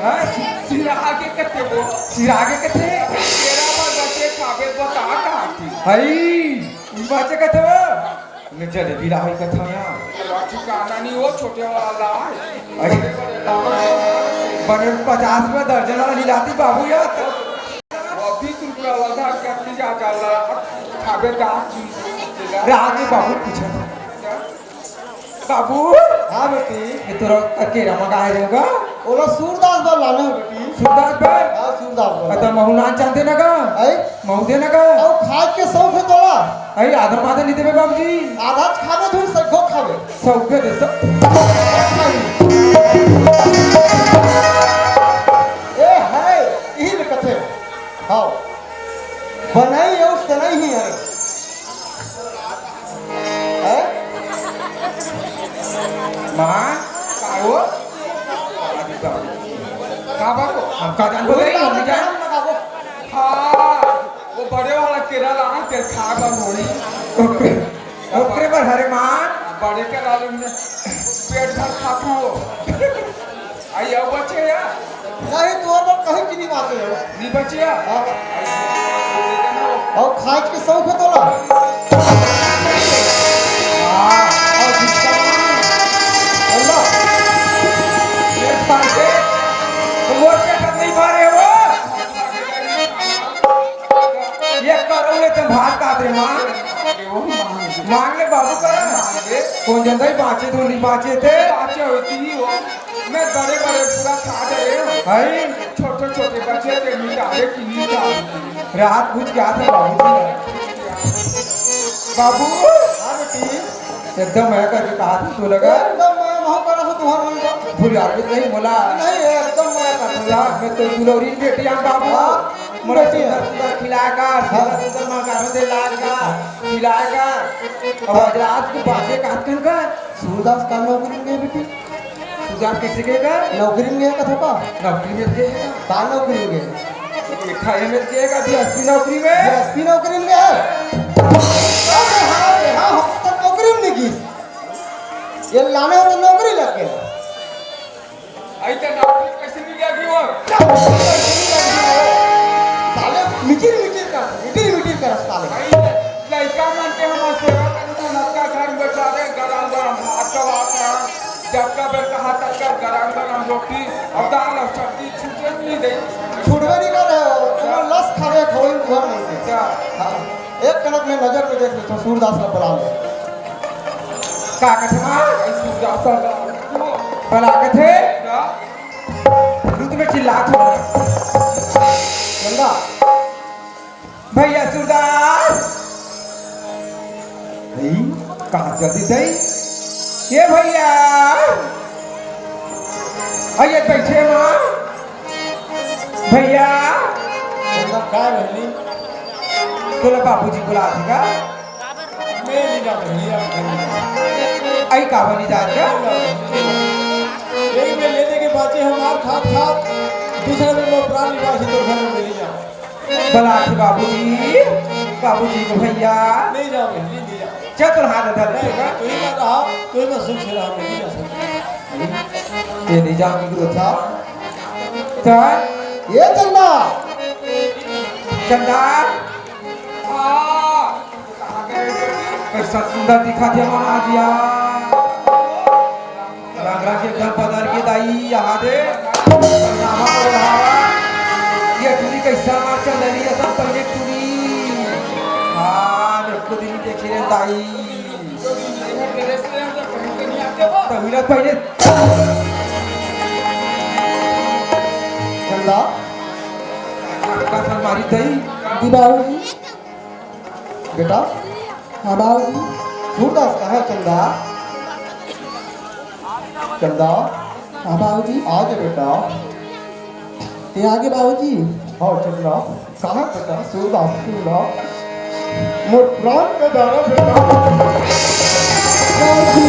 हाँ? सिरा आगे कते वो? सिरा आगे कते? तेरा बार बचे खाबे बता कहाँ थी? हई। ई बाचे कथे हो? मैं जलेबी लाही कथा या। ठिकाना नहीं हो, छोटे वाला ला। अरे, बने पचास में दर्जन वाला नी लाती बाबू यार। वो बीस रुपया वाला का चीज? रात में बाबू पूछा था। बाबू, हाँ बेटी। ये तोरा करके रमा गाय रहेगा? ओला सूरदास बर लाने हो बेटी। सूरदास बर? हाँ, सूरदास बर। अतः महू नान चांदे ना का? ऐ? महू दे ना का? अउ खाए के शौक है तोला? ऐ, आधा मादा नहीं देवे बाबूजी। आधा खावे, धुन सगो खावे। सगो दे, सब। ए, है, यही ले कथे। हाँ। बनई अउ सनई ही है। हैं? माँ, का हो? का बात हो? हम का जानबो नहीं, हम नहीं जान। हाँ, वो बड़े वाला केरा लाना, तेल खा बा मोड़ी। ओकरे, ओकरे बर हरे माँ। बड़े केरा ले हमने पेट भर खा तू। आई, अउ बचे या? नहीं, तोर बर कहीं की नहीं बात है। नहीं बचे या? हाँ। अउ खाए के शौक है तोला? हाँ, अउ जिसका अल्लाह। ये साथे, तो मोर पेट नहीं भरे हो। ये करो ले तुम भात खाते माँ। मांग ले बाबू, करा। कौन जनता ही बाँचे, तो नहीं बाँचे थे। बाँचे होती ही हो। मैं बड़े बड़े पूरा खा गए। भाई। छोटे छोटे बच्चे थे, मिटावे की नहीं था। रात बुझ गया था बाबूजी। बाबू। हाँ बेटी। एकदम मया करके कहा था तू लगा। एकदम मया महू करा था तुम्हार मन का। भूल यार भी नहीं बोला। नहीं, एकदम मया करता था। यार, मैं तो दुलौरी बेटी हम बाबू। हाँ, मोला बेटी है। सुंदर सुंदर खिलाएगा, हाँ। सुंदर सुंदर मांगा दे लाएगा, खिलाएगा। अब आज रात के बाजे काट कन का। सूरदास का नौकरी में गए बेटी? सूरदास कैसे गएगा? नौकरी में गए कथो का? नौकरी में गए का? का नौकरी में गए? देखा है, में गएगा डीएसपी नौकरी में। डीएसपी नौकरी में गए? अरे हाँ, अरे हाँ, हम तो नौकरी में नहीं गई। ये लाने हो तो नौकरी लग गया। आई तो नौकरी कैसे मिल गया कि वो? साले मिचिर मिचिर कर, मिटिर मिटिर कर साले। भाई, लड़का मन के हम सेवा करते हैं, नक्का घर में बैठा दे, गरम गरम भात का बात है। जब का बेर कहा तब का गरम गरम रोटी और दाल और सब्जी छूटे नहीं दे। छुड़बे नहीं कर रहे हो, तुम्हारा लस खा रहे हो, खोई घर में से। क्या? हाँ। एक कनक में नजर में देख लेथों, सूरदास ला बला ले। का कथे माँ? सूरदास ला बला कथे? क्या? रुक, मैं चिल्लात हूँ। चंदा। भैया सूरदास। भाई, कहाँ चल दी तई? ये भैया। अरे बैठे माँ। भैया। मतलब का बहनी? तोला बाबूजी बुलाथे का? मैं नहीं जाता भैया। आई का बनी जात का? यही मैं लेने के बाचे हमार खात खात दूसरा दिन मैं प्राण निवासी तो घर में मिली जा। बुलाथे बाबूजी, बाबूजी को भैया। नहीं जाओ बहनी, नहीं जाओ। चल तोर हाथ धर। नहीं, नहीं, तू ही मत रहा, तू ही मत सुख से रहा, मैं नहीं जा सकता। ये नहीं जाओगी गुरु था। चल। ये चंदा। चंदा। हाँ। कैसा सुंदर दिखत हे मन आज यार। रंग रंग के एकदम बदल के दाई, यहाँ दे। नामा को बढ़ावा। ये टुरी कैसा मार चंदनी, ऐसा पहले टुरी। हाँ, देखो दिन देखे रे दाई। तभी ना पहले। चंदा। का संग मारी दाई। दीपावली। बेटा। हाँ बाबूजी। सूरदास कहाँ है चंदा? चंदा। हाँ बाबूजी। आ जा बेटा। ये आगे बाबूजी। हाँ चंदा। कहाँ बेटा? सूरदास, सूरदास। मोर प्राण का दारा बेटा। बाबूजी।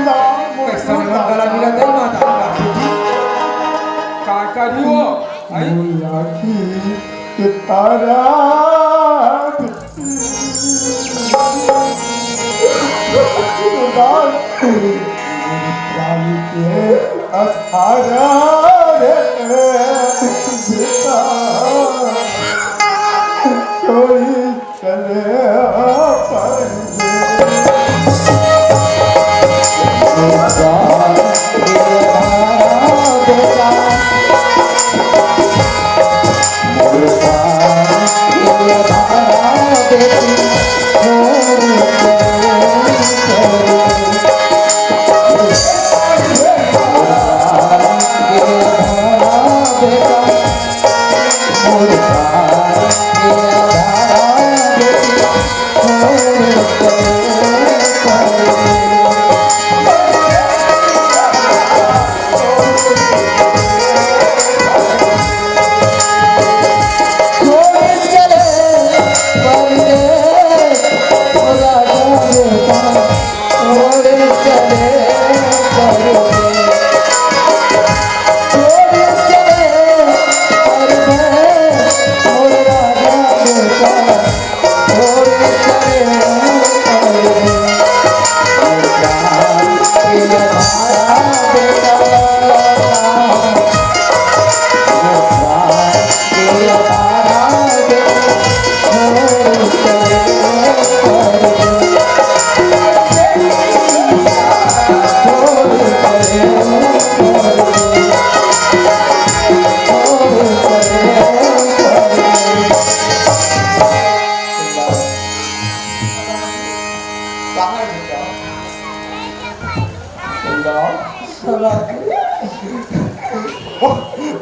हाँ? कैसा निमन गला मिला दे माता का बेटी। का करी हो? आई? मोर आँखी के तारा। अठारह रे बेटा, कोई चले परदेस। कहाँ है बेटा?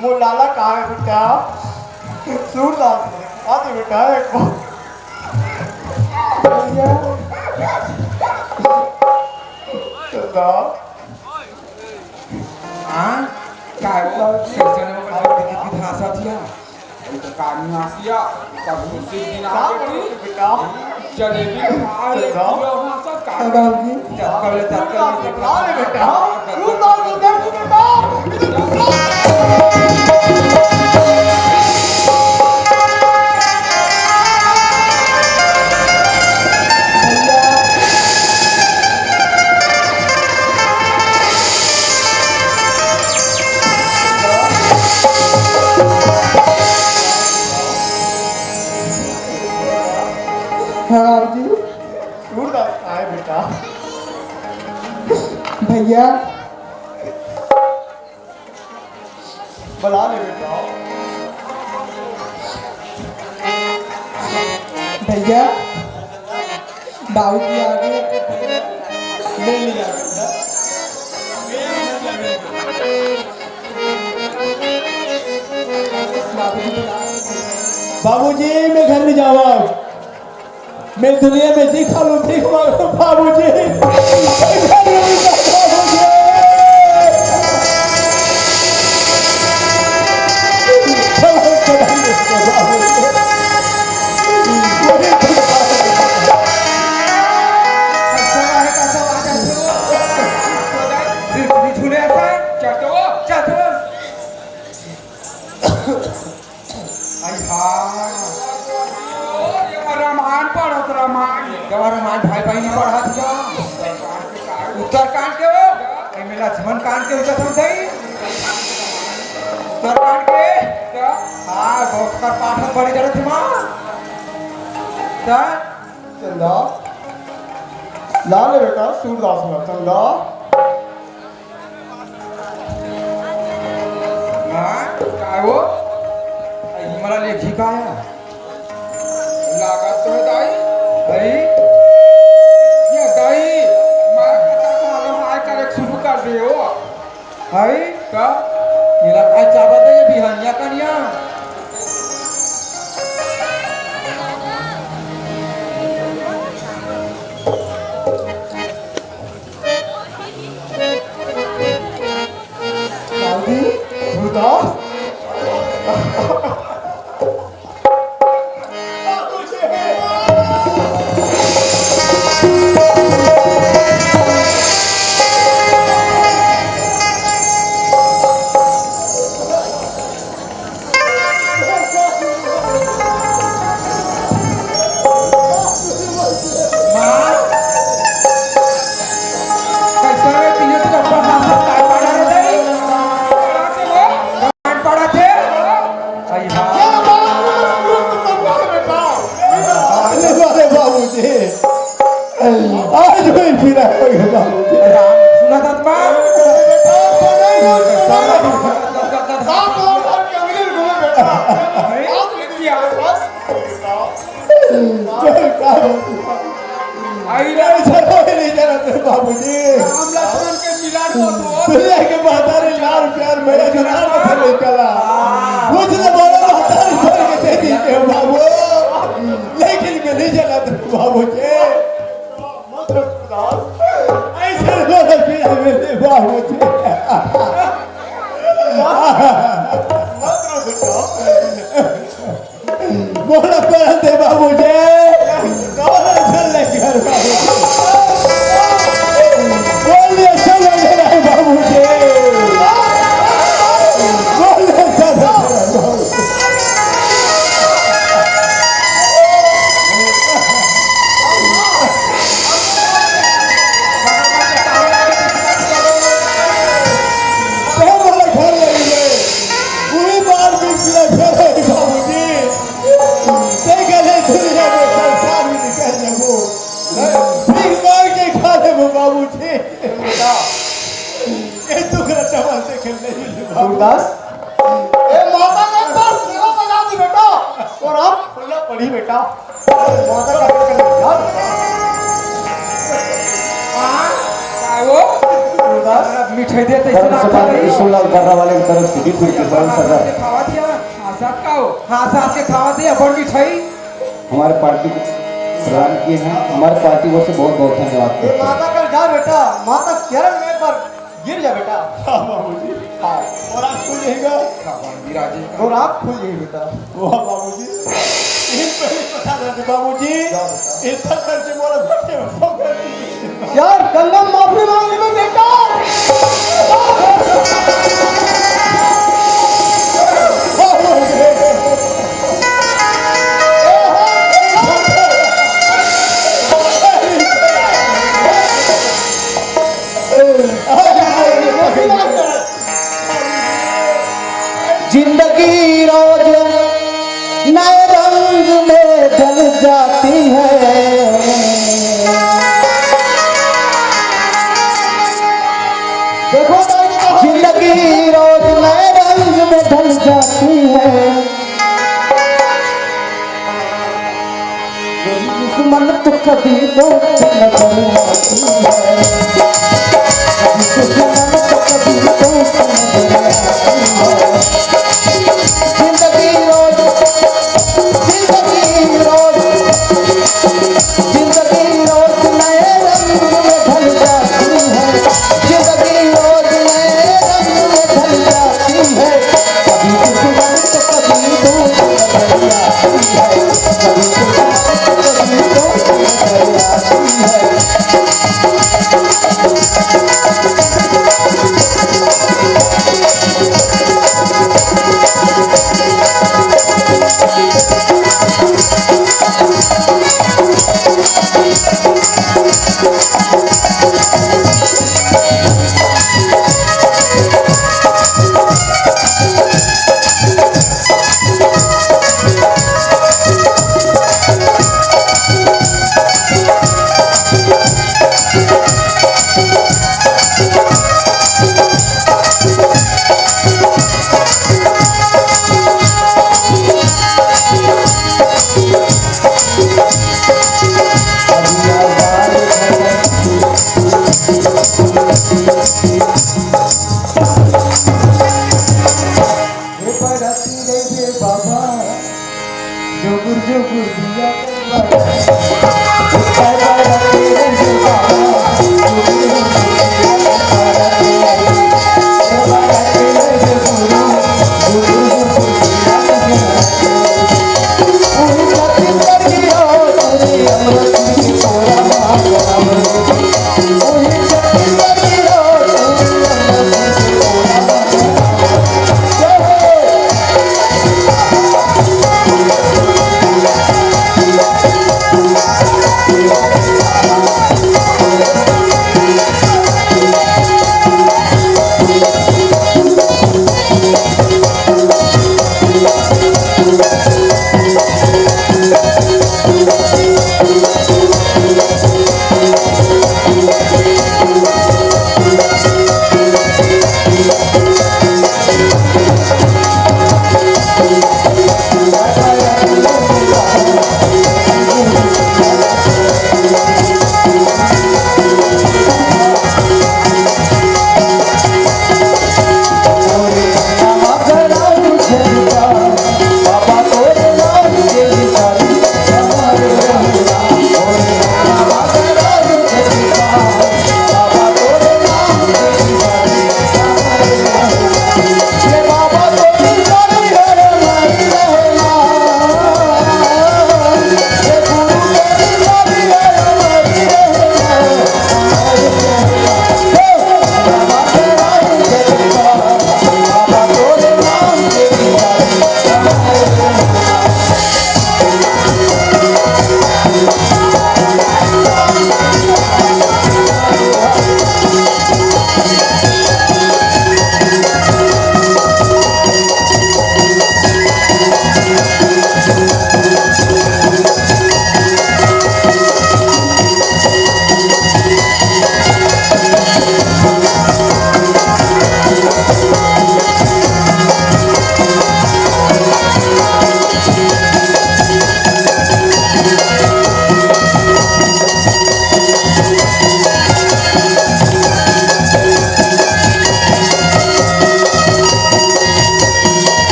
मोर लाला कहाँ है बेटा? सूरदास, आ तो बेटा, एक बार। भैया। चंदा। हाँ? काय वो? कैसे ने वो कहा कि, कि भाषा थिया? ये तो कानी आसिया, तब मुझसे बिना का बेटी। बोले बेटा? जलेबी खा ले, चंदा। पूरा भाषा का हाँ, बाबूजी। चक्कर ले, चक्कर ले, चक्कर ले। बेटा, तू तो सुधर, सुधर। हाँ, बाबूजी। सूरदास आए बेटा। भैया। बुला ले बेटा। भैया, बाबूजी आ गए। ले लिया बेटा। बाबूजी, मैं घर में जावा। मैं दुनिया में जी खा लूं, भीख मांग लूं, बाबूजी। आई हा। ओ, ये रामायण पढ़त, रामायण। जब रामायण भाई बहिनी पढ़त जा। उत्तरकांड के हो, एमे लक्ष्मण कांड के उतर समझाई। उत्तरकांड के? हाँ, वो ओकर पाठ में पढ़े जरूरत है माँ। चंदा, ला ले बेटा, सूरदास ला, चंदा। हाँ, काय वो? आई मला लेखी काय? लागत तो है दाई। भाई, ये दाई, मार कटा तो हम हाय करे शुरू कर दे हो। भाई, का? मेरा काय चाबत है ये बिहनिया कनिया? दादी, गुरुदास। आज भी पीड़ा हो गया बाबूजी। राम, सुना था तुम्हारा? आई रे। ऐसा कोई नहीं जानते बाबूजी। राम लक्ष्मण के मिलन हो तो। दुनिया के महतारी लाड़ प्यार मेरा दुलार में से निकला। कुछ तो बोलो महतारी छोड़ के दे दी के बाबू। लेकिन मैं नहीं जानते बाबूजी। ऐसा बोलो पीड़ा मेरे बाबूजी। बोला परत हे बाबूजी। बोला चल ले घर बाबूजी। बोलिए चल ले घर बाबूजी। बोलिए चल ले घर बाबूजी। तो बोला घर ले गए। पूरी बार भी किया घर है बाबूजी। ते गले दुनिया में संसार में निकल जाबो। फिर मार के खा लेबो बाबूजी। ये दुख रचा वाल देखे नहीं ले बाबू। सूरदास, ए माता ने तो सेवा बजा दी बेटा। और आप खुला पड़ी बेटा। माता का बेटा याद रखा। हाँ, का हो? सूरदास, मिठाई देते धर्म इतना सभा अच्छा नहीं। त्रिशूल लाल बर्रा वाले की तरफ से बिल्कुल की बर्रा सभा। खावा दिया। हाँ, साथ का हो? हाँ, साथ के खावा दे, अपन मिठाई। हमारे पार्टी को प्रदान किए हैं, हमारे पार्टी को से बहुत बहुत धन्यवाद ये करते हैं। माता का जा बेटा, माता चरण में पर गिर जा बेटा। हाँ, बाबूजी। हाँ। और आप खुल जाएगा। हाँ, बाबूजी, राजे। और आप खुल जाइए बेटा। वाह, बाबूजी। इन पहले पता था बाबूजी। जा बेटा। इतना करके बोला था कि यार, गंगा माफी मांग ली मैं बेटा। जिंदगी रोज नए रंग में ढल जाती है। देखो भाई, जिंदगी रोज नए रंग में ढल जाती है। दुश्मन तो कभी दोस्त नजर आती है। दुश्मन तो कभी दोस्त नजर आती है। जिंदगी रोज, जिंदगी रोज, जिंदगी रोज नए रंग में ढल जाती है। जिंदगी रोज नए रंग में ढल जाती है। कभी दुश्मन तो कभी दोस्त नजर आती है। कभी दुश्मन तो कभी दोस्त नजर आती है।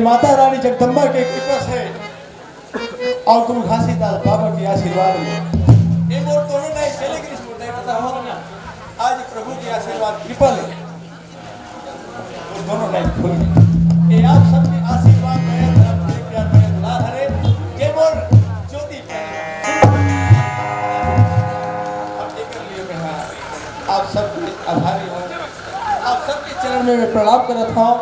माता रानी जगदम्बा के कृपा से अउ गुरु घासीदास बाबा के आशीर्वाद में ये मोर दोनों नहीं चले गिस, मोर नहीं पता हो ना। आज प्रभु के आशीर्वाद कृपा ले मोर दोनों नहीं खुल गए। ये आप सबके आशीर्वाद, दया, धर्म, प्रेम, प्यार, मया, दुलार हरे। ये मोर ज्योति अब एकर लिए मैं हाँ आप सबके आभारी हूँ। आप सबके चरण में मैं प्रणाम करत हूँ।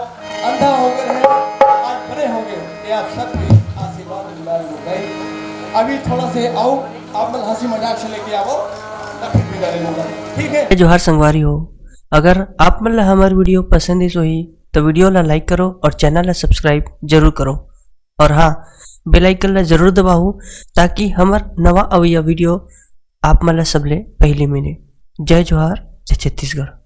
अंधा हो गए हैं, आज बड़े हो गए, ये आप सबके आशीर्वाद दुलार हो गए। अभी थोड़ा से आओ, आप मन हंसी मजाक से लेके आओ, तब फिर विदा ले लूंगा, ठीक है? जोहार संगवारी हो, अगर आप मन ला हमर वीडियो पसंद आइस होही तो वीडियो ला लाइक करो और चैनल ला सब्सक्राइब जरूर करो। और हाँ, बेल आइकन ला जरूर दबाओ, ताकि हमर नवा अवइया वीडियो आप मन ला सबले पहले मिले। जय जोहार, जय छत्तीसगढ़।